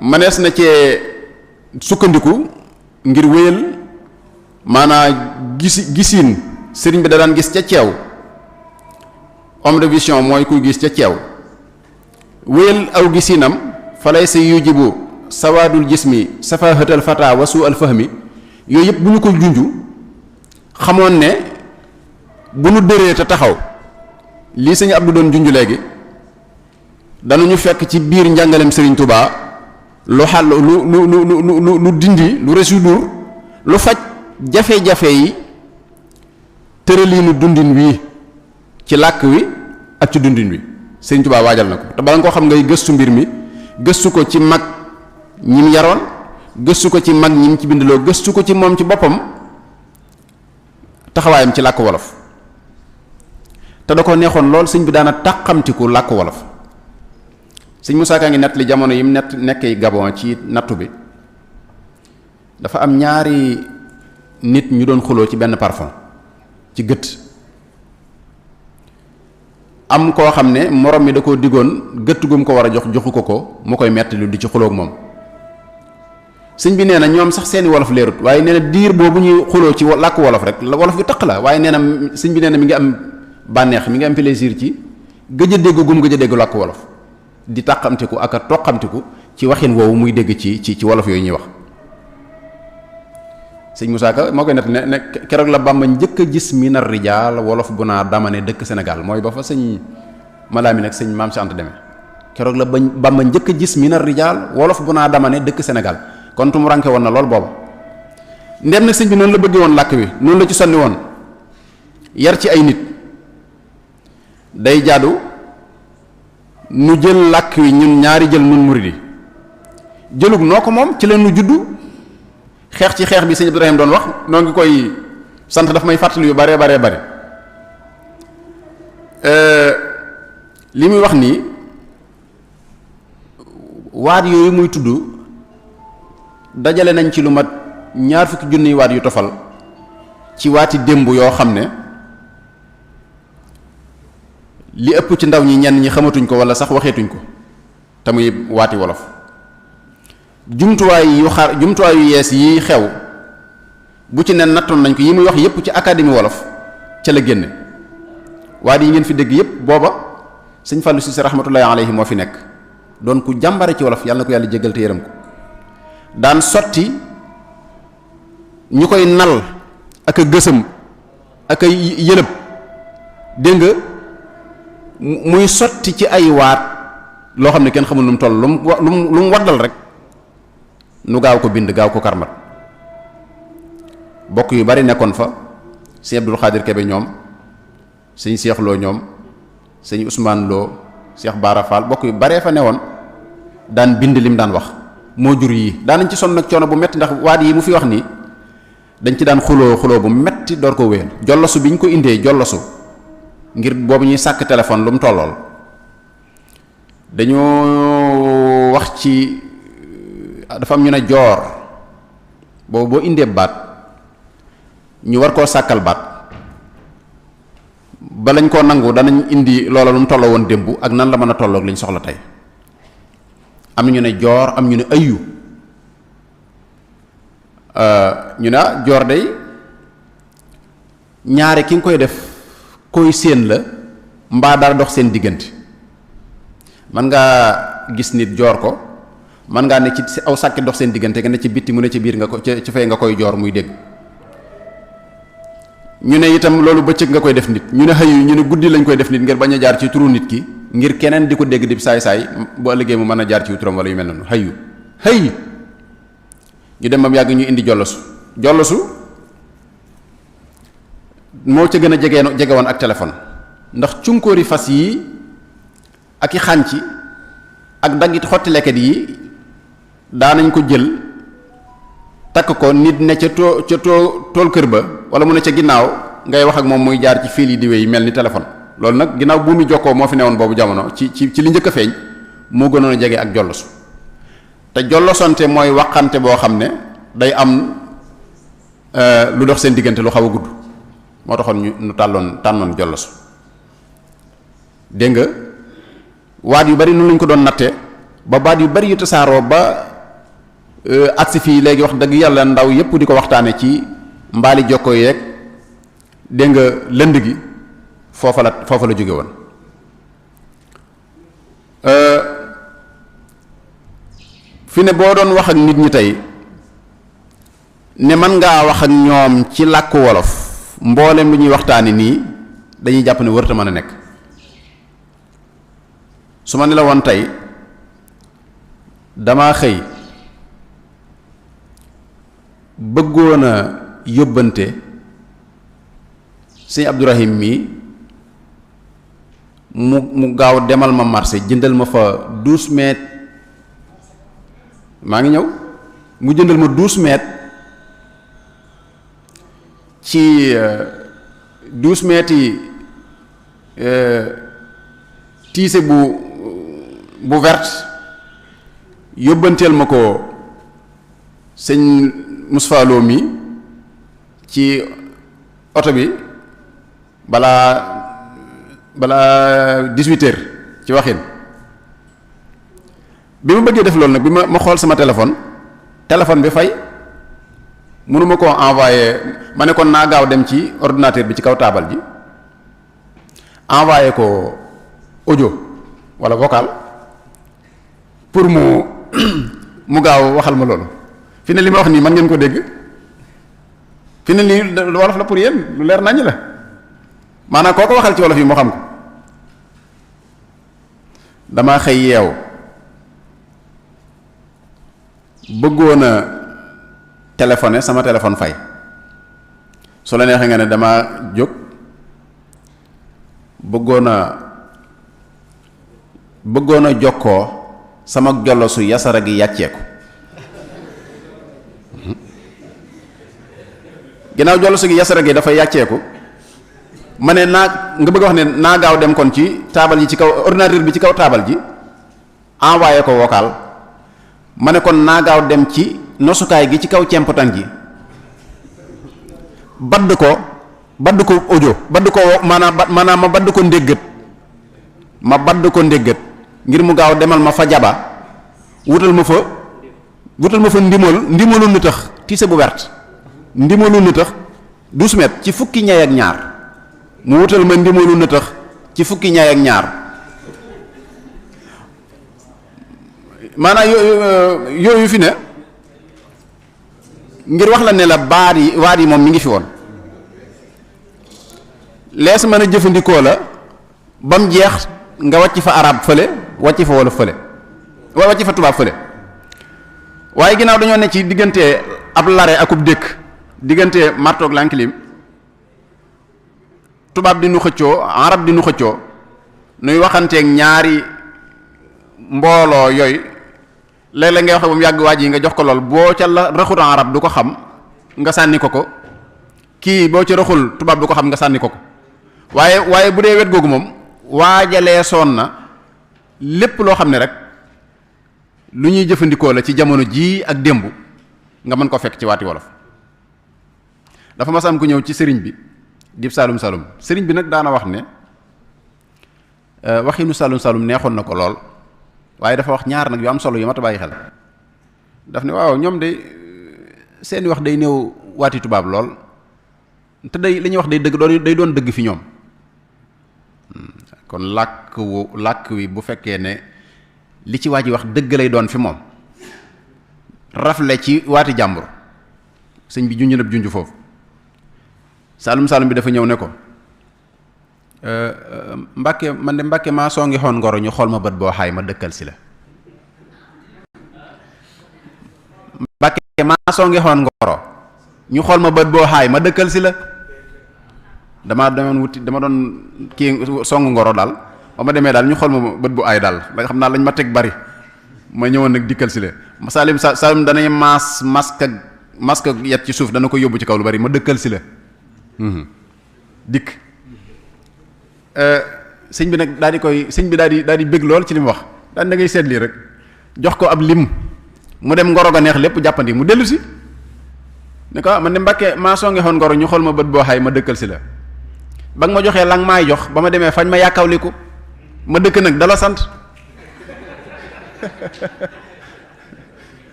mënees na cee sukkandiku ngir wéyal maanaa gisiin sëriñ bi da daan gis ca ceew homme de vision mooy kuy gis ca ceew wéyal aw gisiinam falay sa yujibu sawaadul jismi safahatal fata wa suu al fahmi yooyu yëpp bu ñu ko junju xamoon ne bu nu dëree te taxaw lii sëñ Abdou doon junju léegi danañu fekk ci biir njàngalem Sëriñ Tuubaa lu xàll lu dindi lu résoudre lu faj jafe-jafe yi tëraliinu dundin wii ci làkk wi ak ci dundin wi Sëriñ Tuubaa waajal na ko te bala nga koo xam ngay gëstu mbir mi gëstu ko ci mag ñim yaroon gëstu ko ci mag ñim ci bindloo gëstu ko ci moom ci boppam taxawaayam ci làkk wolof te da ko neexoon lool sëñ bi daana tàqamtiku làkk wolof sëñ Musaa Ka ngi nett li jamono yi mu nekk Gabon ci nattu bi dafa am ñaari nit ñu doon xuloo ci benn parfum ci gët am koo xam ne morom mi da koo diggoon gëtt gu mu ko war a jox joxu ko mu koy metti lu di ci xuloo ak moom sëñ bi nee na ñoom sax seeni wolof leerut waaye nee na diir boobu ñuy xuloo ci làkk wolof rek wolof yu taq la waaye nee na sëñ bi nee na mi ngi am bànneex mi ngi am plaisir ci gëj a dégg gum gëj a dégg làkk wolof di tàqamtiku ak a toqamtiku ci waxin woowu muy dégg ci wolof yooyu ñuy wax sëñ Musaa Ka moo koy nett ne keroog la Bàmba njëkk a gis minar rijaal wolof bu naa dama ne dëkk Sénégal mooy ba fa sëñ Malaamin ak sëñ Maam Si Anta demee keroog la Bàmba njëkk a gis minar rijaal wolof bu naa dama ne dëkk Sénégal kon tu mu ranke woon na lool booba ndem nag sëñ bi noonu la bëggee woon làkk wi noonu la ci sonni woon yar ci ay nit day jaadu nu jël làkk wi ñun ñaari jël nun murid yi jëlug noo ko moom ci la nu juddu xeex ci xeex bi sëñ Ibrahima doon wax noo ngi koy sant daf may fàttali yu bare li muy wax nii waat yooyu muy tudd dajale nañ ci lu mat 20 junniy waat yu tofal ci waati démb yoo xam ne li ëpp ci ndaw ñi ñenn ñi xamatuñ ko wala sax waxeetuñ ko te muy waati wolof jumtuwaay yu yees yi xew bu ci ne nattoon nañ ko yi muy wax yépp ci académie wolof ca la génne waat yi ngeen fi dégg yépp booba sëñ Fallou Cissé rahmatullahi alayhi moo fi nekk doon ku jàmbare ci wolof yàlla na ko yàlla jéggal te yërëm ko daan sotti ñu koy nal ak a gësëm ak a yëlëb dégg nga muy sotti ci ay waat loo xam ne kenn xamul nu mu toll lu mu waddal rek nu gaaw ko bind gaaw ko karmat. bokk yu bari nekkoon fa sëñ Abdul Xaadir Kebe ñoom sëñ Cheikh Lo ñoom sëñ Ousmane Lo Cheikh Bara Fall bokk yu baree fa newoon daan bind lim daan wax moo jur yi daanañ ci sonn nag coono bu metti ndax waat yi mu fi wax nii dañ ci daan xuloo bu metti door ko wéyal. jollosu bi ñu ko indee jollosu ngir boobu ñuy sàkk téléphone lu mu tollool dañoo wax ci dafa am ñu ne joor boobu boo indee baat ñu war koo sàkkal baat ba lañ koo nangu danañ indi loola lu mu tolloo woon démb ak nan la mën a tolloog liñ soxla tey. am na ñu ne joor am ñu ne ayyu ñu ne joor day ñaare ki nga koy def koy séen la mbaa dara dox seen diggante man ngaa gis nit joor ko man ngaa ne ci aw sàkki dox seen diggante nga ne ci bitti mu ne ci biir nga ko ci fay nga koy joor muy dégg. ñu ne itam loolu bëccëg nga koy def nit ñu ne xëyu ñu ne guddi lañ koy def nit ngir bañ a jaar ci turu nit ki ngir keneen di ko dégg di saay-saay bu ëllëgee mu mën a jaar ci turam wala yu mel noonu xëy ñu dem bam yàgg ñu indi jollosu moo ca gën a jege woon ak téléphone ndax cunkóori fas yi ak i xànc ak daggit xotti leket yi daanañ ko jël takk ko nit ne ca tool kër ba wala mu ne ca ginnaaw ngay wax ak moom muy jaar ci fil yi di wéy mel ni téléphone. loolu nag ginnaaw buumi jokkoo moo fi newoon boobu jamono ci li njëkk a feeñ moo gënoon a jege ak jollosu te jollosonte mooy waxante boo xam ne day am lu dox seen diggante lu xaw a gudd moo taxoon ñu tànnoon jollosu. dégg nga waat yu bari nu lañ ko doon natte ba baat yu bari yu tasaaroo ba agsi fii léegi wax dëgg yàlla ndaw yépp di ko waxtaane ci mbaali jokko yeeg dégg nga lënd gi foofa la jóge woon. fi ne boo doon wax ak nit ñi tey ne man ngaa wax ak ñoom ci làkku wolof mboolem lu ñuy waxtaane nii dañuy jàpp ne wërta mën a nekk. su ma ne la woon tey dama xëy bëggoon a yóbbante sëñ Abdourahim mii mu gaaw demal ma marché jëndal ma fa 12 mètres maa ngi ñëw mu jëndal ma 12 mètres ci 12 mètres yi tiise bu verte yóbbanteel ma ko sëñ Moustapha Lo mi ci oto bi balaa 18 heures ci waxin bi ma bëggee def loolu nag bi ma xool sama téléphone bi fay mënuma koo envoyé ma ne kon naa gaaw dem ci ordinateur bi ci kaw taabal ji envoyé ko audio wala vocal pour mu gaaw waxal ma loolu fi ne li ma wax nii man ngeen ko dégg fi ne nii wolof la pour yéen lu leer naññ la maanaam koo ko waxal ci wolof yi moo xam ko dama xëy yeew bëggoon a téléphoné sama téléphone fay su la neexee nga ne dama jóg bëggoon a jokkoo sama jollosu yasara gi yàcceeku ginnaaw jollosu gi yasara gi dafa yàcceeku ma ne naa nga bëgg a wax ne naa gaaw dem kon ci taabal ji ci kaw ordinateur bi ci kaw taabal ji envoyé ko vocal ma ne kon naa gaaw dem ci nosukaay gi ci kaw cempatan ji badd ko audio badd ko maanaam ma badd ko ndéggat ngir mu gaaw demal ma fa jaba wutal ma fa ndimalu ni tax tiise bu wert ndimalu ni tax 12 mètres ci fukki ñay ak ñaar mu wutal ma ndimalu ni tax ci fukki ñay ak ñaar maanaam yooyu fi ne ngir wax la ne la waat yi moom mi ngi fi woon lees mën a jëfandikoo la ba mu jeex nga wàcc fa arab fële wàcc fa wolof fële wàcc fa tubaab fële waaye ginnaaw dañoo ne ci diggante ab lare akub dëkk diggante martoog lankilim tubaab di nu xëccoo arab di nu xëccoo nuy waxanteeg ñaari mbooloo yooyu léeg-léeg ngay wax ba mu yàgg waaj yi nga jox ko lool boo ca la raxul arab du ko xam nga sànni ko ko kii boo ci raxul tubaab du ko xam nga sànni ko ko waaye bu dee wet googu moom waajalee soon na lépp loo xam ne rek lu ñuy jëfandikoo la ci jamono jii ak démb nga mën ko fekk ci waati wolof. dafa mas am ku ñëw ci sëriñ bi dib Saalum Saalum sëriñ bi nag daana wax ne waxinu Saalum Saalum neexoon na ko lool waaye dafa wax ñaar nag yu am solo yu mat a bàyyi xel. daf ne waaw ñoom de seeni wax day néew waati tubaab lool te day li ñuy wax day doon dëgg fi ñoom kon làkk wi bu fekkee ne li ci waa ji wax dëgg lay doon fi moom rafle ci waati jàmbur sëñ bi junj na junj foofu Saalum Saalum bi dafa ñëw ne ko Mbàkke man de Mbàkke maa soo ngi xoon ngoro ñu xool ma bët boo xaay ma dëkkal si la Mbàkke maa soo ngi xoon ngoro ñu xool ma bët boo xaay ma dëkkal si la dama doon kii songu ngoro daal ba ma demee daal ñu xool ma bët bu aay daal da nga xam naa lañ ma teg bari ma ñëwoon nag dikkal si la Saalum danañ masque yet ci suuf dana ko yóbbu ci kaw lu bari ma dëkkal si la dikk sëñ bi nag daal di bëgg lool ci li mu wax daal da ngay seet lii rek jox ko ab lim mu dem ngoro ga neex lépp jàppandi mu dellu si ne ko man de Mbàkke maa soo ngi xoon ngoro ñu xool ma bët boo xaay ma dëkkal si la ba nga ma joxee lang maay jox ba ma demee fañ ma yàkkawliku ma dëkk nag dala sant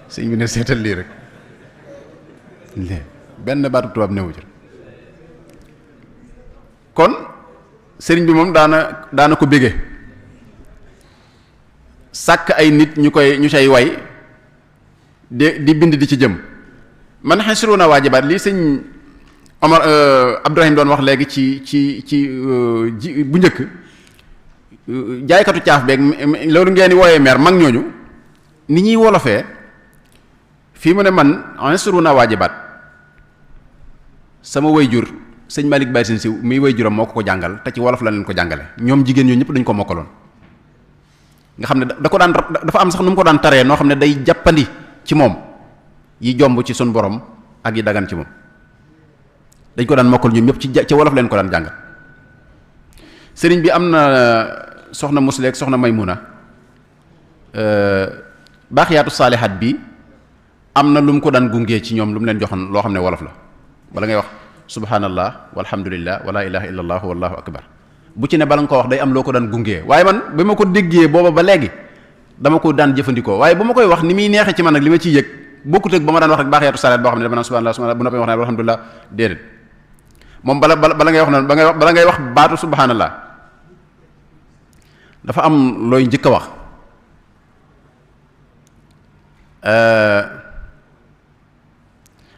sëñ bi ne seetal lii rek benn baatu tubaab newu ci kon sëriñ bi moom daana ko bége sàkk ay nit ñu cay way di bind di ci jëm man xasruna waajibaat lii sëñ Omar Abdourahim doon wax léegi ci bu njëkk jaaykatu caaf beeg loolu ngeen di wooyee meer mag ñooñu ni ñuy wolofee fii mu ne man xasruna waajibaat sama wayjur sëñ Malick Baye Sine si muy wayjuram moo ko jàngal te ci wolof la leen ko jàngale ñoom jigéen ñooñu ñëpp dañ ko mokkaloon nga xam ne dafa am sax nu mu ko daan taree noo xam ne day jàppandi ci moom yi jomb ci sun borom ak yi dagan ci moom dañ ko daan mokkal ñoom ñëpp ci wolof leen ko daan jàngal sëriñ bi am na soxna Musleek soxna Maymuna baaxiyaatu saalihaat bi am na lu mu ko daan gungee ci ñoom lu mu leen joxoon loo xam ne wolof la bala ngay wax subhanallah walhamdulillah wala ilaha illallah wallahu akbar bu ci ne bala nga ko wax day am loo ko daan gungee waaye man ba ma ko déggee booba ba léegi dama ko daan jëfandikoo waaye bu ma koy wax ni muy neexee ci man nag li ma ciy yëg bokkut ak ba ma daan wax rek baaxiyaatu saalihaat boo xam ne dama naan subhanallah bu noppee wax ne alhamdulillah déedéet moom bala ngay wax noonu bala ngay wax baatu subhanallah dafa am looy njëkk a wax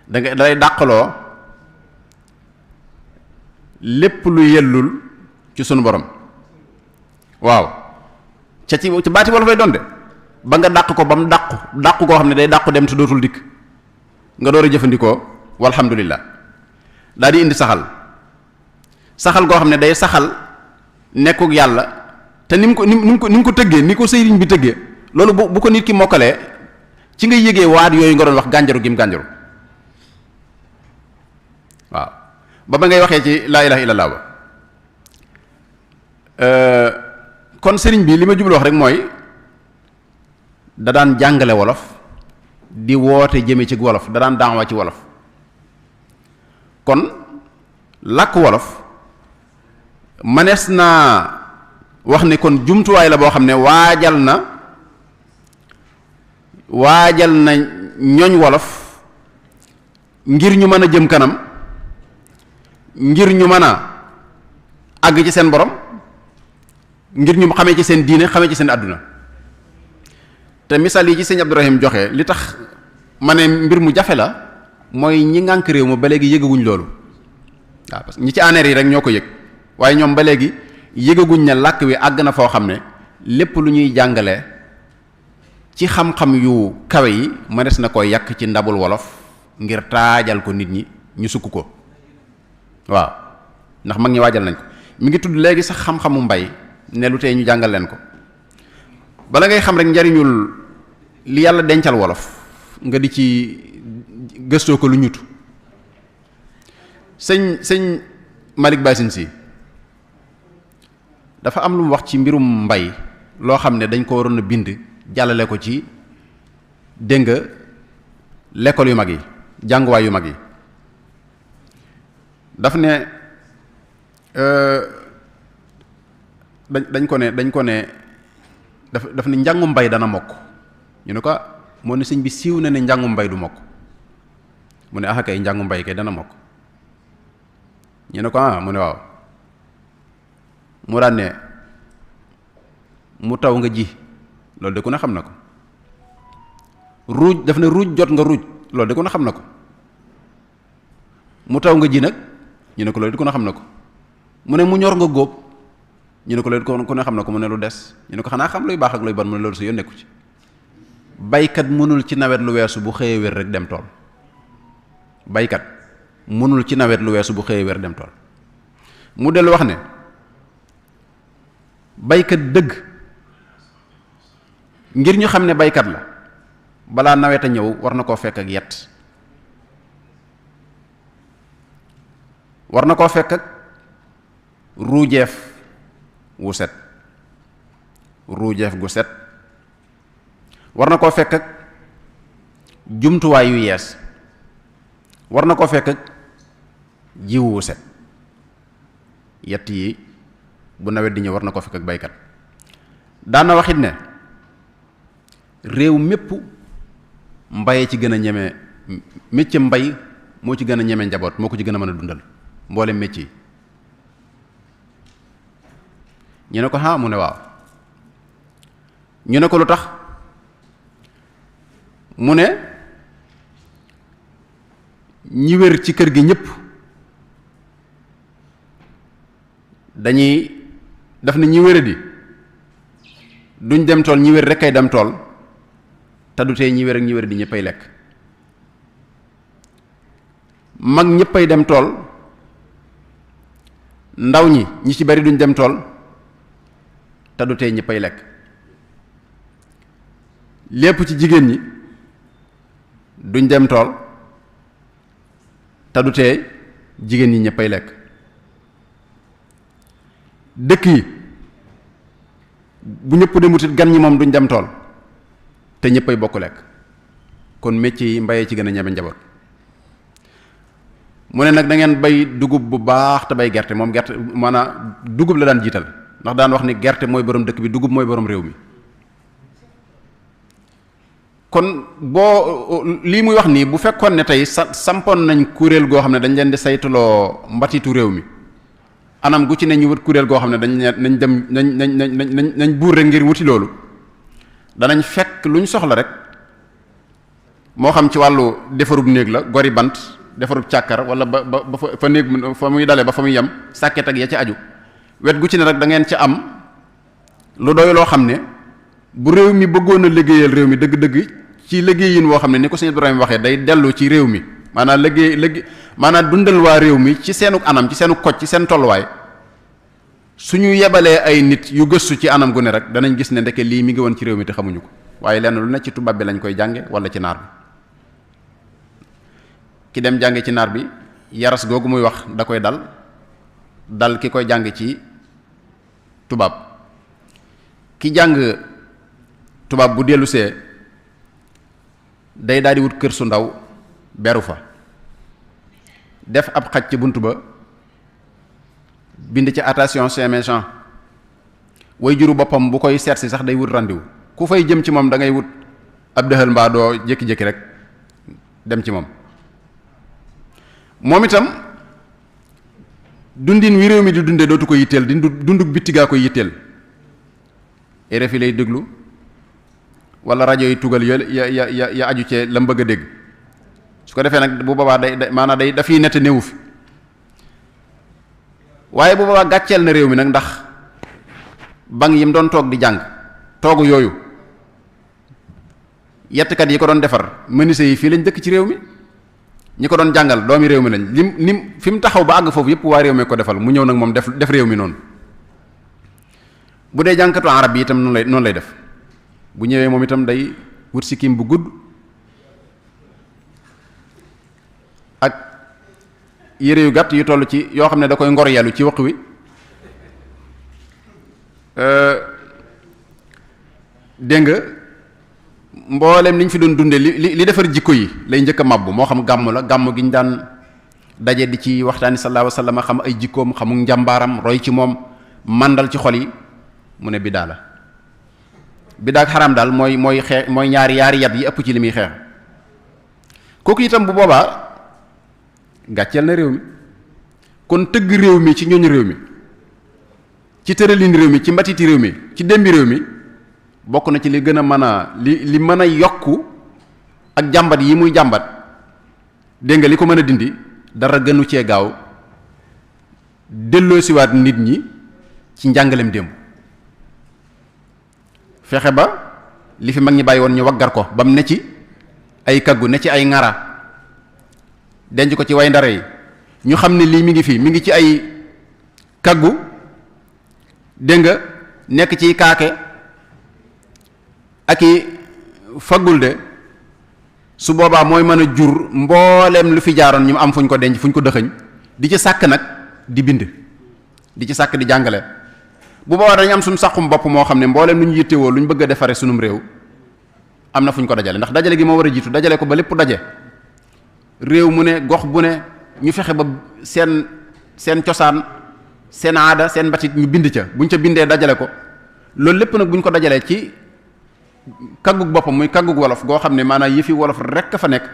dalay dàqaloo lépp lu yellul ci sunu borom waaw ci baati wolof lay doon de ba nga dàq ko ba mu dàqu koo xam ne day dàqu dem te dootul dikk nga door a jëfandikoo walhamdulillah daal di indi saxal goo xam ne day saxal nekkuk yàlla te ni mu ko tëggee ni ko sëriñ bi tëggee loolu bu ko nit ki mokkalee ci nga yëgee waat yooyu nga doon wax gànjaru gim gànjaru waaw ba ngay waxee ci laa ilaha illallah ba kon sëriñ bi li ma jublu wax rek mooy da daan jàngale wolof di woote jëme ci wolof da daan daawa ci wolof kon làkk wolof manees naa wax ne kon jumtuwaay la boo xam ne waajal na ñoñ wolof ngir ñu mën a jëm kanam ngir ñu mën a àgg ci seen borom ngir ñu xamee ci seen diine xamee ci seen àdduna te misaal yi ci sëñ Abdourahim joxe li tax ma ne mbir mu jafe la mooy ñi ngànk réew ma ba léegi yëgaguñ loolu waaw parce que ñi ci aneer yi rek ñoo ko yëg waaye ñoom ba léegi yëgaguñ ne làkk wi àgg na foo xam ne lépp lu ñuy jàngale ci xam-xam yu kawe yi mënees na ko yàq ci ndabul wolof ngir taajal ko nit ñi ñu sukk ko waaw ndax mag ñi waajal nañ ko. mi ngi tudd léegi sax xam-xamu mbay ne lu tey ñu jàngal leen ko bala ngay xam rek njariñul li yàlla dencal wolof nga di ci gëstoo ko lu ñutu. sëñ Malick Bassine Sy dafa am lu mu wax ci mbirum mbay loo xam ne dañ ko waroon a bind jàllale ko ci dégg nga l'école yu mag yi jànguwaay yu mag yi daf ne dañ ko ne daf ne njàngum mbay dana mokk ñu ne ko moo ne sëñ bi siiw na ne njàngum mbay du mokk mu ne ah kay njàngum mbay kay dana mokk ñu ne ko mu ne waaw mu daan ne mu taw nga ji loolu de ku ne xam na ko ruuj daf ne ruuj jot nga ruuj loolu de ku ne xam na ko mu taw nga ji nag ñu ne ko loolu de ku ne xam na ko mu ne mu ñor nga góob ñu ne ko loolu ku ne xam na ko mu ne lu des ñu ne ko xanaa xam luy baax ak luy bon mu ne loolu su yoon nekku ci baykat mënul ci nawet lu weesu bu xëyee wér rek dem tool baykat mënul ci nawet lu weesu bu xëyee wér dem tool mu dellu wax ne baykat dëgg ngir ñu xam ne baykat la balaa nawet a ñëw war na koo fekk ak yet war na koo fekk ak ruujeef wu set ruujeef gu set war na koo fekk ak jumtuwaay yu yees war na koo fekk ak jiw wu set yett yi bu nawet di ñëw war na koo fekk ak baykat daana waxit ne réew mépp mbayee ci gën a ñeme métier mbay moo ci gën a ñeme njaboot moo ko ci gën a mën a dundal mboolem métier yi ñu ne ko mu ne waaw ñu ne ko lu tax mu ne ñi wér ci kër gi ñëpp dañuy daf ne ñi wéradi duñ dem tool ñi wér rek kay dem tool te du tey ñi wér ak ñi wéradi ñëppay lekk mag ñëppay dem tool ndaw ñi ci bari duñ dem tool te du tey ñëppay lekk lépp ci jigéen ñi duñ dem tool te du tee jigéen ñi ñëppay lekk dëkk yi bu ñëpp demutit gan ñi moom duñ dem tool te ñëppay bokk lekk kon métier yi mbayee ci gën a ñeme njaboot mu ne nag da ngeen bay dugub bu baax te bay gerte moom gerte maanaam dugub la daan jiital ndax daan wax ni gerte mooy borom dëkk bi dugub mooy borom réew mi kon boo lii muy wax nii bu fekkoon ne tey sampoon nañ kuréel goo xam ne dañ leen di saytuloo mbatitu réew mi anam gu ci ne ñu wut kuréel goo xam ne nañ dem nañ buur rek ngir wuti loolu danañ fekk lu ñu soxla rek moo xam ci wàllu defarub néeg la gori bant defarub càkkar wala ba fa néeg fa muy dale ba fa muy yem sàkket ak ya ci aju wet gu ci ne rek da ngeen ci am lu doy loo xam ne bu réew mi bëggoon a liggéeyal réew mi dëgg-dëgg ci liggéeyin woo xam ne ni ko sëñ Ibrahima waxee day dellu ci réew mi maanaam liggéey maanaam dundal waa réew mi ci seenu anam ci seenu koj ci seen tolluwaay suñu yebalee ay nit yu gëstu ci anam gu ne rek danañ gis ne ndeke lii mi ngi woon ci réew mi te xamuñu ko waaye lenn lu ne ci tubaab bi lañ koy jànge wala ci naar bi ki dem jànge ci naar bi yaras googu muy wax da koy dal ki koy jàng ci tubaab ki jàng tubaab bu dellusee day daal di wut kër su ndaw beru fa def ab xaj ci bunt ba bind ci attention c'est méchant way juru boppam bu koy seet si sax day wut rendez-vous ku fay jëm ci moom da ngay wut ab dëxal mbaa doo jékki-jékki rek dem ci moom moom itam dundin wi réew mi di dundee dootu ko yitteel di dunduk bitti gaa koy yitteel RFI lay déglu wala rajo yi tugal ya aju cee la mu bëgg a dégg su ko defee nag bu boobaa day maanaam day dafiy nette néewu fi waaye bu boobaa gàcceel na réew mi nag ndax bank yi mu doon toog di jàng toogu yooyu yettkat yi ko doon defar menuisier yi fii lañ dëkk ci réew mi ñi ko doon jàngal doomi réew mi lañ lim fi mu taxaw ba àgg foofu yëpp waa réew mi ko defal mu ñëw nag moom def réew mi noonu. bu dee jànkatu arab yi itam noonu lay def bu ñëwee moom itam day wut sikkim bu gudd ak yére yu gàtt yu toll ci yoo xam ne da koy ngor yelu ci waq wi dégg nga mboolem li ñu fi doon dunde li defar jikko yi lay njëkk a màbbu moo xam gàmm la gàmm gi ñu daan daje di ci waxtaani sallallahu alayhi wa sallam xam ay jikkoom xamu njàmbaaram roy ci moom màndal ci xol yi mu ne biddaa la biddaa ak xaraam daal mooy xeex mooy ñaari yat yi ëpp ci li muy xeex kooku itam bu boobaa gàcceel na réew mi kon tëgg réew mi ci ñooñu réew mi ci tëralin réew mi ci mbatiti réew mi ci dembi réew mi bokk na ci li gën a mën a li mën a yokku ak jàmbat yi muy jàmbat dégg nga li ko mën a dindi dara gënu cee gaaw delloosiwaat nit ñi ci njàngalem démb fexe ba li fi mag ñi bàyyi woon ñu waggar ko ba mu ne ci ay kaggu ne ci ay ŋara denc ko ci way ndare yi ñu xam ne lii mi ngi fi mi ngi ci ay kaggu dégg nga nekk ci kaake ak i faggul de su boobaa mooy mën a jur mbooleem lu fi jaaroon ñu am fuñ ko denc fuñ ko dëxëñ di ci sàkk nag di bind di ci sàkk di jàngale bu boobaa dañu am suñu sàqum bopp moo xam ne mbooleem lu ñu yittewoo lu ñu bëgg a defare sunum réew am na fu ñu ko dajale ndax dajale gi moo war a jiitu dajale ko ba lépp daje réew mu ne gox bu ne ñu fexe ba seen cosaan seen aada seen mbatit ñu bind ca buñ ca bindee dajale ko loolu lépp nag buñ ko dajalee ci kaggug boppam muy kaggug wolof goo xam ne maanaam yëfi wolof rek a fa nekk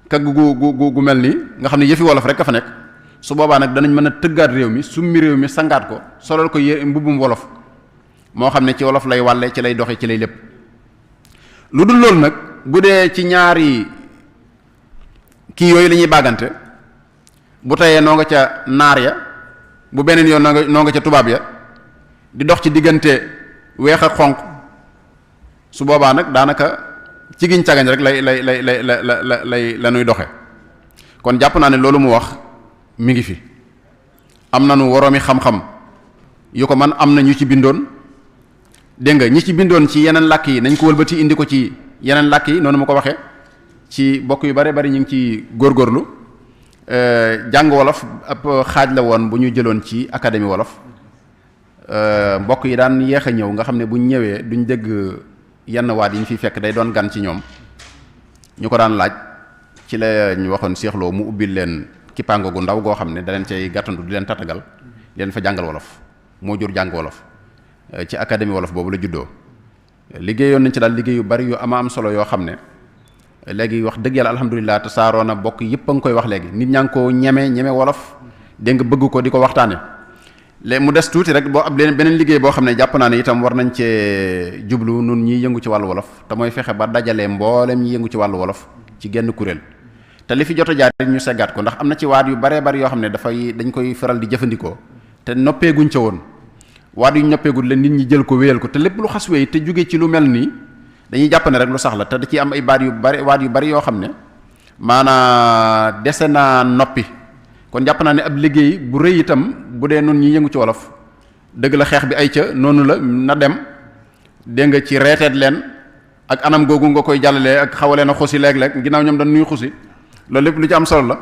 kaggu gu mel nii nga xam ne yëfi wolof rek a fa nekk su boobaa nag danañ mën a tëggaat réew mi summi réew mi sangaat ko solal ko mbubbum wolof moo xam ne ci wolof lay wàlle ci lay doxe ci lay lépp lu dul loolu nag bu dee ci ñaari kii yooyu la ñuy bàggante bu teyee noo nga ca naar ya bu beneen yoon noo nga ca tubaab ya di dox ci diggante weex ak xonq su boobaa nag daanaka ci giñ cagañ rek lay la nuy doxe kon jàpp naa ne loolu mu wax mi ngi fi am nañu woroomi xam-xam yu ko man am na ñu ci bindoon dégg nga ñi ci bindoon ci yeneen làkk yi nañ ko wëlbati indi ko ci yeneen làkk yi noonu ma ko waxee ci bokk yu bare bari ñu ngi ci góorgóorlu jàng wolof ab xaaj la woon bu ñu jëloon ci académie wolof mbokk yi daan yéex a ñëw nga xam ne buñ ñëwee duñ dégg yenn waat yi ñu fiy fekk day doon gan ci ñoom ñu ko daan laaj ci la ñu waxoon seexloo mu ubbil leen kippaango gu ndaw goo xam ne da leen cay gàttandu di leen tatagal di leen fa jàngal wolof moo jur jàng wolof ci académie wolof boobu la juddoo liggéeyoon nañ ci daal liggéey yu bari yu ama am solo yoo xam ne léegi wax dëgg yàlla alhamdulilah te saaroona bokk yëpp a nga koy wax léegi nit ñaa ngi ko ñeme wolof dégg nga bëgg ko di ko waxtaane léegi mu des tuuti rek boo ab beneen liggéey boo xam ne jàpp naa ne itam war nañ cee jublu nun ñiy yëngu ci wàllu wolof te mooy fexe ba dajalee mboolem ñi yëngu ci wàllu wolof ci genn kuréel te li fi jot a jaar ñu seggaat ko ndax am na ci waat yu baree bari yoo xam ne dañ koy faral di jëfandikoo te noppeeguñ ca woon waat yu noppeegul la nit ñi jël ko wéyal ko te lépp lu xas wéy te jóge ci lu mel nii dañuy jàpp ne rek lu sax la te da ciy am ay waat yu bari yoo xam ne maanaa dese naa noppi kon jàpp naa ne ab liggéey bu rëy itam bu dee noonu ñi yëngu ci wolof dëgg la xeex bi ay ca noonu la na dem dégg nga ci reeteet leen ak anam googu nga koy jàllalee ak xaw a leen a xusi léeg-léeg ginnaaw ñoom dañ nuy xusi loolu lépp lu ci am solo la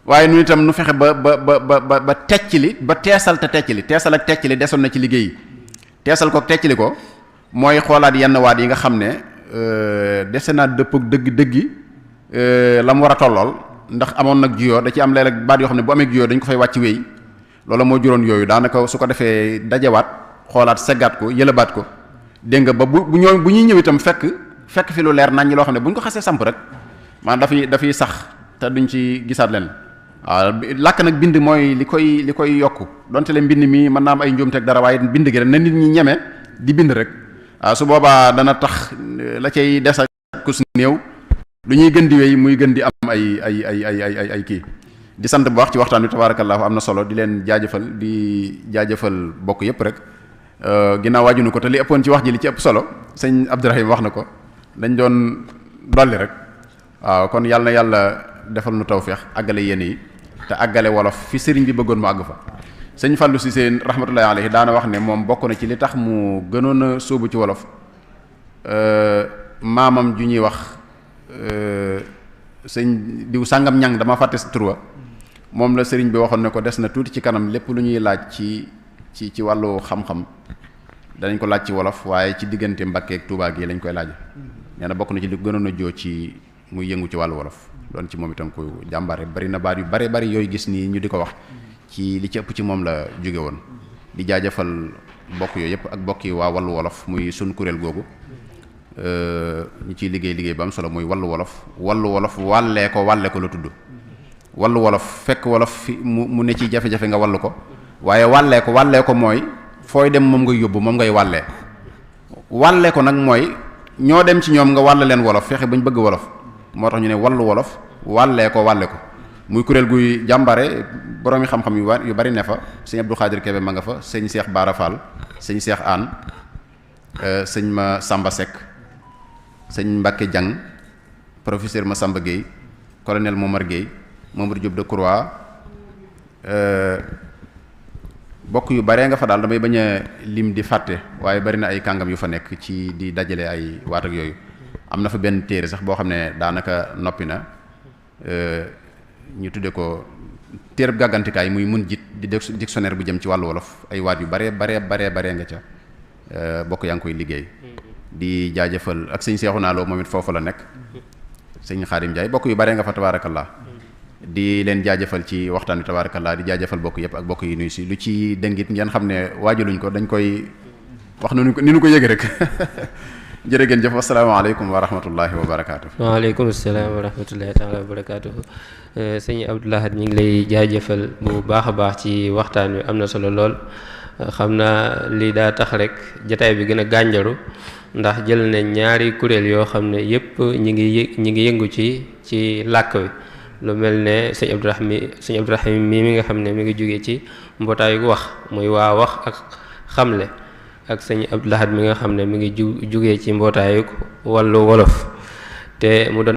waaye nu itam nu fexe ba tecc li ba teesal te tecc li teesal ak tecc li desoon na ci liggéey yi teesal ko tecc li ko mooy xoolaat yenn waat yi nga xam ne dese naa dëpp ak dëgg-dëggi la mu war a tollool ndax amoon nag juyoo da ci am léeg-léeg baat yoo xam ne bu amee juyoo dañ ko fay wàcc wéy loolu moo juróon yooyu daanaka su ko defee dajewaat xoolaat seggaat ko yëlëbaat ko dégg nga ba bu ñuy ñëw itam fekk fi lu leer nañ ñi loo xam ne bu ñu ko xasee samp rek maanaam dafay sax te duñ ci gisaat leen waaw làkk nag bind mooy li koy yokku donte le mbind mi mën naa am ay njuumteeg dara waaye bind gi rek na nit ñi ñeme di bind rek waaw su boobaa dana tax la cay des ak kus néew lu ñuy gën di wéy muy gën di am ay kii di sant bu wax ci waxtaan wi tabaarakallaahu am na solo di leen jaajëfal di jaajëfal bokk yépp rek ginnaaw waajunu ko te li ëppoon ci wax ji li ci ëpp solo sëñ Abdourahim wax na ko dañ doon dolli rek waaw kon yàlla na yàlla defal nu tawféex àggale yéen yi te àggale wolof fi sëriñ bi bëggoon mu àgg fa. sëñ Fallou Cissé rahmatullahi alayhi daana wax ne moom bokk na ci li tax mu gënoon a sóobu ci wolof maamam ju ñuy wax sëñ diw sàngam ñang dama fàtte turwa moom la sëriñ bi waxoon ne ko des na tuuti ci kanam lépp lu ñuy laaj ci wàllu xam-xam danañ ko laaj ci wolof waaye ci diggante Mbàkke ak Tuubaa gi lañ koy laaj nee na bokk na ci li gënoon a joo ci muy yëngu ci wàllu wolof doon ci moom itam ku jàmbaare bari na baat yu bari yooyu gis nii ñu di ko wax ci li ci ëpp ci moom la jóge woon di jaajëfal bokk yooyu yëpp ak bokk yi waa wàllu wolof muy sun kuréel googu ñu ciy liggéey ba am solo muy wàllu wolof wàllee ko la tudd wàllu wolof fekk wolof fi mu ne ci jafe-jafe nga wàllu ko waaye wàllee ko mooy fooy dem moom ngay yóbbu moom ngay wàllee ko nag mooy ñoo dem ci ñoom nga wàll leen wolof fexe bañ bëgg wolof moo tax ñu ne wàllu wolof wàllee ko muy kuréel guy jàmbare boroomi xam-xam yu bari ne fa sëñ Abdou Khadir Kébé ma nga fa sëñ Cheikh Bara Fall sëñ Cheikh Anne sëñ ma Samba Seck sëñ Mbacke Diang professeur ma Samba Gueye colonel Momar Gueye Mamadou Diop Decroix bokk yu baree nga fa daal damay bañ a lim di fàtte waaye bari na ay kàngam yu fa nekk ci di dajale ay waat ak yooyu am na fa benn téere sax boo xam ne daanaka noppi na ñu tudde ko téereb gàggantikaay muy mun jit di dictionnaire bu jëm ci wàllu wolof ay waat yu baree nga ca bokk yaa ngi koy liggéey di jaajëfal ak sëñ Seexuna Lo moom it foofu la nekk sëñ Xaadim Njaay bokk yu baree nga fa tabaarakallah di leen jaajëfal ci waxtaan wi tabaarakallah di jaajëfal bokk yëpp ak bokk yi nuyu si lu ci dëngit ngeen xam ne waajaluñ ko dañ koy wax ni nu ko yëge rek jërë ngeen jëf asalaamaaleykum wa rahmatullahi wa barakaatu. waaleykum salaam wa rahmatullahi taala wa barakaatu. sëñ Abdou Lahad ñu ngi lay jaajëfal bu baax a baax ci waxtaan wi am na solo lool xam naa lii daa tax rek jataay bi gën a gànjaru ndax jël nañ ñaari kuréel yoo xam ne yépp ñi ngi yëngu ci làkk wi lu mel ne sëñ Abdourahim mi nga xam ne mi ngi jógee ci mbootaayu wax muy waa wax ak xamle ak sëñ Abdou Lahad mi nga xam ne mi ngi jugee ci mbootaayu wàllu wolof te mu doon